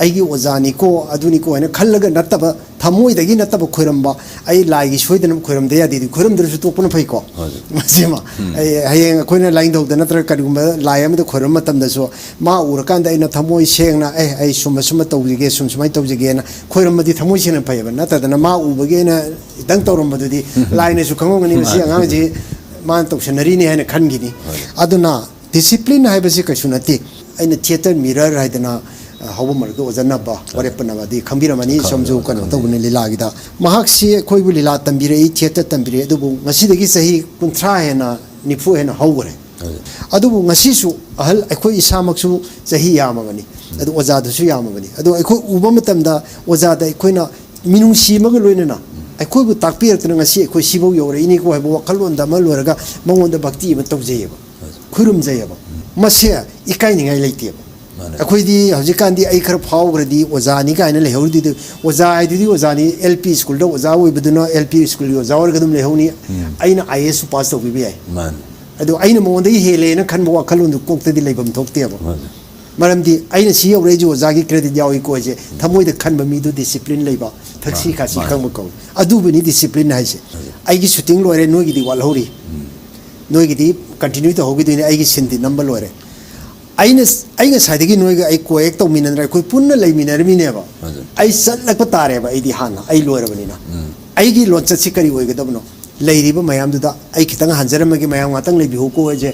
ꯑꯩꯒꯤ ꯑꯣꯖꯥꯅꯤꯀꯣ, ꯑꯗꯨꯅꯤꯀꯣ ꯍꯥꯏꯅ ꯈꯜꯂꯒ ꯅꯠꯇꯕ, ꯊꯃꯣꯏꯗꯒꯤ ꯅꯠꯇꯕ ꯈꯣꯏꯔꯝꯕ꯫ ꯑꯩ ꯂꯥꯏꯒꯤ ꯁꯣꯏꯗꯅ ꯈꯣꯏꯔꯝꯗ ꯌꯥꯗꯦꯗꯤ, ꯈꯣꯏꯔꯝꯗ꯭ꯔꯁꯨ ꯇꯣꯛꯄꯅ ꯐꯩꯀꯣ꯫ ꯍꯣꯏ꯫ ꯃꯁꯤꯃ ꯑꯩ ꯍꯌꯦꯡ ꯑꯩꯈꯣꯏꯅ ꯂꯥꯏꯅꯤꯡꯊꯧꯗ ꯅꯠꯇ꯭ꯔꯒ ꯀꯔꯤꯒꯨꯝꯕ ꯂꯥꯏ ꯑꯃꯗ ꯈꯣꯏꯔꯝꯕ ꯃꯇꯝꯗꯁꯨ, ꯃꯥ ꯎꯔꯀꯥꯟꯗ ꯑꯩꯅ ꯊꯃꯣꯏ ꯁꯦꯡꯅ, "ꯑꯦ, ꯑꯩ ꯁꯨꯝꯕ ꯁꯨꯝꯕ ꯇꯧꯖꯒꯦ, ꯁꯨꯝ ꯁꯨꯃꯥꯏꯅ ꯇꯧꯖꯒꯦꯅ" ꯈꯣꯏꯔꯝꯕꯗꯤ ꯊꯃꯣꯏ ꯁꯦꯡꯅ ꯐꯩꯌꯦꯕ꯫ ꯅꯠꯇꯗꯅ ꯃꯥ ꯎꯕꯒꯤ ꯑꯩꯅ ꯈꯤꯇꯪ ꯇꯧꯔꯝꯕꯗꯨꯗꯤ ꯂꯥꯏꯅꯁꯨ ꯈꯪꯉꯝꯒꯅꯤ, "ꯃꯁꯤ ꯑꯉꯥꯡꯁꯤ ꯃꯥꯅ ꯇꯧꯁꯟꯅꯔꯤꯅꯤ" ꯍꯥꯏꯅ ꯈꯟꯈꯤꯅꯤ꯫ ꯑꯗꯨꯅ ꯗꯤꯁꯤꯄ꯭ꯂꯤꯟ ꯍꯥꯏꯕꯁꯤ ꯀꯩꯁꯨ ꯅꯠꯇꯦ꯫ ꯑꯩꯅ ꯊꯤꯌꯦꯇꯔ ꯃꯤꯔꯔ ꯍꯥꯏꯗꯅ, ꯑ, ꯍꯧꯕ ꯃꯔꯛꯇ ꯑꯣꯖꯥ ꯅꯕ, ꯋꯥꯔꯦꯞꯄ ꯅꯕꯗꯤ ꯈꯪꯕꯤꯔꯝꯃꯅꯤ, ꯈꯪꯉꯦ, ꯁꯣꯝꯁꯨ ꯀꯩꯅꯣ ꯈꯪꯉꯦ꯫ ꯇꯧꯕꯅꯤ ꯂꯤꯂꯥꯒꯤꯗ꯫ ꯃꯍꯥꯛꯁꯤ ꯑꯩꯈꯣꯏꯕꯨ ꯂꯤꯂꯥ ꯇꯝꯕꯤꯔꯛꯏ, ꯊꯤꯌꯦꯇꯔ ꯇꯝꯕꯤꯔꯛꯏ, ꯑꯗꯨꯕꯨ ꯉꯁꯤꯗꯒꯤ ꯆꯍꯤ ꯀꯨꯟꯊ꯭ꯔꯥ ꯍꯦꯟꯅ, ꯅꯤꯐꯨ ꯍꯦꯟꯅ ꯍꯧꯈ꯭ꯔꯦ꯫ ꯑꯗꯨꯕꯨ ꯉꯁꯤꯁꯨ ꯑꯍꯜ ꯑꯩꯈꯣꯏ ꯏꯁꯥꯃꯛꯁꯨ ꯆꯍꯤ ꯌꯥꯝꯃꯕꯅꯤ, ꯑꯗꯨ ꯑꯣꯖꯥꯗꯨꯁꯨ ꯌꯥꯝꯃꯕꯅꯤ꯫ ꯑꯗꯨ ꯑꯩꯈꯣꯏ ꯎꯕ ꯃꯇꯝꯗ ꯑꯣꯖꯥꯗ ꯑꯩꯈꯣꯏꯅ ꯃꯤꯅꯨꯡꯁꯤ ꯑꯃꯒ ꯂꯣꯏꯅꯅ ꯑꯩꯈꯣꯏꯕꯨ ꯇꯥꯛꯄꯤꯔꯛꯇꯅ ꯉꯁꯤ ꯑꯩꯈꯣꯏ ꯁꯤꯐꯧ ꯌꯧꯔꯛꯏꯅꯤꯀꯣ ꯍꯥꯏꯕ ꯋꯥꯈꯜꯂꯣꯟꯗ ꯑꯃ ꯂꯣꯏꯔꯒ ꯃꯉꯣꯟꯗ ꯚꯛꯇꯤ ꯑꯃ ꯇꯧꯖꯩꯌꯦꯕ, ꯈꯨꯔꯨꯝꯖꯩꯌꯦꯕ꯫ ꯃꯁꯦ ꯏꯀꯥꯏꯅꯤꯡꯉꯥꯏ ꯂꯩꯇꯦꯕ꯫ ꯃꯥꯅꯦ꯫ ꯑꯩꯈꯣꯏꯗꯤ ꯍꯧꯖꯤꯛꯀꯥꯟꯗꯤ ꯑꯩ ꯈꯔ ꯐꯥꯎꯈ꯭ꯔꯗꯤ ꯑꯣꯖꯥꯅꯤ ꯀꯥꯏꯅ ꯂꯩꯍꯧꯔꯤꯗꯨꯗꯤ, ꯑꯣꯖꯥ ꯍꯥꯏꯗꯨꯗꯤ ꯑꯣꯖꯥꯅꯤ, ꯑꯦꯜ ꯄꯤ ꯁ꯭ꯀꯨꯜꯗ ꯑꯣꯖꯥ ꯑꯣꯏꯕꯗꯨꯅ ꯑꯦꯜ ꯄꯤ ꯁ꯭ꯀꯨꯜꯒꯤ ꯑꯣꯖꯥ ꯑꯣꯏꯔꯒ ꯑꯗꯨꯝ ꯂꯩꯍꯧꯅꯤ꯫ ꯑꯩꯅ ꯑꯥꯏ ꯑꯦ ꯑꯦꯁꯁꯨ ꯄꯥꯁ ꯇꯧꯕꯤꯕ ꯌꯥꯏ꯫ ꯃꯥꯅꯦ꯫ ꯑꯗꯣ ꯑꯩꯅ ꯃꯉꯣꯟꯗꯒꯤ ꯍꯦꯜꯂꯦꯅ ꯈꯟꯕ ꯋꯥꯈꯜꯂꯣꯟꯗꯨ ꯀꯣꯛꯇꯗꯤ ꯂꯩꯐꯝ ꯊꯣꯛꯇꯦꯕ꯫ ꯃꯥꯅꯦ꯫ ꯃꯔꯝꯗꯤ ꯑꯩꯅ ꯁꯤ ꯌꯧꯔꯛꯏꯁꯦ ꯑꯣꯖꯥꯒꯤ ꯀ꯭ꯔꯦꯗꯤꯠ ꯌꯥꯎꯏꯀꯣ ꯍꯥꯏꯁꯦ ꯊꯃꯣꯏꯗ ꯈꯟꯕ ꯃꯤꯗꯨ ꯗꯤꯁꯤꯄ꯭ꯂꯤꯟ ꯂꯩꯕ, ꯊꯛꯁꯤ ꯃꯥꯅꯦ, ꯈꯥꯁꯤ ꯃꯥꯅꯦ꯫ ꯈꯪꯕ ꯀꯧꯏ꯫ ꯑꯗꯨꯕꯨꯅꯤ ꯗꯤꯁꯤꯄ꯭ꯂꯤꯟ ꯍꯥꯏꯁꯦ꯫ ꯑꯩꯒꯤ ꯁꯨꯇꯤꯡ ꯂꯣꯏꯔꯦ, ꯅꯣꯏꯒꯤꯗꯤ ꯋꯥꯠꯍꯧꯔꯤ꯫ ꯅꯣꯏꯒꯤꯗꯤ ꯀꯟꯇꯤꯅ꯭ꯌꯨ ꯇꯧꯍꯧꯈꯤꯗꯣꯏꯅꯦ, ꯑꯩꯒꯤ ꯁꯤꯟꯗꯤ ꯅꯝꯕ ꯂꯣꯏꯔꯦ꯫ ꯑꯩꯅ, ꯑꯩ ꯉꯁꯥꯏꯗꯒꯤ ꯅꯣꯏꯒ ꯑꯩ ꯀꯣꯑꯦꯛ ꯇꯧꯃꯤꯟꯅꯗꯅ, ꯑꯩꯈꯣꯏ ꯄꯨꯟꯅ ꯂꯩꯃꯤꯟꯅꯔꯝꯃꯤꯅꯦꯕ꯫ ꯑꯗꯨ꯫ ꯑꯩ ꯆꯠꯂꯛꯄ ꯇꯥꯔꯦꯕ, ꯑꯩꯗꯤ ꯍꯥꯟꯅ, ꯑꯩ ꯂꯣꯏꯔꯕꯅꯤꯅ꯫ ꯑꯩꯒꯤ ꯂꯣꯟꯆꯠꯁꯤ ꯀꯔꯤ ꯑꯣꯏꯒꯗꯕꯅꯣ? ꯂꯩꯔꯤꯕ ꯃꯌꯥꯝꯗꯨꯗ ꯑꯩ ꯈꯤꯇꯪ ꯍꯟꯖꯔꯝꯃꯒꯦ, ꯃꯌꯥꯝ ꯉꯥꯛꯇꯪ ꯂꯩꯕꯤꯍꯧꯀꯣ ꯍꯥꯏꯁꯦ꯫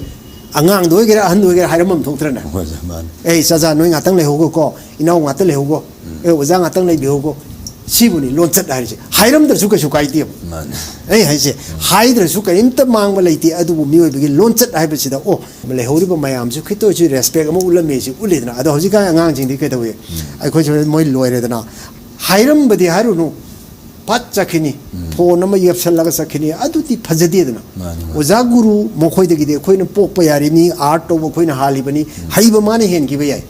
ꯑꯉꯥꯡꯗ ꯑꯣꯏꯒꯦꯔꯥ, ꯑꯍꯟꯗ ꯑꯣꯏꯒꯦꯔꯥ, ꯍꯥꯏꯔꯝꯐꯝ ꯊꯣꯛꯇ꯭ꯔꯅꯦ? ꯍꯣꯏ, ꯃꯥꯅꯤ꯫ "ꯑꯦ, ꯏꯆꯥꯖꯥ, ꯅꯣꯏ ꯉꯥꯛꯇꯪ ꯂꯩꯍꯧꯒꯣꯀꯣ, ꯏꯅꯥꯎ ꯉꯥꯛꯇꯪ ꯂꯩꯍꯧꯒꯣ, ꯑꯦ, ꯑꯣꯖꯥ ꯉꯥꯛꯇꯪ ꯂꯩꯕꯤꯍꯧꯒꯣ", ꯁꯤꯕꯨꯅꯤ ꯂꯣꯟꯆꯠ ꯍꯥꯏꯔꯤꯁꯦ꯫ ꯍꯥꯏꯔꯝꯗ꯭ꯔꯁꯨ ꯀꯩꯁꯨ ꯀꯥꯏꯗꯦꯕ꯫ ꯃꯥꯅꯤ꯫ ꯑꯩ ꯍꯥꯏꯁꯦ, ꯍꯥꯏꯗ꯭ꯔꯁꯨ ꯀꯔꯤꯝꯇ ꯃꯥꯡꯕ ꯂꯩꯇꯦ, ꯑꯗꯨꯕꯨ ꯃꯤꯑꯣꯏꯕꯒꯤ ꯂꯣꯟꯆꯠ ꯍꯥꯏꯕꯁꯤꯗ, ꯑꯣ, ꯂꯩꯍꯧꯔꯤꯕ ꯃꯌꯥꯝꯁꯨ ꯈꯤꯇ ꯑꯣꯏꯔꯁꯨ ꯔꯦꯁꯄꯦꯛ ꯑꯃ ꯎꯠꯂꯝꯃꯦ, ꯁꯤ ꯎꯠꯂꯤꯗꯅ꯫ ꯑꯗꯣ ꯍꯧꯖꯤꯛꯀꯥꯟ ꯑꯉꯥꯡꯁꯤꯡꯗꯤ ꯀꯩꯗꯧꯏ? ꯑꯩꯈꯣꯏꯁꯨ ꯃꯣꯏ ꯂꯣꯏꯔꯦꯗꯅ꯫ ꯍꯥꯏꯔꯝꯕꯗꯤ ꯍꯥꯏꯔꯨꯅꯨ, ꯐꯠ ꯆꯠꯈꯤꯅꯤ, ꯐꯣꯟ ꯑꯃ ꯌꯦꯞꯁꯜꯂꯒ ꯆꯠꯈꯤꯅꯤ, ꯑꯗꯨꯗꯤ ꯐꯖꯗꯦꯗꯅ꯫ ꯃꯥꯅꯤ, ꯃꯥꯅꯤ꯫ ꯑꯣꯖꯥ ꯒꯨꯔꯨ ꯃꯈꯣꯏꯗꯒꯤꯗꯤ ꯑꯩꯈꯣꯏꯅ ꯄꯣꯛꯄ ꯌꯥꯔꯤꯕꯅꯤ, ꯑꯥꯔꯠ ꯇꯧꯕ ꯑꯩꯈꯣꯏꯅ ꯍꯥꯜꯂꯤꯕꯅꯤ, ꯍꯩꯕ ꯃꯥꯅ ꯍꯦꯟꯈꯤꯕ ꯌꯥꯏ꯫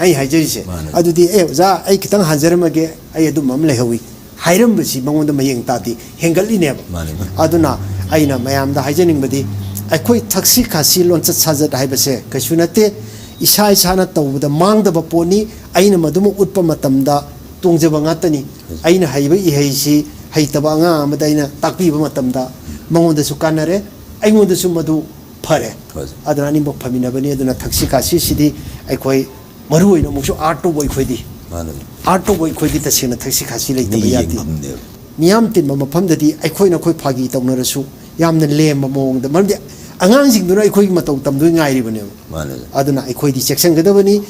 ꯑꯩ ꯍꯥꯏꯖꯔꯤꯁꯦ꯫ ꯃꯥꯅꯤ꯫ ꯑꯗꯨꯗꯤ, "ꯑꯦ, ꯑꯣꯖꯥ, ꯑꯩ ꯈꯤꯇꯪ ꯍꯟꯖꯔꯝꯃꯒꯦ, ꯑꯩ ꯑꯗꯨꯝꯕ ꯑꯃ ꯂꯩꯍꯧꯋꯤ", ꯍꯥꯏꯔꯝꯕꯁꯤ ꯃꯉꯣꯟꯗ ꯃꯌꯦꯡ ꯇꯥꯗꯦ, ꯍꯦꯟꯒꯠꯂꯤꯅꯦꯕ꯫ ꯃꯥꯅꯤ, ꯃꯥꯅꯤ꯫ ꯑꯗꯨꯅ ꯑꯩꯅ ꯃꯌꯥꯝꯗ ꯍꯥꯏꯖꯅꯤꯡꯕꯗꯤ, ꯑꯩꯈꯣꯏ ꯊꯛꯁꯤ ꯈꯥꯁꯤ ꯂꯣꯟꯆꯠ ꯁꯥꯖꯠ ꯍꯥꯏꯕꯁꯦ ꯀꯩꯁꯨ ꯅꯠꯇꯦ꯫ ꯏꯁꯥ ꯏꯁꯥꯅ ꯇꯧꯕꯗ ꯃꯥꯡꯗꯕ ꯄꯣꯠꯅꯤ꯫ ꯑꯩꯅ ꯃꯗꯨꯃ ꯎꯠꯄ ꯃꯇꯝꯗ ꯇꯣꯡꯖꯕ ꯉꯥꯛꯇꯅꯤ꯫ ꯑꯩꯅ ꯍꯩꯕ ꯏꯍꯩꯁꯤ ꯍꯩꯇꯕ ꯑꯉꯥꯡ ꯑꯃꯗ ꯑꯩꯅ ꯇꯥꯛꯄꯤꯕ ꯃꯇꯝꯗ ꯃꯉꯣꯟꯗꯁꯨ ꯀꯥꯟꯅꯔꯦ, ꯑꯩꯉꯣꯟꯗꯁꯨ ꯃꯗꯨ ꯐꯔꯦ꯫ ꯍꯣꯏ꯫ ꯑꯗꯨꯅ ꯑꯅꯤꯃꯛ ꯐꯃꯤꯟꯅꯕꯅꯤ꯫ ꯑꯗꯨꯅ ꯊꯛꯁꯤ ꯈꯥꯁꯤꯁꯤꯗꯤ ꯑꯩꯈꯣꯏ ꯃꯔꯨ ꯑꯣꯏꯅ ꯑꯃꯨꯛꯁꯨ art ꯇꯧꯕ ꯑꯩꯈꯣꯏꯗꯤ, ꯃꯥꯅꯦ꯫ Art ꯇꯧꯕ ꯑꯩꯈꯣꯏꯗꯤ ꯇꯁꯦꯡꯅ ꯊꯛꯁꯤ ꯈꯥꯁꯤ ꯂꯩꯇꯕ ꯃꯤꯒꯤ ꯌꯥꯗꯦ꯫ ꯌꯦꯡꯐꯝꯅꯦꯕ꯫ ꯃꯤꯌꯥꯝ ꯇꯤꯟꯕ ꯃꯐꯝꯗꯗꯤ ꯑꯩꯈꯣꯏꯅ ꯑꯩꯈꯣꯏ ꯐꯥꯒꯤ ꯇꯧꯅꯔꯁꯨ ꯌꯥꯝꯅ ꯂꯦꯝꯕ ꯃꯑꯣꯡꯗ, ꯃꯔꯝꯗꯤ ꯑꯉꯥꯡꯁꯤꯡꯗꯨꯅ ꯑꯩꯈꯣꯏꯒꯤ ꯃꯇꯧ ꯇꯝꯗꯣꯏ ꯉꯥꯏꯔꯤꯕꯅꯦꯕ꯫ ꯃꯥꯅꯦ꯫ ꯑꯗꯨꯅ ꯑꯩꯈꯣꯏꯗꯤ ꯆꯦꯛꯁꯤꯟꯒꯗꯕꯅꯤ꯫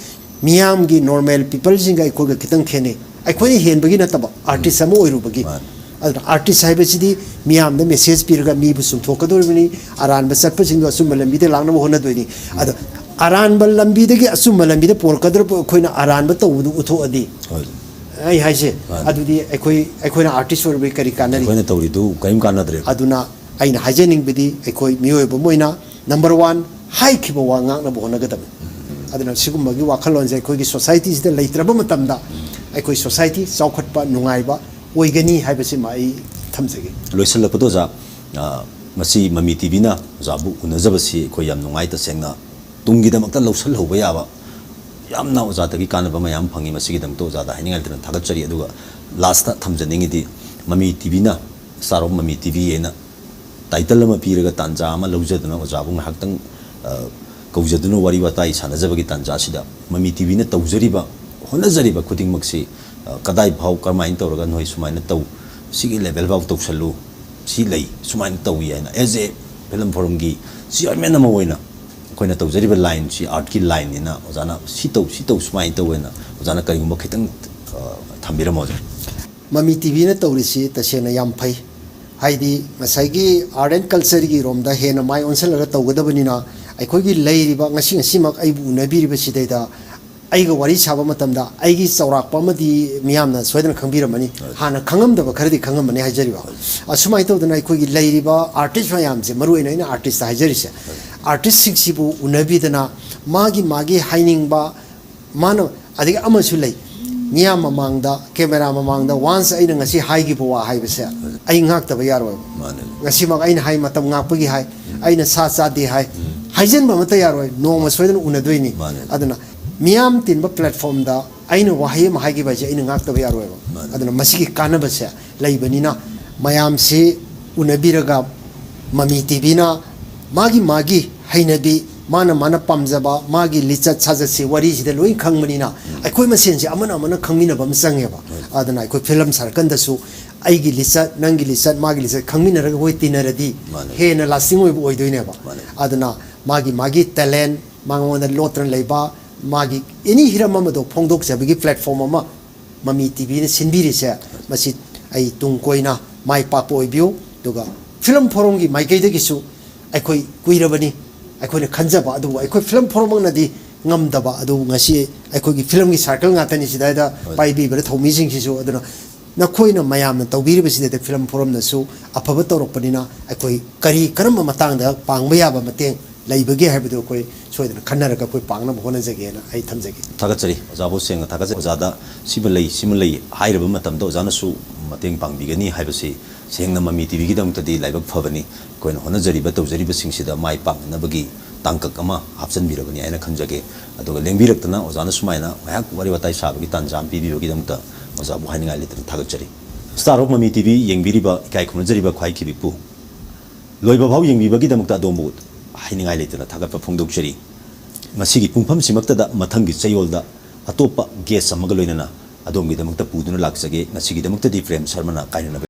ꯃꯤꯌꯥꯝꯒꯤ normal peopleꯁꯤꯡꯒ ꯑꯩꯈꯣꯏꯒ ꯈꯤꯇꯪ ꯈꯦꯠꯅꯩ꯫ ꯑꯩꯈꯣꯏꯅ ꯍꯦꯟꯕꯒꯤ ꯅꯠꯇꯕ, artist ꯑꯃ ꯑꯣꯏꯔꯨꯕꯒꯤ꯫ ꯃꯥꯅꯦ꯫ ꯑꯗꯨꯅ artist ꯍꯥꯏꯕꯁꯤꯗꯤ ꯃꯤꯌꯥꯝꯗ message ꯄꯤꯔꯒ ꯃꯤꯕꯨ ꯆꯨꯝꯊꯣꯛꯀꯗꯧꯔꯤꯕꯅꯤ꯫ ꯑꯔꯥꯟꯕ ꯆꯠꯄꯁꯤꯡꯗꯣ ꯑꯆꯨꯝꯕ ꯂꯝꯕꯤꯗ ꯂꯥꯛꯅꯕ ꯍꯣꯠꯅꯗꯣꯏꯅꯤ꯫ ꯑꯗꯣ ꯑꯔꯥꯟꯕ ꯂꯝꯕꯤꯗꯒꯤ ꯑꯆꯨꯝꯕ ꯂꯝꯕꯤꯗ ꯄꯣꯔꯛꯀꯗꯧꯔꯕ ꯑꯩꯈꯣꯏꯅ ꯑꯔꯥꯟꯕ ꯇꯧꯕꯗꯨ ꯎꯠꯊꯣꯛꯑꯗꯤ, ꯍꯣꯏ꯫ ꯑꯩ ꯍꯥꯏꯁꯦ, ꯃꯥꯅꯦ꯫ ꯑꯗꯨꯗꯤ ꯑꯩꯈꯣꯏ, ꯑꯩꯈꯣꯏꯅ artist ꯑꯣꯏꯔꯨꯕꯒꯤ ꯀꯔꯤ ꯀꯥꯟꯅꯔꯤ? ꯑꯩꯈꯣꯏꯅ ꯇꯧꯔꯤꯗꯨ ꯀꯔꯤꯝ ꯀꯥꯟꯅꯗ꯭ꯔꯦ꯫ ꯑꯗꯨꯅ ꯑꯩꯅ ꯍꯥꯏꯖꯅꯤꯡꯕꯗꯤ, ꯑꯩꯈꯣꯏ ꯃꯤꯑꯣꯏꯕ ꯑꯃ ꯑꯣꯏꯅ number one, ꯍꯥꯏꯈꯤꯕ ꯋꯥ ꯉꯥꯛꯅꯕ ꯍꯣꯠꯅꯒꯗꯕꯅꯤ꯫ ꯑꯗꯨꯅ ꯁꯤꯒꯨꯝꯕꯒꯤ ꯋꯥꯈꯜꯂꯣꯟꯁꯦ ꯑꯩꯈꯣꯏꯒꯤ societyꯁꯤꯗ ꯂꯩꯇ꯭ꯔꯕ ꯃꯇꯝꯗ ꯑꯩꯈꯣꯏ society ꯆꯥꯎꯈꯠꯄ, ꯅꯨꯡꯉꯥꯏꯕ ꯑꯣꯏꯒꯅꯤ ꯍꯥꯏꯕꯁꯤꯃ ꯑꯩ ꯊꯝꯖꯒꯦ꯫ ꯂꯣꯏꯁꯤꯜꯂꯛꯄꯗ ꯑꯣꯖꯥ, ꯑ, ꯃꯁꯤ ꯃꯃꯤ ꯇꯤꯚꯤꯅ ꯑꯣꯖꯥꯕꯨ ꯎꯅꯖꯕꯁꯤ ꯑꯩꯈꯣꯏ ꯌꯥꯝ ꯅꯨꯡꯉꯥꯏ꯫ ꯇꯁꯦꯡꯅ ꯇꯨꯡꯒꯤꯗꯃꯛꯇ ꯂꯧꯁꯤꯜꯍꯧꯕ ꯌꯥꯕ ꯌꯥꯝꯅ ꯑꯣꯖꯥꯗꯒꯤ ꯀꯥꯟꯅꯕ ꯃꯌꯥꯝ ꯐꯪꯉꯤ꯫ ꯃꯁꯤꯒꯤꯗꯃꯛꯇ ꯑꯣꯖꯥꯗ ꯍꯥꯏꯅꯤꯡꯉꯥꯏ ꯂꯩꯇꯅ ꯊꯥꯒꯠꯆꯔꯤ꯫ ꯑꯗꯨꯒ lastꯇ ꯊꯝꯖꯅꯤꯡꯉꯤꯗꯤ, ꯃꯃꯤ ꯇꯤꯚꯤꯅ, Star of ꯃꯃꯤ ꯇꯤꯚꯤ ꯍꯥꯏꯅ title ꯑꯃ ꯄꯤꯔꯒ ꯇꯥꯟꯖꯥ ꯑꯃ ꯂꯧꯖꯗꯨꯅ ꯑꯣꯖꯥꯕꯨ ꯉꯥꯏꯍꯥꯛꯇꯪ, ꯑ, ꯀꯧꯖꯗꯨꯅ ꯋꯥꯔꯤ ꯋꯥꯇꯥꯏ ꯁꯥꯟꯅꯖꯕꯒꯤ ꯇꯥꯟꯖꯥ ꯑꯁꯤꯗ ꯃꯃꯤ ꯇꯤꯚꯤꯅ ꯇꯧꯖꯔꯤꯕ, ꯍꯣꯠꯅꯖꯔꯤꯕ ꯈꯨꯗꯤꯡꯃꯛꯁꯤ, ꯑ, ꯀꯗꯥꯏ ꯐꯥꯎ ꯀꯔꯝꯍꯥꯏꯅ ꯇꯧꯔꯒ ꯅꯣꯏ ꯁꯨꯃꯥꯏꯅ ꯇꯧ, ꯁꯤꯒꯤ level ꯐꯥꯎ ꯇꯧꯁꯜꯂꯨ, ꯁꯤ ꯂꯩ, ꯁꯨꯃꯥꯏꯅ ꯇꯧꯏ ꯍꯥꯏꯅ as a film forumꯒꯤ chairman ꯑꯃ ꯑꯣꯏꯅ ꯑꯩꯈꯣꯏꯅ ꯇꯧꯖꯔꯤꯕ lineꯁꯤ artꯀꯤ lineꯅꯤꯅ ꯑꯣꯖꯥꯅ ꯁꯤ ꯇꯧ, ꯁꯤ ꯇꯧ, ꯁꯨꯃꯥꯏꯅ ꯇꯧ ꯍꯥꯏꯅ ꯑꯣꯖꯥꯅ ꯀꯔꯤꯒꯨꯝꯕ ꯈꯤꯇꯪ, ꯑ, ꯊꯝꯕꯤꯔꯝꯃꯣ ꯑꯣꯖꯥ꯫ ꯃꯃꯤ ꯇꯤꯚꯤꯅ ꯇꯧꯔꯤꯁꯤ ꯇꯁꯦꯡꯅ ꯌꯥꯝ ꯐꯩ꯫ ꯍꯥꯏꯗꯤ ꯉꯁꯥꯏꯒꯤ art and cultureꯒꯤ ꯔꯣꯝꯗ ꯍꯦꯟꯅ ꯃꯥꯏ ꯑꯣꯟꯁꯤꯜꯂꯒ ꯇꯧꯒꯗꯕꯅꯤꯅ, ꯑꯩꯈꯣꯏꯒꯤ ꯂꯩꯔꯤꯕ ꯉꯁꯤ ꯉꯁꯤꯃꯛ ꯑꯩꯕꯨ ꯎꯅꯕꯤꯔꯤꯕꯁꯤꯗꯩꯗ ꯑꯩꯒ ꯋꯥꯔꯤ ꯁꯥꯕ ꯃꯇꯝꯗ ꯑꯩꯒꯤ ꯆꯥꯎꯔꯥꯛꯄ ꯑꯃꯗꯤ ꯃꯤꯌꯥꯝꯅ ꯁꯣꯏꯗꯅ ꯈꯪꯕꯤꯔꯝꯃꯅꯤ, ꯍꯥꯟꯅ ꯈꯪꯉꯝꯗꯕ ꯈꯔꯗꯤ ꯈꯪꯉꯝꯃꯅꯤ ꯍꯥꯏꯖꯔꯤꯕ꯫ ꯑꯁꯨꯃꯥꯏꯅ ꯇꯧꯗꯅ ꯑꯩꯈꯣꯏꯒꯤ ꯂꯩꯔꯤꯕ artist ꯃꯌꯥꯝꯁꯦ, ꯃꯔꯨꯑꯣꯏꯅ ꯑꯩꯅ artistꯇ ꯍꯥꯏꯖꯔꯤꯁꯦ, artistꯁꯤꯡꯁꯤꯕꯨ ꯎꯅꯕꯤꯗꯅ ꯃꯥꯒꯤ ꯃꯥꯒꯤ ꯍꯥꯏꯅꯤꯡꯕ, ꯃꯥꯅ, ꯑꯗꯒꯤ ꯑꯃꯁꯨ ꯂꯩ, ꯃꯤꯌꯥꯝ ꯃꯃꯥꯡꯗ, camera ꯃꯃꯥꯡꯗ once ꯑꯩꯅ ꯉꯁꯤ ꯍꯥꯏꯈꯤꯕ ꯋꯥ ꯍꯥꯏꯕꯁꯦ ꯑꯩ ꯉꯥꯛꯇꯕ ꯌꯥꯔꯣꯏꯕ꯫ ꯃꯥꯅꯦ꯫ ꯉꯁꯤꯃꯛ ꯑꯩꯅ ꯍꯥꯏ, ꯃꯇꯝ ꯉꯥꯛꯄꯒꯤ ꯍꯥꯏ, ꯑꯩꯅ ꯁꯥ ꯆꯥꯗꯦ ꯍꯥꯏ, ꯍꯥꯏꯖꯤꯟꯕ ꯑꯃꯠꯇ ꯌꯥꯔꯣꯏ, ꯅꯣꯡꯃ ꯁꯣꯏꯗꯅ ꯎꯅꯗꯣꯏꯅꯤ꯫ ꯃꯥꯅꯦ꯫ ꯑꯗꯨꯅ ꯃꯤꯌꯥꯝ ꯇꯤꯟꯕ platformꯗ ꯑꯩꯅ ꯋꯥꯍꯩ ꯑꯃ ꯍꯥꯏꯈꯤꯕ ꯍꯥꯏꯁꯦ ꯑꯩꯅ ꯉꯥꯛꯇꯕ ꯌꯥꯔꯣꯏꯕ꯫ ꯃꯥꯅꯦ꯫ ꯑꯗꯨꯅ ꯃꯁꯤꯒꯤ ꯀꯥꯟꯅꯕꯁꯦ ꯂꯩꯕꯅꯤꯅ ꯃꯌꯥꯝꯁꯤ ꯎꯅꯕꯤꯔꯒ ꯃꯃꯤ ꯇꯤꯚꯤꯅ ꯃꯥꯒꯤ ꯃꯥꯒꯤ ꯍꯩꯅꯕꯤ, ꯃꯥꯅ ꯃꯥꯅ ꯄꯥꯝꯖꯕ ꯃꯥꯒꯤ ꯂꯤꯆꯠ ꯁꯥꯖꯠꯁꯤ ꯋꯥꯔꯤꯁꯤꯗ ꯂꯣꯏ ꯈꯪꯕꯅꯤꯅ ꯑꯩꯈꯣꯏ ꯃꯁꯦꯟꯁꯦ ꯑꯃꯅ ꯑꯃꯅ ꯈꯪꯃꯤꯟꯅꯕ ꯑꯃ ꯆꯪꯉꯦꯕ꯫ ꯑꯗꯨꯅ ꯑꯩꯈꯣꯏ film circleꯗꯁꯨ ꯑꯩꯒꯤ ꯂꯤꯆꯠ, ꯅꯪꯒꯤ ꯂꯤꯆꯠ, ꯃꯥꯒꯤ ꯂꯤꯆꯠ ꯈꯪꯃꯤꯟꯅꯔꯒ ꯑꯩꯈꯣꯏ ꯇꯤꯟꯅꯔꯗꯤ ꯃꯥꯅꯦ꯫ ꯍꯦꯟꯅ lasting ꯑꯣꯏꯕ ꯑꯣꯏꯗꯣꯏꯅꯦꯕ꯫ ꯃꯥꯅꯦ꯫ ꯑꯗꯨꯅ ꯃꯥꯒꯤ ꯃꯥꯒꯤ talent, ꯃꯉꯣꯟꯗ ꯂꯣꯠꯇꯅ ꯂꯩꯕ ꯃꯥꯒꯤ any ꯍꯤꯔꯝ ꯑꯃꯗꯣ ꯐꯣꯡꯗꯣꯛꯆꯕꯒꯤ platform ꯑꯃ ꯃꯃꯤ ꯇꯤꯚꯤꯅ ꯁꯤꯟꯕꯤꯔꯤꯁꯦ, ꯃꯁꯤ ꯑꯩ ꯇꯨꯡ ꯀꯣꯏꯅ ꯃꯥꯏ ꯄꯥꯛꯄ ꯑꯣꯏꯕꯤꯌꯨ꯫ ꯑꯗꯨꯒ film forumꯒꯤ ꯃꯥꯏꯀꯩꯗꯒꯤꯁꯨ ꯑꯩꯈꯣꯏ ꯀꯨꯏꯔꯕꯅꯤ ꯑꯩꯈꯣꯏꯅ ꯈꯟꯖꯕ, ꯑꯗꯨꯕꯨ ꯑꯩꯈꯣꯏ film forumꯃꯛꯅꯗꯤ ꯉꯝꯗꯕ, ꯑꯗꯨꯕꯨ ꯉꯁꯤ ꯑꯩꯈꯣꯏꯒꯤ filmꯒꯤ circle ꯉꯥꯛꯇꯅꯤ ꯁꯤꯗꯩꯗ ꯍꯣꯏ꯫ ꯄꯥꯏꯕꯤꯕꯗ ꯊꯧꯃꯤꯁꯤꯡꯁꯤꯁꯨ꯫ ꯑꯗꯨꯅ ꯅꯈꯣꯏꯅ ꯃꯌꯥꯝꯅ ꯇꯧꯕꯤꯔꯤꯕꯁꯤꯗ film forumꯅꯁꯨ ꯑꯐꯕ ꯇꯧꯔꯛꯄꯅꯤꯅ ꯑꯩꯈꯣꯏ ꯀꯔꯤ ꯀꯔꯝꯕ ꯃꯇꯥꯡꯗ ꯄꯥꯡꯕ ꯌꯥꯕ ꯃꯇꯦꯡ ꯂꯩꯕꯒꯦ ꯍꯥꯏꯕꯗꯨ ꯑꯩꯈꯣꯏ ꯁꯣꯏꯗꯅ ꯈꯟꯅꯔꯒ ꯑꯩꯈꯣꯏ ꯄꯥꯡꯅꯕ ꯍꯣꯠꯅꯖꯒꯦꯅ ꯑꯩ ꯊꯝꯖꯒꯦ꯫ ꯊꯥꯒꯠꯆꯔꯤ ꯑꯣꯖꯥꯕꯨ ꯁꯦꯡꯅ ꯊꯥꯒꯠꯆꯔꯤ꯫ ꯑꯣꯖꯥꯗ ꯁꯤꯃ ꯂꯩ, ꯁꯤꯃ ꯂꯩ ꯍꯥꯏꯔꯕ ꯃꯇꯝꯗ ꯑꯣꯖꯥꯅꯁꯨ ꯃꯇꯦꯡ ꯄꯥꯡꯕꯤꯒꯅꯤ ꯍꯥꯏꯕꯁꯤ ꯁꯦꯡꯅ ꯃꯃꯤ ꯇꯤꯚꯤꯒꯤꯗꯃꯛꯇꯗꯤ ꯂꯥꯏꯕꯛ ꯐꯕꯅꯤ꯫ ꯑꯩꯈꯣꯏꯅ ꯍꯣꯠꯅꯖꯔꯤꯕ ꯇꯧꯖꯔꯤꯕꯁꯤꯡꯁꯤꯗ ꯃꯥꯏ ꯄꯥꯛꯅꯅꯕꯒꯤ ꯇꯥꯡꯀꯛ ꯑꯃ ꯍꯥꯞꯆꯤꯟꯕꯤꯔꯕꯅꯤ ꯍꯥꯏꯅ ꯈꯟꯖꯒꯦ꯫ ꯑꯗꯨꯒ ꯂꯦꯡꯕꯤꯔꯛꯇꯅ ꯑꯣꯖꯥꯅ ꯁꯨꯃꯥꯏꯅ ꯉꯥꯏꯍꯥꯛ ꯋꯥꯔꯤ ꯋꯥꯇꯥꯏ ꯁꯥꯕꯒꯤ ꯇꯥꯟꯖꯥ ꯑꯃ ꯄꯤꯕꯤꯕꯒꯤꯗꯃꯛꯇ ꯑꯣꯖꯥꯕꯨ ꯍꯥꯏꯅꯤꯡꯉꯥꯏ ꯂꯩꯇꯅ ꯊꯥꯒꯠꯆꯔꯤ꯫ Star of ꯃꯃꯤ ꯇꯤꯚꯤ ꯌꯦꯡꯕꯤꯔꯤꯕ ꯏꯀꯥꯏ ꯈꯨꯝꯅꯖꯔꯤꯕ ꯈ꯭ꯋꯥꯏ ꯈꯤꯕꯤꯛꯄꯨ ꯂꯣꯏꯕ ꯐꯥꯎ ꯌꯦꯡꯕꯤꯕꯒꯤꯗꯃꯛꯇ ꯑꯗꯣꯝꯕꯨ ꯍꯥꯏꯅꯤꯡꯉꯥꯏ ꯂꯩꯇꯅ ꯊꯥꯒꯠꯄ ꯐꯣꯡꯗꯣꯛꯆꯔꯤ꯫ ꯃꯁꯤꯒꯤ ꯄꯨꯡꯐꯝꯁꯤꯃꯛꯇꯗ ꯃꯊꯪꯒꯤ ꯆꯌꯣꯜꯗ ꯑꯇꯣꯞꯄ guest ꯑꯃꯒ ꯂꯣꯏꯅꯅ ꯑꯗꯣꯝꯒꯤꯗꯃꯛꯇ ꯄꯨꯗꯨꯅ ꯂꯥꯛꯆꯒꯦ꯫ ꯉꯁꯤꯒꯤꯗꯃꯛꯇꯗꯤ ꯄ꯭ꯔꯦꯝ ꯁꯔꯃꯅ ꯀꯥꯏꯅꯅꯕ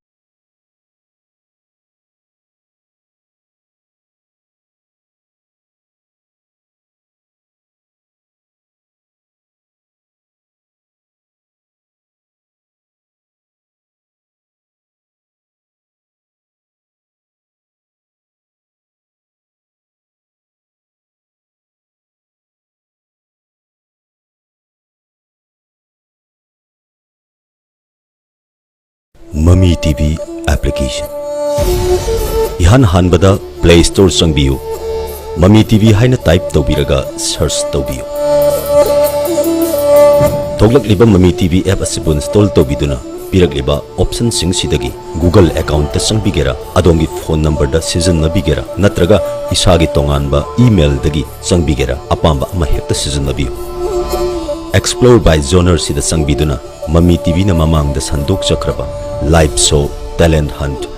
ꯃꯃꯤ ꯇꯤꯚꯤ application ꯏꯍꯥꯟ ꯍꯥꯟꯕꯗ Play Store ꯆꯪꯕꯤꯌꯨ꯫ ꯃꯃꯤ ꯇꯤꯚꯤ ꯍꯥꯏꯅ type ꯇꯧꯕꯤꯔꯒ search ꯇꯧꯕꯤꯌꯨ꯫ ꯊꯣꯛꯂꯛꯂꯤꯕ ꯃꯃꯤ ꯇꯤꯚꯤ app ꯑꯁꯤꯕꯨ install ꯇꯧꯕꯤꯗꯨꯅ ꯄꯤꯔꯛꯂꯤꯕ optionꯁꯤꯡꯁꯤꯗꯒꯤ Google accountꯇ ꯆꯪꯕꯤꯒꯦꯔꯥ, ꯑꯗꯣꯝꯒꯤ phone numberꯗ ꯁꯤꯖꯤꯟꯅꯕꯤꯒꯦꯔꯥ, ꯅꯠꯇ꯭ꯔꯒ ꯏꯁꯥꯒꯤ ꯇꯣꯉꯥꯟꯕ emailꯗꯒꯤ ꯆꯪꯕꯤꯒꯦꯔꯥ, ꯑꯄꯥꯝꯕ ꯑꯃ ꯍꯦꯛꯇ ꯁꯤꯖꯤꯟꯅꯕꯤꯌꯨ꯫ Explore by Zonerꯁꯤꯗ ꯆꯪꯕꯤꯗꯨꯅ ꯃꯃꯤ TVꯅ ꯃꯃꯥꯡꯗ ꯁꯟꯗꯣꯛꯆꯈ꯭ꯔꯕ live show, talent hunt,